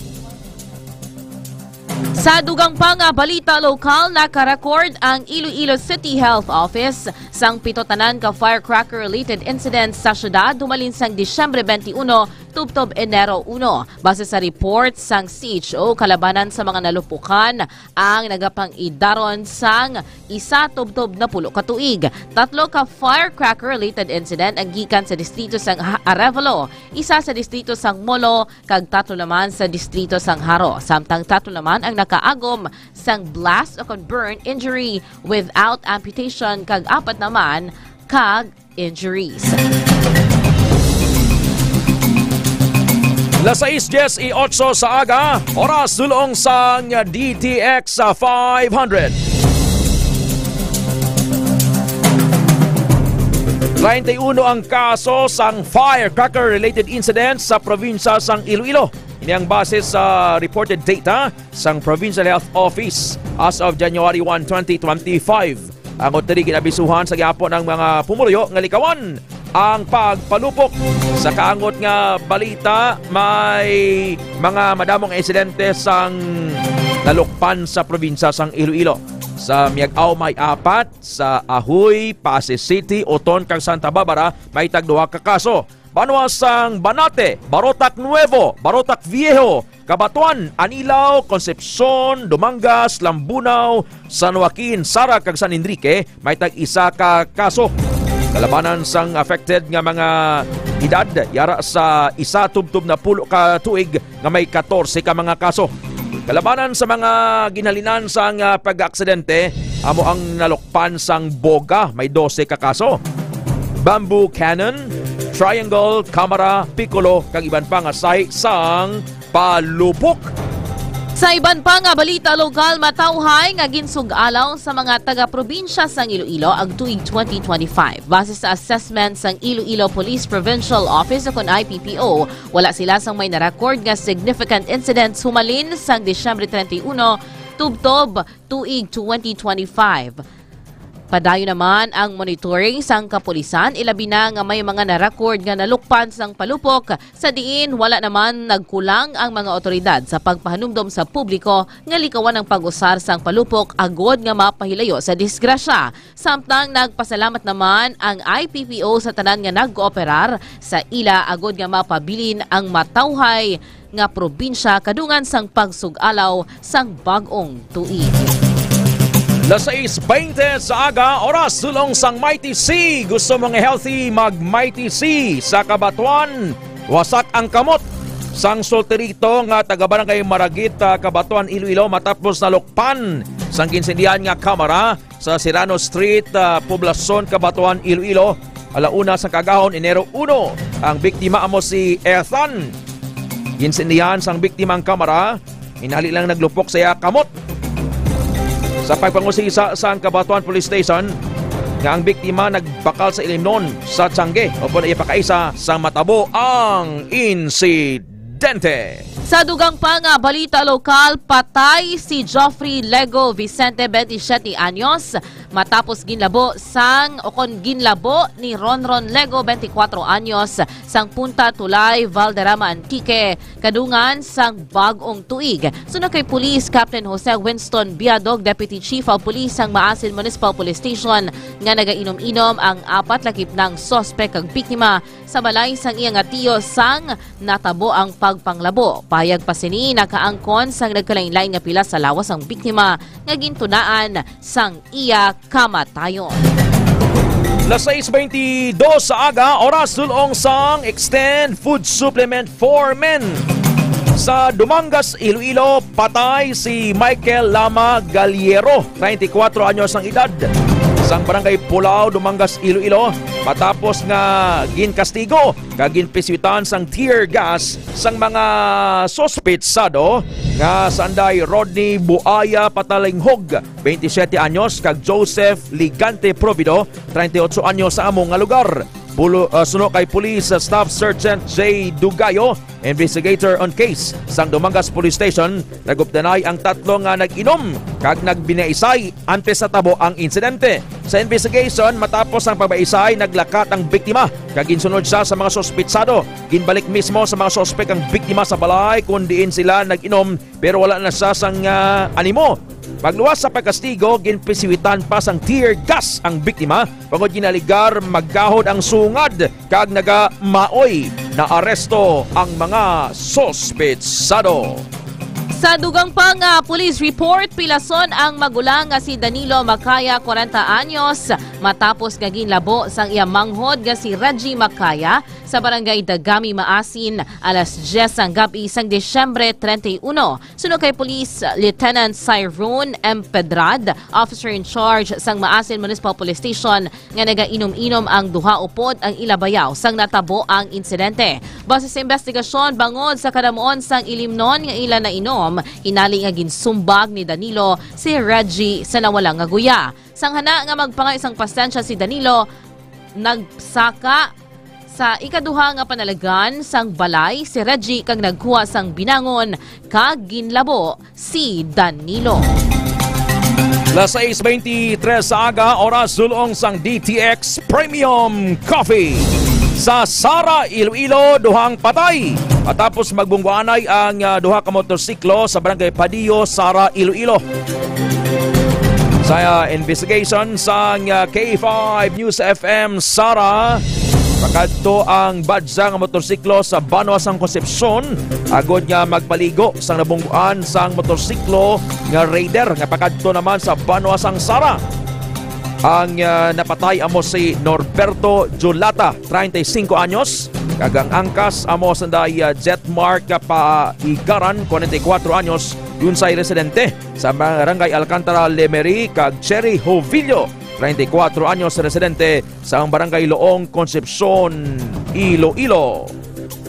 Sa dugang pa nga balita lokal, nakarecord ang Iloilo City Health Office sang pito tanan ka firecracker-related incidents sa syudad humalin sang Disyembre twenty-one tubtob Enero uno. Base sa report sang C H O, kalabanan sa mga nalupukan ang nagapang-idaron sang isa tubtob napulo ka tuig. Tatlo ka firecracker-related incident ang gikan sa distrito sang Ha-, Arevalo, isa sa distrito sang Molo, kag tatlo naman sa distrito sang Jaro, samtang tatlo naman ang nakaagom sang blast o kon burn injury without amputation, kag apat naman kag injuries. Las sais dies y ocho sa aga, oras dul-ong sang D T X five hundred. Treinta y uno ang kaso sang firecracker-related incidents sa probinsya sang Iloilo. Ini ang base sa reported data sang Provincial Health Office as of January one, twenty twenty-five. Angot diri, ginabisuhan sa gihapon ang mga pumuluyo nga likawan ang pagpalupok. Sa kaangot nga balita, may mga madamo nga insidente sang nalukpan sa probinsya sang Iloilo. Sa Miag-ao may apat, sa Ajuy, Passi City, Oton, kag Santa Barbara may tagduha ka kaso. Banwa sang Banate, Barotac Nuevo, Barotac Viejo, Cabatuan, Anilao, Concepcion, Dumangas, Lambunao, San Joaquin, Sara, kag San Enrique may tag-isa ka kaso. Kalabanan sang affected nga mga edad, yara sa isa tubtob napulo ka tuig, nga may katorse ka mga kaso. Kalabanan sa mga ginhalinan sang, ah, pag-aksidente, amo ang nalukpan sang boga, may dose ka kaso. Bamboo cannon, triangle, camera, piccolo, kag iban pa nga sahi sang palupok. Sa iban pa nga balita lokal, matawhay nga ginsug-alaw sa mga taga-probinsya sang Iloilo ang tuig twenty twenty-five. Base sa assessment sang Iloilo Police Provincial Office o kon I P P O, wala sila sang may na-record nga significant incidents humalin sang Disyembre treinta y uno tubtob tuig twenty twenty-five. Padayon naman ang monitoring sang kapulisan, ilabi na nga may mga na-record nga nalukpan sang palupok, sa diin wala naman nagkulang ang mga awtoridad sa pagpahanumdom sa publiko nga likawan ang pag-usar sang palupok agod nga mapahilayo sa disgrasya. Samtang nagpasalamat naman ang I P P O sa tanan nga nagkooperar sa ila agod nga mapabilin ang matawhay nga probinsya kadungan sang pagsug-alaw sang bag-ong tuig. Las sais baynte sa aga, oras dul-ong sang Mighty C. Gusto mo nga healthy? Mag Mighty C sa Cabatuan. Wasak ang kamot sang solterito nga taga Barangay Maragit, ah, Cabatuan, Iloilo, matapos nalukpan sang ginsindihan nga kamera sa Serrano Street, ah, Poblacion, Cabatuan, Iloilo, ala una sang kaagahon, Enero uno. Ang biktima amo si Ethan. Ginsindihan sang biktima ang kamera, hinali lang naglupok sa iya kamot. Sa pagpangusisa sang Cabatuan Police Station nga ang biktima nagbakal sa ilimnon sa tiyangge, upod iya pakaisa sang matabo ang insidente. Sa dugang pa nga balita lokal, patay si Geoffrey Lego Vicente, twenty-seven anyos, matapos ginlabo sang, o kon ginlabo ni Ronron Lego, twenty-four anyos, sang Punta Tulay, Valderrama, Antique, kadungan sang bag-ong tuig. Suno kay Police Captain Jose Winston Biadog, Deputy Chief of Police sang Maasin Municipal Police Station, nga nagainom-inom ang apat lakip nang suspek kag biktima sa balay sang iya nga tiyo sang natabo ang pagpanglabo. Payag pa sini, nakaangkon sang nagkalainlain nga pilas sa lawas ang biktima nga gintunaan sang iya kamatayon. Las sais baynte dos sa aga, oras dul-ong sang Extend Food Supplement for Men. Sa Dumangas, Iloilo, patay si Michael Lama Galiero, treinta y cuatro anyos ang edad, sang Barangay Pulao, Dumangas, Iloilo, matapos nga ginkastigo kag ginpiswitan sang tear gas sang mga suspetsado nga sanday Rodney Buaya Patalinghog, twenty-siete anyos, kag Joseph Ligante Provido, treinta y ocho anyos, sa amo nga lugar. Pulo, ah, suno kay Police Staff Sergeant J Dugayo, investigator on case sang Dumangas Police Station, nagupdanay ang tatlo nga nag-inom kag nagbinaisay antes natabo ang insidente. Sa investigation, matapos ang pagbaisay, naglakat ang biktima kag ginsunod siya sa mga suspetsado. Ginbalik mismo sa mga suspek ang biktima sa balay kon diin sila nag-inom, pero wala na siya sang, ah, animo. Pagluwas sa pagkastigo, ginpisiwitan pa sang tear gas ang biktima, bangod ginaligar magahod ang sungad kag nagamaoy. Naaresto ang mga suspetsado. Sa dugang pa nga police report, pilason ang magulang nga si Danilo Macaya, kwarenta anyos, matapos nga ginlabo sang iya manghod nga si Reggie Macaya sa Barangay Dagami, Maasin, alas dyes sang gab-i sang Disyembre treinta y uno. Suno kay Police Lieutenant Cyrone M. Pedrad, officer in charge sang Maasin Municipal Police Station, nga nagainom-inom ang duha upod ang ila bayaw sang natabo ang insidente. Base sa investigasyon, bangod sa kadamuon sang ilimnon nga ila nainom, hinali nga ginsumbag ni Danilo si Reggie sa nawala nga guya. Sang hana nga magpangay sang pasensya si Danilo, nagsaka sa ikaduha nga panaligan sang balay si Reggie kag nagkuha sang binangon kag ginlabo si Danilo. Las sais baynte tres sa aga, oras dul-ong sang D T X Premium Coffee. Sa Sara, Iloilo, duhang patay matapos magbungguanay ang, ah, duha ka motorsiklo sa Barangay Padillo, Sara, Iloilo. Sa, ah, investigation sang, ah, K five News F M Sara, pakadto ang badya nga motorsiklo sa Banwa sang Concepcion agod nga magpaligo sang nabungguan sang motorsiklo nga Raider nga pakadto naman sa Banwa sang Sara. Ang, ah, napatay amo si Norberto Julata, treinta y cinco anyos, kag ang angkas amo sanday, ah, Jetmark Paigaran, kwarenta y kuwatro anyos, yun say residente sa Barangay Alcantara, Lemery, kag Cherry Jovillo, treinta y kuwatro anyos, residente sa Barangay Loong, Concepcion, Iloilo.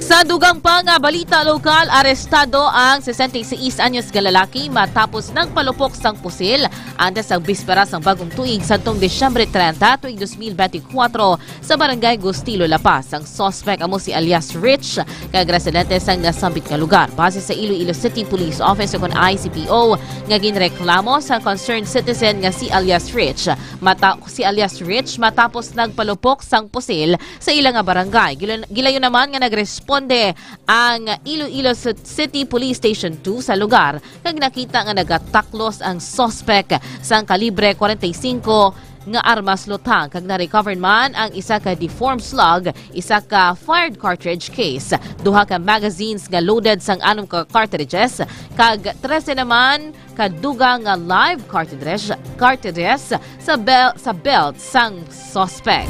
Sa dugang pa nga balita lokal, arestado ang sesenta y seis anyos nga lalaki matapos nagpalupok sang pusil antes sang bispera sang bagong tuig sadtong Disyembre treinta, tuig dos mil benti kwatro, sa Barangay Gustilo, La Paz. Ang suspect amo si alias Rich, kag residente sang nasambit nga lugar. Base sa Iloilo City Police Office o kon I C P O nga ginreklamo sa concerned citizen nga si alias Rich, mata si alias Rich matapos nagpalupok sang pusil sa ila nga barangay. Gil-, gilayon naman nga nagresponde ang Iloilo Ci-, City Police Station two sa lugar, kag nakita nga nagataklos ang suspect sang kalibre kwarenta y singko nga armas luthang, kag na-recover man ang isa ka deformed slug, isa ka fired cartridge case, duha ka magazines nga loaded sang anom ka cartridges, kag trese naman ka dugang nga live cartridge, cartridges sa bel-, sa belt sang suspect.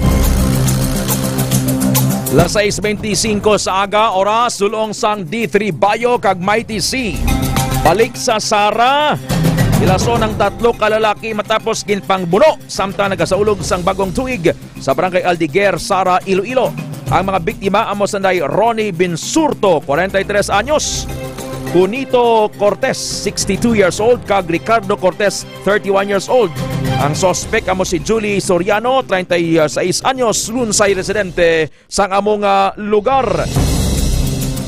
Las sais benti singko sa aga, oras, sulong sang D three Bayo kag Mighty C. Balik sa Sara, ilason ang tatlo ka lalaki matapos ginpangbuno samtang nagasaulog sang bagong tuig sa Barangay Aldeguer, Sara, Iloilo. Ang mga biktima amo sanday Ronnie Binsurto, kwarenta y tres anyos, Junito Cortez, sixty-two years old, kag Ricardo Cortez, thirty-one years old. Ang suspek amo si Julie Soriano, treinta y seis anyos, lunsay residente sang amo nga lugar.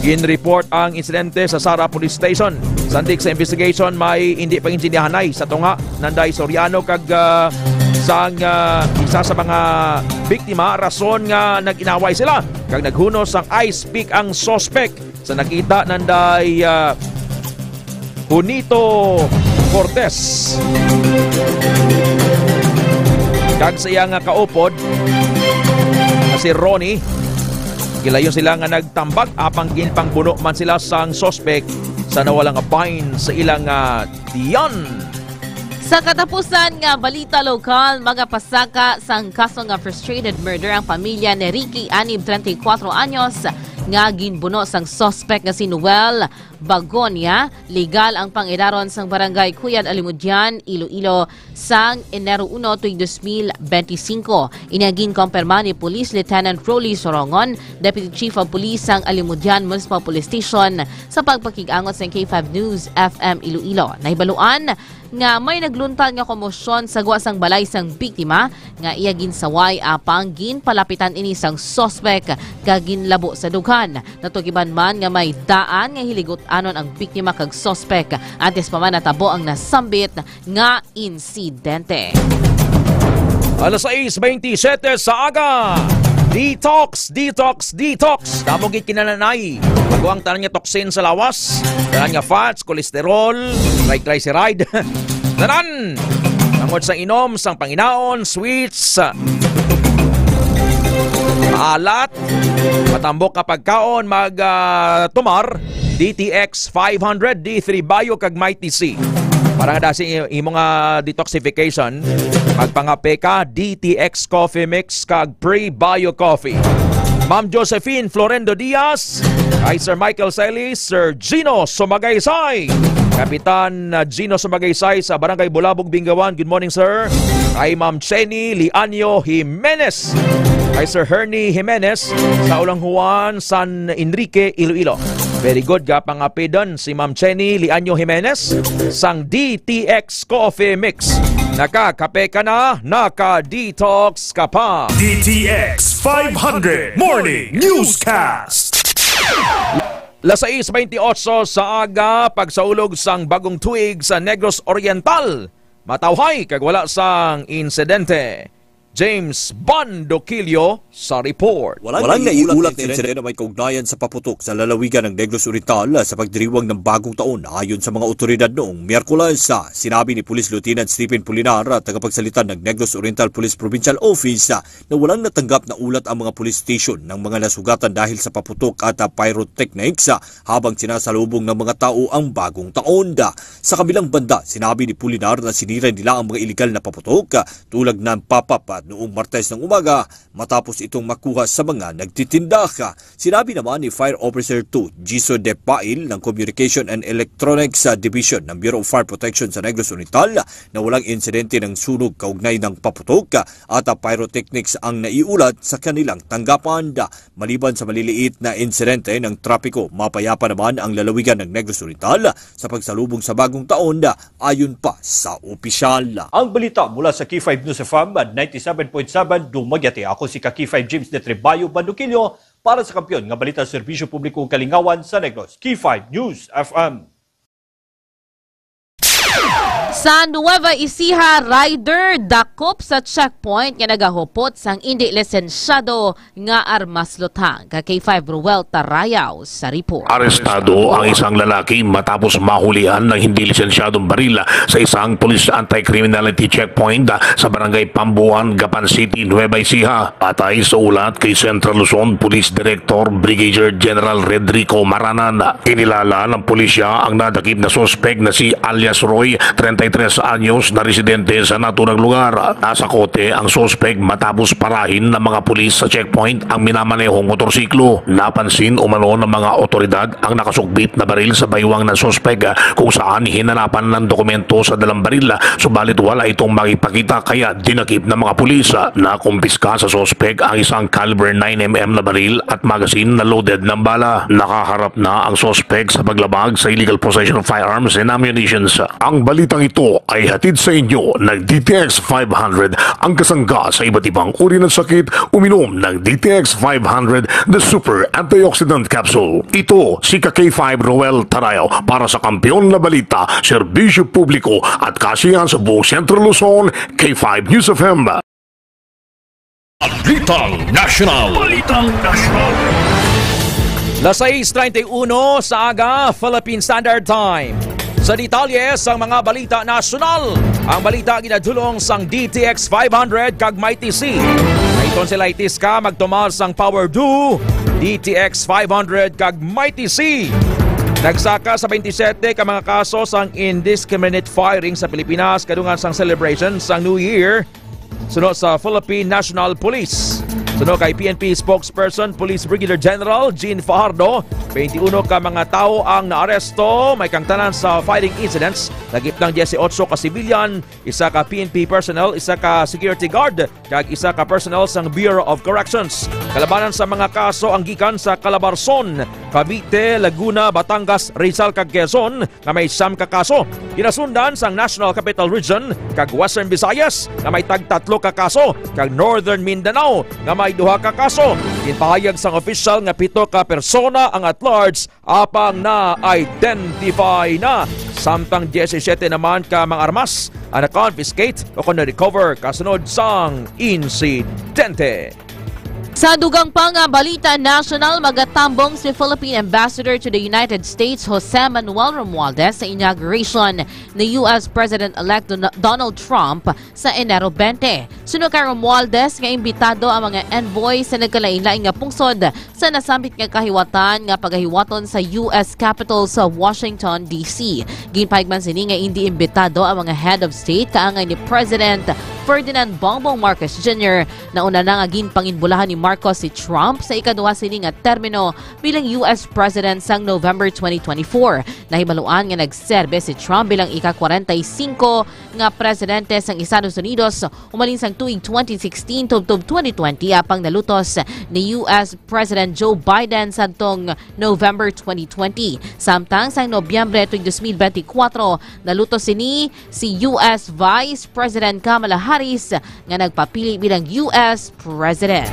Gin-report ang insidente sa Sara Police Station. Sandig sa investigation, may hindi pa ginsindihanay sa tunga nanday Soriano kag, ah, sang, ah, isa sa mga biktima, rason nga nag-inaway sila kag naghunos sang ice pick ang suspek sa nakita nanday, ah, Junito Cortez kag sa iya nga kaupod nga si Ronnie. Gilayon sila nga nagtambag, apang ginpangbuno man sila sang suspek sa nawala nga bahin sa ila nga tiyan. Sa katapusan nga balita lokal, mga pasaka sang kaso nga frustrated murder ang pamilya ni Ricky Anib, treinta y cuatro anyos, nga ginbuno sang suspek nga si Noel Bagonia. Legal ang pangidaron sang Barangay Cuyad, Alimodian, Iloilo, sang Enero uno, tuig dos mil benti singko. Ini ang ginkompirma ni Police Lieutenant Rolly Sorongon, Deputy Chief of Police sang Alimodian Municipal Police Station, sa pagpakig-angot sang K five News F M Iloilo. Nahibaluan nga may nagluntad nga komosyon sa gwa sang balay sang biktima nga iya ginsaway, apang ginpalapitan ini sang suspek kag ginlabo sa dughan. Natugiban man nga may daan nga hiligot-anon ang biktima kag suspek antes pa man natabo ang nasambit nga insidente. Alas sais benti siyete sa aga. Detox, detox, detox. Damo gid kinananay. Bago ang tanan nga toxin sa lawas, tanan nga fats, cholesterol, triglyceride. Tanan! Tungod sa inom, sang panginaon, sweets, alat, matambok nga pagkaon, mag, ah, tumar, D T X five hundred, D three Bio, kag Mighty C. Para nga dasi imo nga detoxification, magpangape ka, D T X Coffee Mix, kag Pre-Bio Coffee. Ma'am Josephine Florendo Diaz, kay Sir Michael Celis, Sir Gino Sumagaysay, Kapitan, uh, Gino Sumagaysay sa Barangay Bulabog, Bingawan. Good morning, sir. Kay Ma'am Chenny Lianyo Jimenez, kay Sir Hernie Jimenez sa Ulang Juan, San Enrique, Iloilo. Very good, gapangapidon si Ma'am Chenny Lianyo Jimenez sang D T X Coffee Mix. Nakakape ka na, naka-detox ka pa. D T X five hundred Morning Newscast. Las sais benti otso sa aga, pagsaulog sang bagong tuig sa Negros Oriental. Matawhay kag wala sang insidente. James Bandoquillo sa report. Walang naiulat na insidente na may kaugnayan sa paputok sa lalawigan ng Negros Oriental sa pagdiriwang ng Bagong Taon, ayon sa mga otoridad noong Miyerkules. Sinabi ni Police Lieutenant Stephen Pulinar, tagapagsalita ng Negros Oriental Police Provincial Office, na walang natanggap na ulat ang mga police station ng mga nasugatan dahil sa paputok at, ah, pyrotechnics, ah, habang sinasalubong ng mga tao ang Bagong Taon. Sa kabilang banda, sinabi ni Pulinar na sinira nila ang mga iligal na paputok, ah, tulad ng pop-up, ah, noong Martes ng umaga matapos itong makuha sa mga nagtitinda. Sinabi naman ni Fire Officer two Jiso Depail ng Communication and Electronics, ah, Division ng Bureau of Fire Protection sa Negros Oriental na walang insidente ng sunog kaugnay ng paputok at, ah, pyrotechnics ang naiulat sa kanilang tanggapan. Maliban sa maliliit na insidente ng trapiko, mapayapa naman ang lalawigan ng Negros Oriental sa pagsalubong sa bagong taon, ayon pa sa opisyal. Ang balita mula sa K five News F M ninety-seven point seven Dumaguete. Ako si ka K five James de Trebayo Banduquillo para sa Kampiyon nga Balita, Serbisyo Publiko ug Kalingawan sa Negros, K five News F M. Sa Nueva Ecija, rider dakop sa checkpoint nga nagahupot sang indi lisensyado nga armas luthang. Ka K five Ruel Tarayaw sa report. Arestado ang isang lalaki matapos mahulihan ng hindi lisensyadong baril sa isang police anti-criminality checkpoint sa barangay Pambuan, Gapan City, Nueva Ecija. Patay sa ulat kay Central Luzon Police Director Brigadier General Redrico Maranan, kinilala ng pulisya ang nadakip na suspek na si alias Roy, treinta y tres anyos, na residente sa naturang lugar. Nasa kote ang suspek matapos parahin ng mga pulis sa checkpoint ang minamanehong motorsiklo. Napansin umano ng mga otoridad ang nakasukbit na baril sa baywang ng suspek, kung saan hinanapan ng dokumento sa dalang baril, subalit wala itong makipakita, kaya dinakip ng mga pulis. Nakumpiska sa suspek ang isang caliber nine M M na baril at magazine na loaded ng bala. Nakaharap na ang suspek sa paglabag sa illegal possession of firearms and ammunitions. Ang balitang ito ay hatid sa inyo ng D T X five hundred, ang kasangga sa iba't ibang uri ng sakit. Uminom ng D T X five hundred, the super antioxidant capsule. Ito si ka K five Roel Tarayaw para sa Kampiyon na Balita, Serbisyo Publiko at Kasiyahan sa buong Central Luzon, K five News F M. Balitang National. Balitang National. Las sais treinta y uno sa aga, Philippine Standard Time. Sa detalye sang mga balita nasyonal, ang balita ginadulong sang D T X five hundred kag Mighty C. May tonsillitis ka, magtumal sang Power Duo, D T X five hundred kag Mighty C. Nagsaka sa twenty-seven ka mga kaso sang indiscriminate firing sa Pilipinas kadungan sang celebration sang New Year. Suno sa Philippine National Police. Suno kay P N P spokesperson, Police Brigadier General Jean Fajardo, twenty-uno ka mga tawo ang naaresto, may kaangtanan sa fighting incidents. Nagipnang dieciocho ka civilian, isa ka P N P personnel, isa ka security guard, kag isa ka personnel sang Bureau of Corrections. Kalabanan sa mga kaso ang gikan sa Calabarzon, Cavite, Laguna, Batangas, Rizal, kag Quezon, nga may siyam ka kaso. Ginasundan sang National Capital Region kag Western Visayas nga may tagtatlo ka kaso, kag Northern Mindanao nga may duha ka kaso. Ginpahayag sang opisyal nga pito ka persona ang at large, apang na-identify na, samtang diyesisiete naman ka mga armas ang na-confiscate o kon na-recover kasunod sang insidente. Sa dugang pa nga balita nasyonal, magatambong si Philippine Ambassador to the United States, Jose Manuel Romualdez, sa inauguration ni U S President-elect Don-, Donald Trump sa Enero twenty. Suno kay Romualdez nga imbitado ang mga envoy sa nagkalain-lain nga pungsod sa nasambit nga kahiwatan nga pagahiwaton sa U S Capitol sa Washington, D C. Ginpahayag man sini nga indi imbitado ang mga head of state kaangay ni President Ferdinand Bongbong Marcos Junior. Nauna na nga ginpanginbulahan ni Marcos si Trump sa ikaduha sini nga termino bilang U S President sang November twenty twenty-four. Nahibaluan nga nagserbe si Trump bilang ika-kwarenta y singko nga presidente sang Estados Unidos umalin sang tuig twenty sixteen tubtob twenty twenty, apang nalutos ni U S President Joe Biden sadtong November twenty twenty. Samtang sang Nobyembre tuig dos mil benti-kwatro, nalutos sini si U S Vice President Kamala Harris nga nagpapili bilang U S President.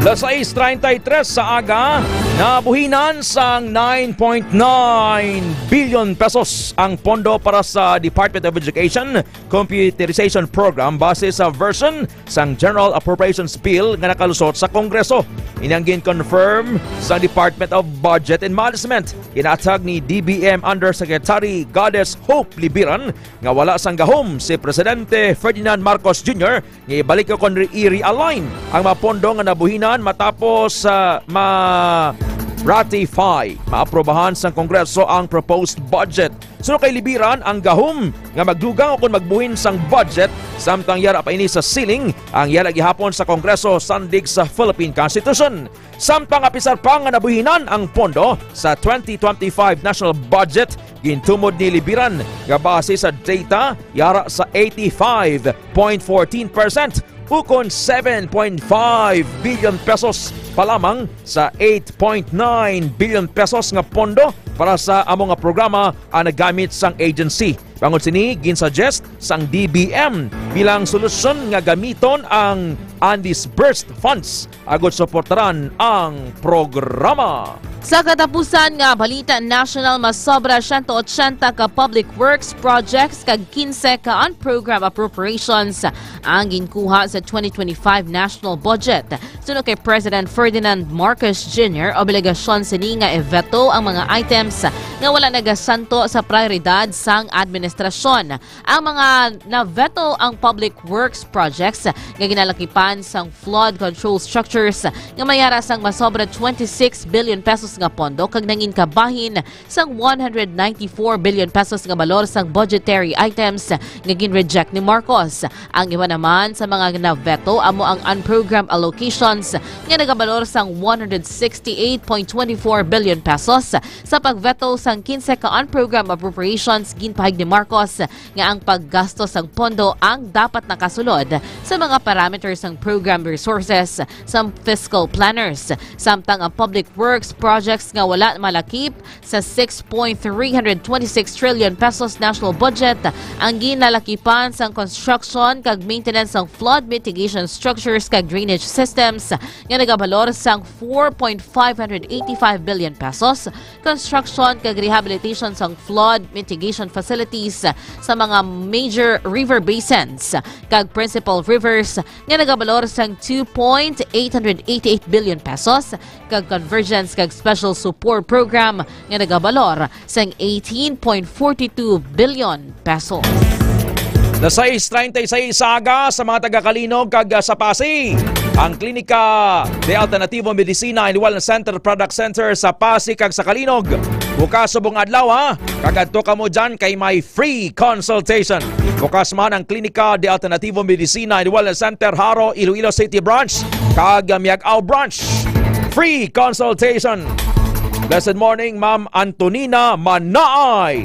Las sais treinta y tres sa aga, nabuhinan sang nine point nine billion pesos ang pondo para sa Department of Education Computerization Program base sa version sang General Appropriations Bill nga nakalusot sa Kongreso. Ini ang gin-confirm sa Department of Budget and Management. Ginhatag ni D B M Undersecretary Goddess Hope Libiran nga wala sang gahom si Presidente Ferdinand Marcos Junior nga ibalik o kon re-, i-realign ang mga pondo nga nabuhinan matapos, ah, ma-ratify, maaprobahan sang Kongreso ang proposed budget. Suno kay Libiran, ang gahom nga magdugang ukon magbuhin sang budget, samtang yara pa ini sa ceiling, ang yara gihapon sa Kongreso sandig sa Philippine Constitution. Samtang apisar pa nga nabuhinan ang pondo sa twenty twenty-five national budget, gintumod ni Libiran nga base sa data, yara sa eighty-five point fourteen percent ukon seven point five billion pesos pa lamang sa eight point nine billion pesos nga pondo para sa amo nga programa ang nagamit sang agency. Bangod sini, ginsuggest sang D B M bilang solusyon nga gamiton ang undisbursed funds agud suportaran ang programa. Sa katapusan nga balita national, masobra siyento ochenta ka public works projects kag kinse ka unprogrammed appropriations ang ginkuha sa twenty twenty-five national budget. Suno kay President Ferdinand Marcos Junior, obligasyon sini nga i-veto ang mga items nga wala nagasanto sa prioridad sang administrasyon. Ang mga na-veto ang public works projects nga ginalakipan sang flood control structures nga mayara sang masobra twenty-six billion pesos nga pondo kag nangin kabahin sang one hundred ninety-four billion pesos nga balor sang budgetary items nga gin-reject ni Marcos. Ang iban naman sa mga na-veto amo ang unprogrammed allocations nga nagabalor sang one hundred sixty-eight point twenty-four billion pesos. Sa pag-veto sang kinse ka unprogrammed appropriations, ginpahayag ni Marcos nga ang paggasto sang pondo ang dapat nakasulod sa mga parameters sang program resources sang fiscal planners, samtang ang public works projects nga wala malakip sa six point three hundred twenty-six trillion pesos national budget ang ginalakipan sang construction kag maintenance sang flood mitigation structures kag drainage systems nga nagabalor sang four point five hundred eighty-five billion pesos, construction kag rehabilitation sang flood mitigation facilities sa mga major river basins kag principal rivers nga nagabalor sang two point eight hundred eighty-eight billion pesos, kag convergence kag special support program nga nagabalor sang eighteen point forty two billion pesos. Alas sais treinta y seis sa aga sa mga taga Calinog kag, ah, sa Passi. Ang Klinika de Alternativo Medicina and Wellness Center Product Center sa Passi kag sa Calinog bukas subong adlaw, ha. Kag adto kamo dyan kay may free consultation. Bukas man ang Klinika de Alternativo Medicina and Wellness Center, Jaro, Iloilo City Branch, kag Miag-ao Branch. Free consultation. Blessed morning, Ma'am Antonina Manaay.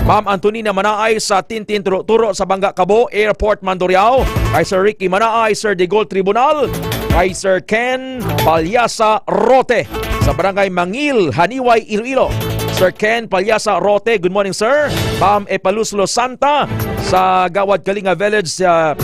Ma'am Antonina Manaay sa Tintin Turo-Turo sa Bangga Cabo Airport, Mandurriao. Kay Sir Ricky Manaay, Sir Digol Tribunal. Kay Sir Ken Palyasa Rote sa Barangay Mangil, Janiuay, Iloilo. Sir Ken Palyasa Rote, good morning, sir. Ma'am Epaluslo Santa sa Gawad Kalinga Village, ah,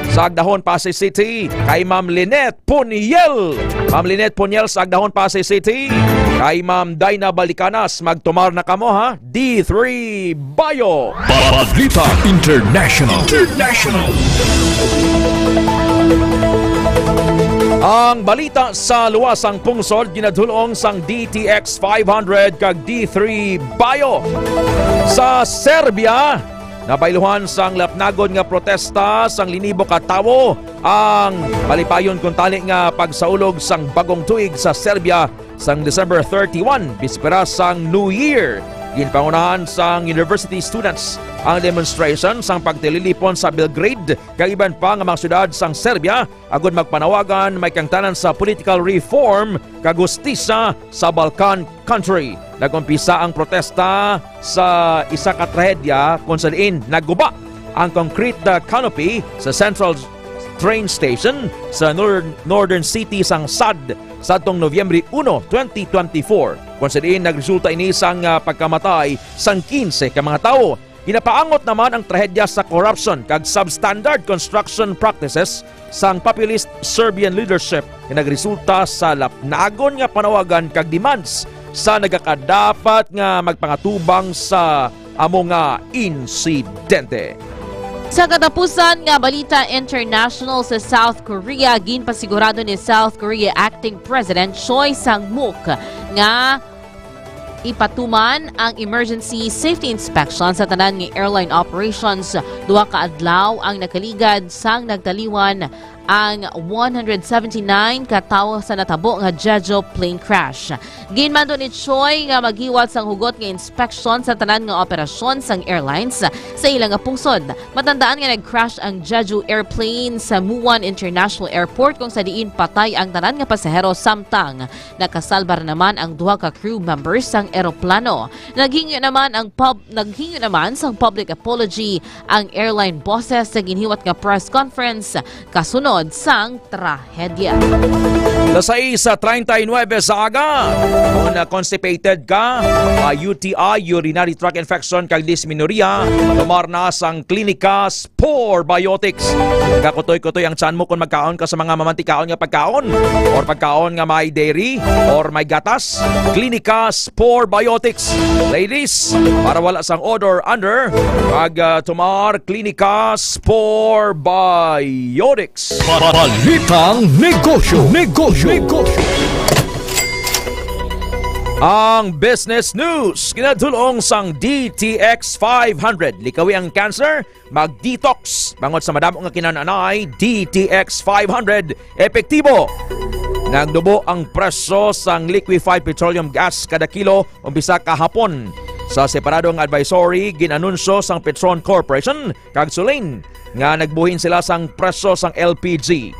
sa Agdahon, Passi City. Kay Ma'am Lynette Puniel. Ma'am Lynette Puniel sa Agdahon, Passi City. Kay Ma'am Dina Balicanas, magtumar na kamo, ha? D three Bayo. Balita International. International. Ang balita sa luwas sang pungsod ginadul-ong sang D T X five hundred kag D three Bayo. Sa Serbia, nabayluhan sang lapnagon nga protesta sang linibo ka tawo ang malipayon kuntani nga pagsaulog sang bagong tuig sa Serbia sang December thirty-one, bispera sang New Year. Ginpangunahan sang university students ang demonstration sang pagtililipon sa Belgrade kag iban pa nga mga syudad sang Serbia agud magpanawagan may kaangtanan sa political reform kag hustisya sa Balkan country. Nag-umpisa ang protesta sa isa ka trahedya kung sa diin naguba ang concrete, ah, canopy sa Central Train Station sa nor-, Northern City sang Sad sadtong Nobyembre uno, twenty twenty-four, kung sa diin nagresulta ini sang, ah, pagkamatay sang kinse ka mga tawo. Ginapaangot naman ang trahedya sa corruption kag substandard construction practices sang populist Serbian leadership nga nagresulta sa lapnagon nga panawagan kag demands sa nagakadapat nga magpangatubang sa amo nga insidente. Sa katapusan nga balita international, sa South Korea, ginpasigurado ni South Korea Acting President Choi Sang-mook nga ipatuman ang emergency safety inspection sa tanan nga airline operations. Duha ka adlaw ang nakaligad sang nagtaliwan ang one hundred seventy-nine ka tawo sa natabo nga Jeju plane crash. Ginmando ni Choi nga maghiwat sang hugot nga inspeksyon sa tanan nga operasyon sang airlines sa ila nga pungsod. Matandaan nga nag-crash ang Jeju airplane sa Muan International Airport, kung sa diin patay ang tanan nga pasahero, samtang nakasalba ra naman ang duha ka crew members sang eroplano. Naghingyo naman ang pub-, naghingyo naman sang public apology ang airline bosses sa ginhiwat nga press conference kasunod sang trahedya. Alas sais treinta y nueve sa aga. Kung na-constipated ka, may U T I, urinary tract infection, kag dysmenorrhea, tumar na sang Klinika Spore Biotics. Nagakutoy-kutoy ang tiyan mo kung magkaon ka sa mga mamantikaon nga pagkaon, or pagkaon nga may dairy, or may gatas. Klinika Spore Biotics. Ladies, para wala sang odor under, pag, ah, tumar, Klinika Spore Biotics. Balitang negosyo, negosyo, negosyo. Ang business news, ginadulong sang D T X five hundred. Likawi ang cancer, mag-detox. Bangod sa madamo nga kinananay, D T X five hundred, epektibo. Nagnubo ang presyo sang liquefied petroleum gas kada kilo umpisa kahapon. Sa separado nga advisory, gin-anunsyo sang Petron Corporation kag Sulane nga nagbuhin sila sang presyo sang L P G.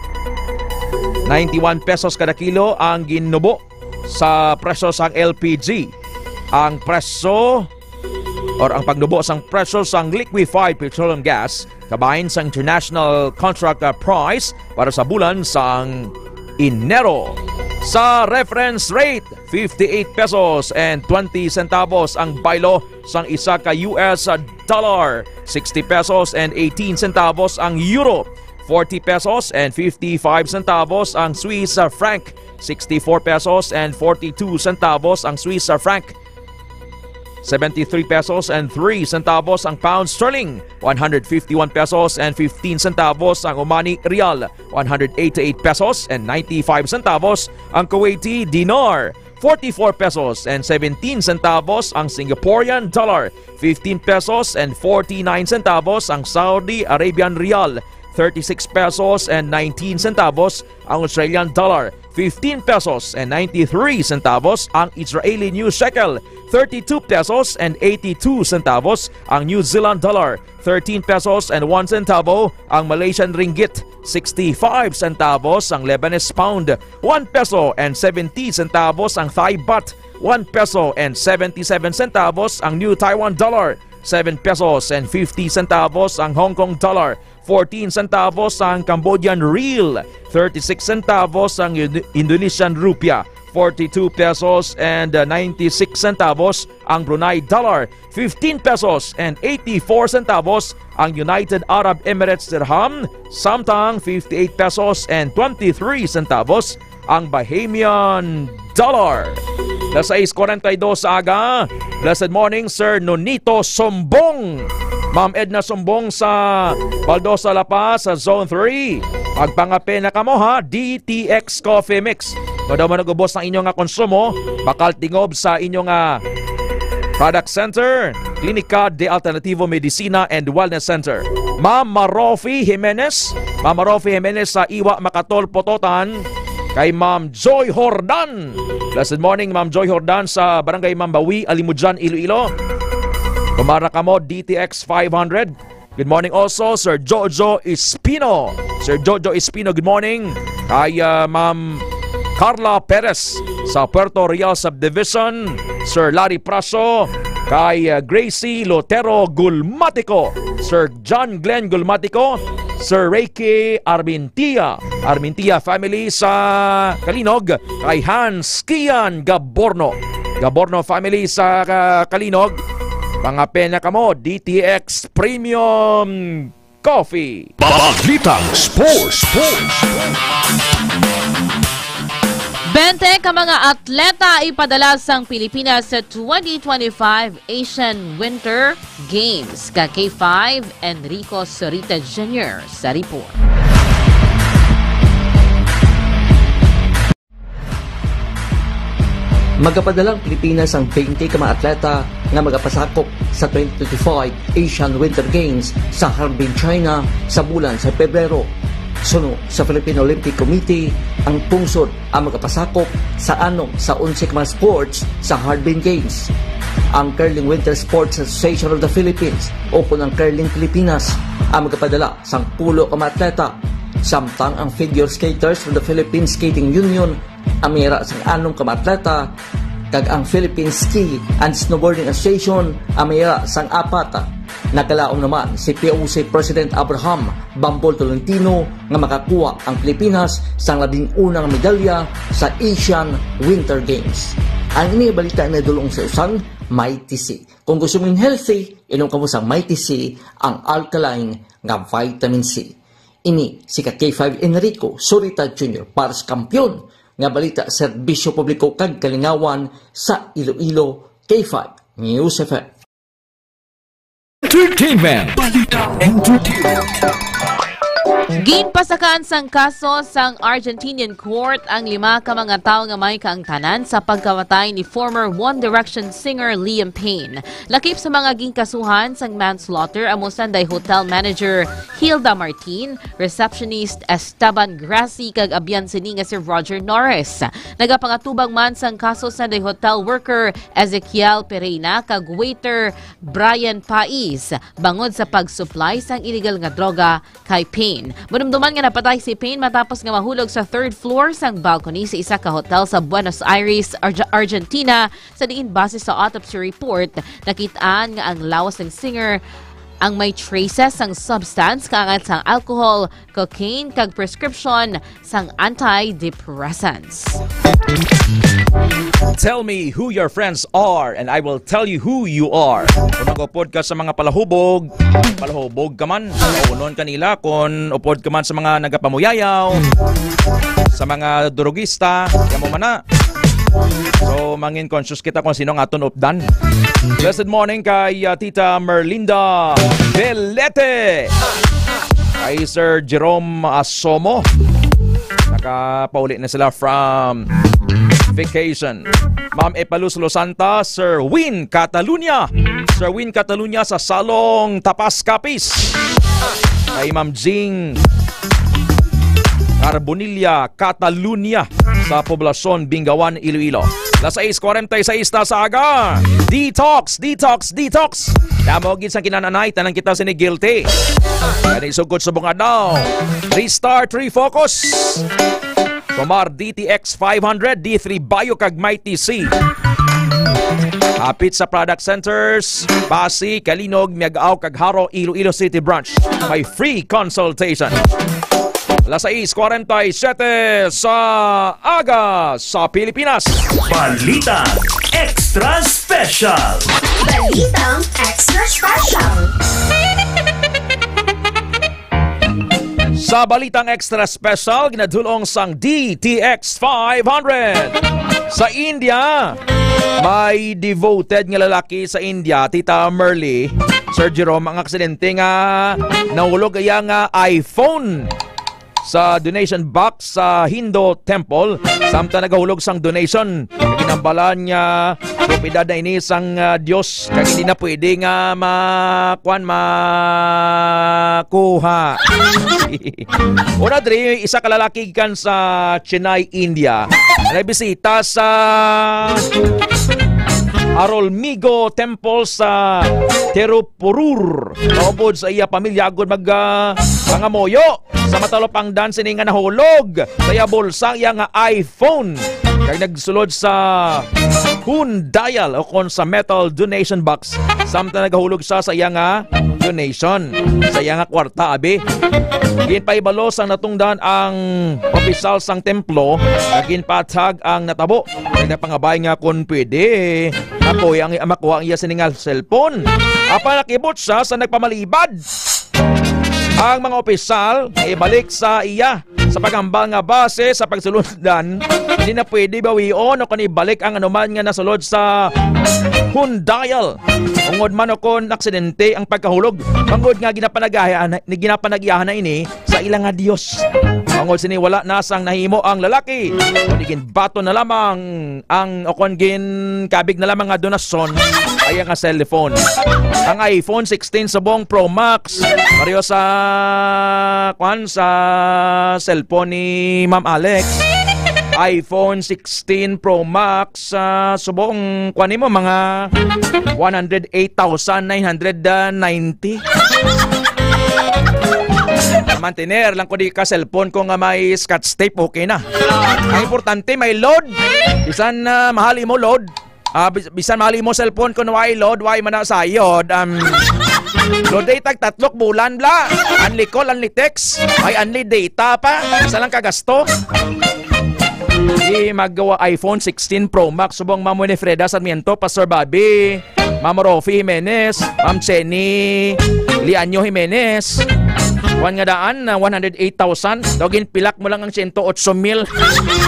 Ninety-one pesos kada kilo ang ginubo sa presyo sang L P G. Ang presyo or ang pagnubo sang presyo sang liquefied petroleum gas kabahin sang international contract, uh, price para sa bulan sang Enero. Sa reference rate, fifty-eight pesos and twenty centavos ang baylo sang isa ka U S dollar, sixty pesos and eighteen centavos ang euro, forty pesos and fifty-five centavos ang Swiss franc, sixty-four pesos and forty-two centavos ang Swiss franc, seventy-three pesos and three centavos ang pound sterling, one hundred fifty-one pesos and fifteen centavos ang Omani rial, one hundred eighty-eight pesos and ninety-five centavos ang Kuwaiti dinar, forty-four pesos and seventeen centavos ang Singaporean dollar, fifteen pesos and forty-nine centavos ang Saudi Arabian rial, thirty-six pesos and nineteen centavos ang Australian dollar, fifteen pesos and ninety-three centavos ang Israeli new shekel, thirty-two pesos and eighty-two centavos ang New Zealand dollar, thirteen pesos and one centavo ang Malaysian ringgit, sixty-five centavos ang Lebanese pound, one peso and seventy centavos ang Thai baht, one peso and seventy-seven centavos ang New Taiwan dollar, seven pesos and fifty centavos ang Hong Kong dollar, fourteen centavos ang Cambodian riel, thirty-six centavos ang Ind-, Indonesian rupiah, forty-two pesos and, uh, ninety-six centavos ang Brunei dollar, fifteen pesos and eighty-four centavos ang United Arab Emirates dirham, samtang fifty-eight pesos and twenty-three centavos ang Bahamian dollar. Alas sais kuwarenta y dos sa aga. Blessed morning, Sir Nonito Sumbong. Ma'am Edna Sumbong sa Baldosa, La Paz, sa Zone three. Magpangape na kamo, ha, D T X Coffee Mix. Kung daw man nag-ubos ang inyo nga konsumo, bakal tingob sa inyo nga Product Center, Klinika de Alternativo Medicina and Wellness Center. Ma'am Marofi Jimenez, Ma'am Marofi Jimenez sa Iwa, Macatol, Pototan, kay Ma'am Joy Jordan. Blessed morning, Ma'am Joy Jordan sa Barangay Mambawi, Alimudyan, Iloilo. Kumara kamo, D T X five hundred. Good morning also, Sir Jojo Espino. Sir Jojo Espino, good morning. Kay, ah, Ma'am Carla Perez sa Puerto Real Subdivision, Sir Larry Praso, kay, ah, Gracie Lotero Gulmatico, Sir John Glenn Gulmatico, Sir Reiki Armintia, Armintia family sa Kalinog, kay Hans Kian Gaborno, Gaborno family sa, ah, Kalinog. Mga pena kamo, D T X Premium Coffee. Balitang Sports. Sports. Bente ka mga atleta ipadala sang Pilipinas sa twenty twenty-five Asian Winter Games. Ka K five, Enrico Sorita Junior sa report. Magapadala ang Pilipinas sang twenty ka mga atleta nga magapasakop sa twenty twenty-five Asian Winter Games sa Harbin, China, sa bulan sa Pebrero. Suno sa Philippine Olympic Committee, ang pungsod ang magapasakop sa anom sa onse ka mga sports sa Harbin Games. Ang Curling Winter Sports Association of the Philippines, o kon ang Curling Pilipinas, ang magapadala sang pulo ka mga atleta, samtang ang Figure Skaters of the Philippine Skating Union ang may ara sang anom ka mga atleta, kag ang Philippine Ski and Snowboarding Association ang may ara sang apat. Nagkalaom naman si P O C President Abraham Bambol Tolentino nga makakuha ang Pilipinas sang labing unang medalya sa Asian Winter Games. Ang ini balita nadulong sa usang Mighty C. Kung gusto mo healthy, inom kamo sang Mighty C, ang alkaline nga vitamin C. Ini si ka K five Enrico Surita Junior para sa Kampiyon nga Balita, Serbisyo Publiko kag Kalingawan sa Iloilo, K five News F M. Entertainment. Balita Entertainment. Ginpasakaan sang kaso sang Argentinian court ang lima ka mga tawo nga may kaangtanan sa pagkamatay ni former One Direction singer Liam Payne. Lakip sa mga ginkasuhan sang manslaughter amo sanday hotel manager Hilda Martin, receptionist Esteban Grassi, kag abyan sini nga si Roger Norris. Nagapangatubang man sang kaso sanday hotel worker Ezekiel Pereyna kag waiter Brian Pais bangod sa pag-supply sang illegal nga droga kay Payne. Madumduman nga napatay si Payne matapos nga mahulog sa third floor sang balcony sa isa ka hotel sa Buenos Aires, Arge-, Argentina, sa diin base sa autopsy report, nakit-an nga ang lawas sang singer ang may traces sang substance kaangay sang alcohol, cocaine, kag prescription sang antidepressants. Tell me who your friends are and I will tell you who you are. Kung nag-upod ka sa mga palahubog, palahubog ka man, unon kanila. Kung upod ka man sa mga nagapamuyayaw, sa mga drugista, kamo man na. So, mangin conscious kita kung sino ang aton updan. Blessed morning kay, uh, Tita Merlinda Belete. Kay Sir Jerome Asomo. Nakapauli na sila from vacation. Ma'am Epalus Losanta, Sir Win Catalunya. Sir Win Catalunya sa Salong Tapas Capiz. Kay Ma'am Jing Carbonilla Catalunya sa Poblacion, Bingawan, Iloilo. Las sais cuarenta y seis na sa aga. Detox, detox, detox. Damo gid sang kinananay, tanan kita sini guilty. Kani sugod subong adlaw. Three star, three focus. Tomar D T X five hundred, D three Bio kag Mighty C. Hapit sa product centers, Passi, Calinog, Miag-ao kag Jaro, Iloilo City Branch. May free consultation. Las sais cuarenta y siete sa aga sa Pilipinas. Balitang Extra Special. Balitang Extra Special. Sa Balitang Extra Special, ginadulong sang D T X five hundred. Sa India, may devoted nga lalaki sa India, Tita Merly, Sir Jerome, ang aksidente nga nahulog iya nga iPhone sa donation box sa Hindu temple. Samtang nagahulog sang donation, ginhambalan nga propiedad na ini sang, ah, Dios, kag hindi na pwede nga ma-, kuwan, makuha. Una diri, isa ka lalaki gikan sa Chennai, India, nagbisita sa Arulmigu Temple sa Tiruppur, maupod sa iya pamilya agud mag, ah, pangamuyo. Sa matalupangdan sini nga nahulog sa iya bulsa ang iya nga iPhone, kag nagsulod sa Hun Dial o kon sa metal donation box, samtang nagahulog sa, sa iya nga donation, sa iya nga kwarta, abi. Ginpahibalo sang natungdan ang opisyal sang templo, nga ginpatag ang natabo. Nagpangabay nga kon pwede, makuha ang, makuha ang iya sini nga cellphone. Apan nakibot siya sa nagpamalibad. Ang mga opisyal nga ibalik sa iya sa paghambal nga base sa pagsulundan, hindi na pwede bawion o kon ibalik ang anuman nga nasulod sa Hun Dial. Ungod man o kon aksidente ang pagkahulog, bangod nga ginapanagyahan, ginapanagyahan na ini sa ila nga Dios. Tungod sini wala na sang nahimo ang lalaki, kundi ginbaton na lamang ang, o kon ginkabig na lamang nga donasyon, ay ang cellphone. Ang iPhone sixteen subong Pro Max, pareho sa, kwan, sa cellphone ni Ma'am Alex. iPhone sixteen Pro Max, ah, subong, kwan nimo, mga one hundred eight thousand nine hundred ninety. Mantener lang ko di ka cellphone ko nga may scotch tape, okay na. Ang importante, may load. Bisan, ah, mahal imo load. Ah, bis- bisan mahal imo cellphone, kung way load, way man na sayod. Um, load day tag tatlok bulan, bla. Unli call, unli text. Ay, unli data pa. Isa lang kagasto. Di magawa iPhone sixteen Pro Max, subong Ma'am Winifreda Sarmiento, Pastor Bobby, Ma'am Rofi Jimenez, Ma'am Chenny Lianyo Jimenez. Kuwan nga daan na one hundred eight thousand. Daw ginpilak mo lang ang sento otso mil.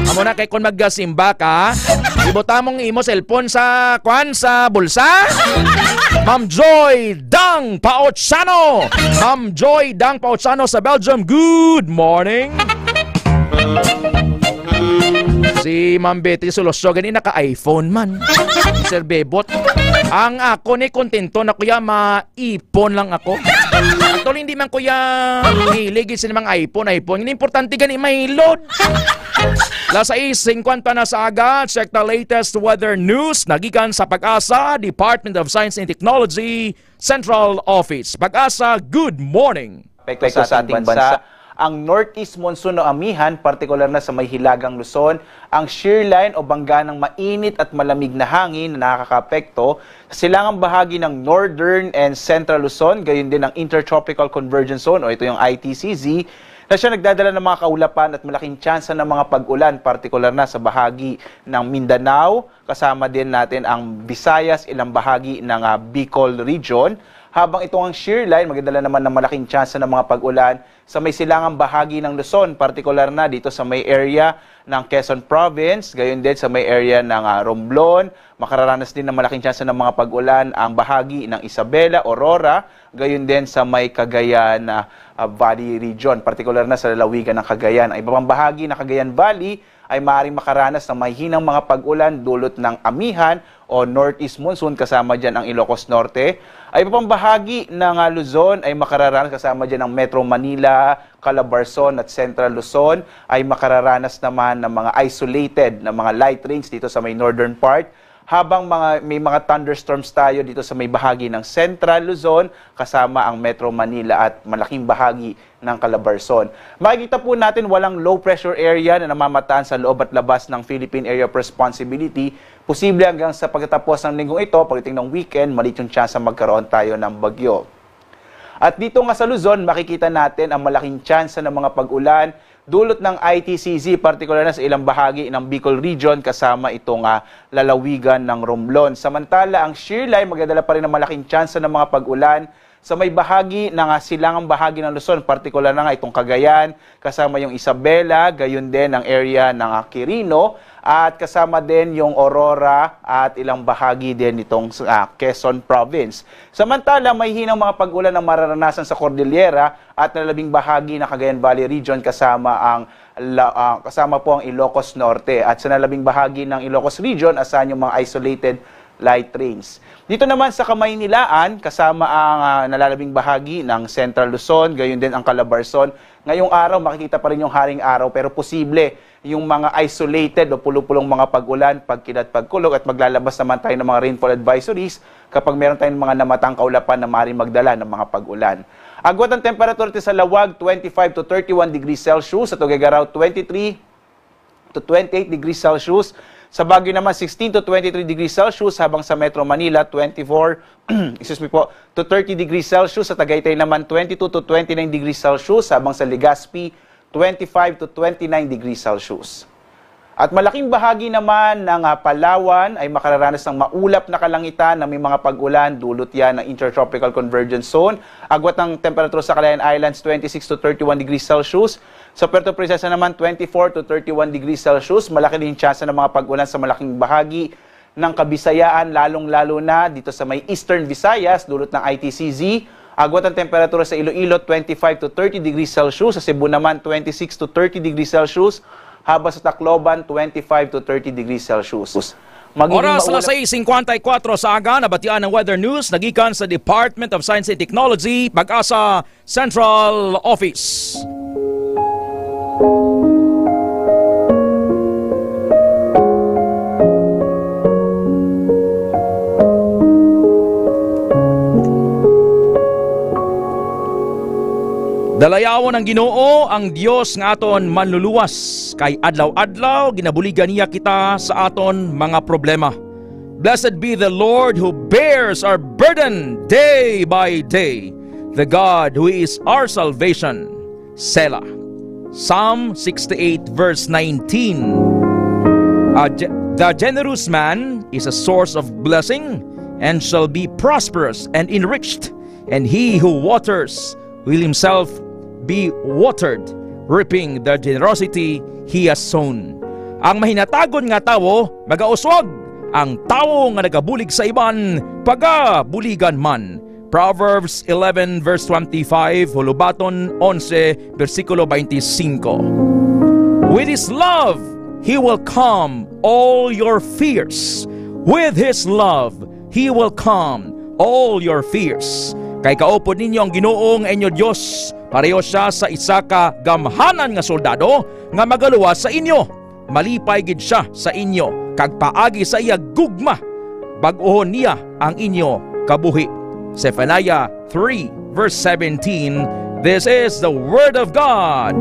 Amo na kay kung magsimba ka, ibutang mong imo cellphone sa, kwan, sa bulsa. Ma'am Joy Dang Paotsano. Ma'am Joy Dang Paotsano sa Belgium. Good morning. Si Ma'am Betty Solosyo, gani naka-iPhone man. Sir Bebot. Ang ako ni kontento na, kuya, maipon lang ako. Actually, hindi man, kuya, hilig sa mga iPhone, iPhone. Ang importante gani may load. Las sais singkwenta na sa aga, check the latest weather news. Nagikan sa PAGASA, Department of Science and Technology, Central Office. PAGASA, good morning. Epekto sa ating bansa, ang northeast monsoon o amihan, partikular na sa may hilagang Luzon, ang shear line o bangganang mainit at malamig na hangin na nakakaapekto sa silangang bahagi ng northern and central Luzon, gayon din ang intertropical convergence zone o ito yung I T C Z, na siya nagdadala ng mga kaulapan at malaking tsansa ng mga pag-ulan, partikular na sa bahagi ng Mindanao, kasama din natin ang Visayas, ilang bahagi ng, ah, Bicol region, habang itong ang shear line magdadala naman ng malaking tsansa ng mga pag-ulan sa may silangang bahagi ng Luzon, partikular na dito sa may area ng Quezon Province, gayon din sa may area ng, ah, Romblon. Makararanas din ng malaking tsansa ng mga pag-ulan ang bahagi ng Isabela, Aurora, gayon din sa may Cagayan, ah, ah, Valley region, partikular na sa lalawigan ng Cagayan. Ang iba pang bahagi ng Cagayan Valley ay maaaring makaranas ng mahinang mga pag-ulan dulot ng amihan o northeast monsoon, kasama dyan ang Ilocos Norte. Ay iba pang bahagi ng, ah, Luzon ay makararanas, kasama dyan ang Metro Manila, Calabarzon at Central Luzon, ay makararanas naman ng mga isolated na mga light rains dito sa may northern part, habang mga, may mga thunderstorms tayo dito sa may bahagi ng Central Luzon, kasama ang Metro Manila at malaking bahagi ng Calabarzon. Makikita po natin, walang low pressure area na namamataan sa loob at labas ng Philippine Area of Responsibility. Posible hanggang sa pagtatapos ng linggong ito, pagdating ng weekend, maliit yung tsansa magkaroon tayo ng bagyo. At dito nga sa Luzon, makikita natin ang malaking tsansa ng mga pag-ulan dulot ng I T C Z, partikular na sa ilang bahagi ng Bicol Region, kasama itong, ah, lalawigan ng Romblon. Samantala, ang shear line magdadala pa rin ng malaking tsansa ng mga pag-ulan sa may bahagi ng, ah, silangang bahagi ng Luzon, partikular na nga itong Cagayan, kasama yung Isabela, gayon din ang area ng, ah, Quirino, at kasama din yung Aurora at ilang bahagi din nitong, ah, Quezon Province. Samantala, may hinang mga pag-ulan ang mararanasan sa Cordillera at nalabing bahagi ng Cagayan Valley Region, kasama ang la-, ah, kasama po ang Ilocos Norte. At sa nalabing bahagi ng Ilocos Region, asahan yung mga isolated light rains. Dito naman sa Kamaynilaan, kasama ang, ah, nalalabing bahagi ng Central Luzon, gayon din ang Calabarzon. Ngayong araw, makikita pa rin yung haring araw, pero posible yung mga isolated o pulo-pulong mga pag-ulan, pagkilat, pagkulog, at maglalabas naman tayo ng mga rainfall advisories kapag meron tayong mga namatang kaulapan na maaaring magdala ng mga pag-ulan. Agwat ang temperatura sa Laoag, twenty-five to thirty-one degrees Celsius, sa Tuguegarao, twenty-three to twenty-eight degrees Celsius, sa Baguio naman, sixteen to twenty-three degrees Celsius, habang sa Metro Manila, twenty-four, excuse me po, to thirty degrees Celsius, sa Tagaytay naman, twenty-two to twenty-nine degrees Celsius, habang sa Legazpi, twenty-five to twenty-nine degrees Celsius. At malaking bahagi naman ng, ah, Palawan ay makararanas ng maulap na kalangitan na may mga pag-ulan, dulot yan ng Intertropical Convergence Zone. Agwat ng temperatura sa Calayan Islands, twenty-six to thirty-one degrees Celsius. Sa Puerto Princesa naman, twenty-four to thirty-one degrees Celsius. Malaki din tsansa ng mga pag-ulan sa malaking bahagi ng Kabisayaan, lalong-lalo na dito sa may Eastern Visayas, dulot ng I T C Z, Agwat ang temperatura sa Iloilo, twenty-five to thirty degrees Celsius. Sa Cebu naman, twenty-six to thirty degrees Celsius. Habang sa Tacloban, twenty-five to thirty degrees Celsius. Magiging Oras maulap alas sais singkwenta y kuwatro sa aga, nabatian ang weather news nagikan sa Department of Science and Technology, PAGASA Central Office. Dalayawon ang Ginoo, ang Dios nga aton Manluluwas, kay adlaw-adlaw ginabuligan niya kita sa aton mga problema. Blessed be the Lord who bears our burden day by day, the God who is our salvation. Selah. Psalm sixty-eight, verse nineteen. A ge-, the generous man is a source of blessing and shall be prosperous and enriched, and he who waters will himself be watered, reaping the generosity he has sown. Ang mahinatagon nga tawo magauswag, ang tawo nga nagabulig sa iban pagabuligan man. Proverbs eleven verse twenty-five, Hulubaton onse, bersikulo twenty-five. With his love, he will calm all your fears. With his love, he will calm all your fears. Kay kaupod ninyo ang Ginoo nga inyo Dios, pareho sia sa isa ka gamhanan nga soldado nga magaluwas sa inyo. Malipay gid sia sa inyo, kag paagi sa iya gugma, bag-ohon niya ang inyo kabuhi. Zephaniah three, verse seventeen. This is the word of God.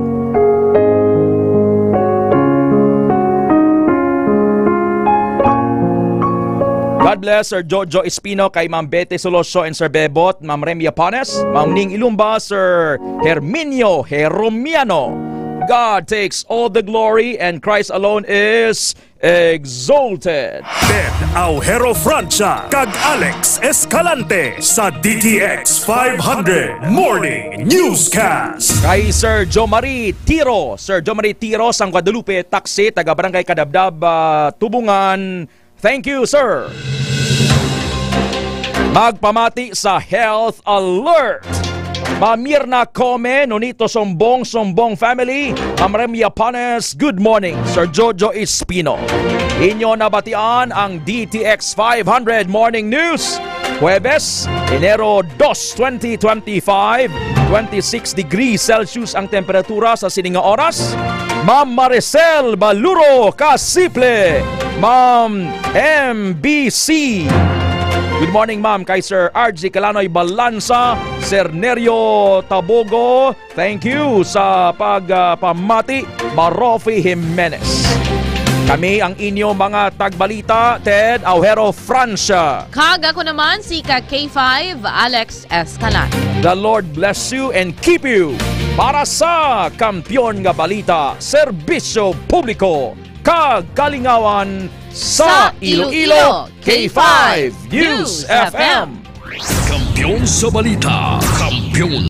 God bless Sir Jojo Espino, kay Ma'am Betty Soloso and Sir Bebot, Ma'am Rem Yapanes, Ma'am Ning Ilumba, Sir Herminio Heromiano. God takes all the glory and Christ alone is exalted. Ted Aujero Francia kag Alex Escalante sa D T X five hundred Morning Newscast. Kay Sir Jomari Tiro, Sir Jomari Tiro sang Guadalupe Taxi, taga Barangay Kadabdab, ah, Tubungan. Thank you, sir. Magpamati sa Health Alert. Ma'am Mirna Come, Nonito Sombong, Sombong family, Ma'am Rem Yapanes, good morning. Sir Jojo Espino. Inyo nabatian ang D T X five hundred Morning News. Huwebes, Enero dos, twenty twenty-five, twenty-six degrees Celsius ang temperatura sa sini nga oras. Ma'am Maricel Baluro Casiple, Ma'am M B C. Good morning, ma'am, kay Sir R G Kalanoy Balansa, Sir Nerio Tabogo. Thank you sa pag, ah, pamati, Marofi Jimenez. Kami ang inyo mga tagbalita, Ted Aujero Francia. Kag ako naman, si ka K five, Alex Escalante. The Lord bless you and keep you. Para sa Kampiyon nga Balita, Serbisyo Publiko, kag Kalingawan sa Sa Iloilo, Iloilo, K five News News F M. F M. Kampiyon sa Balita, Kampiyon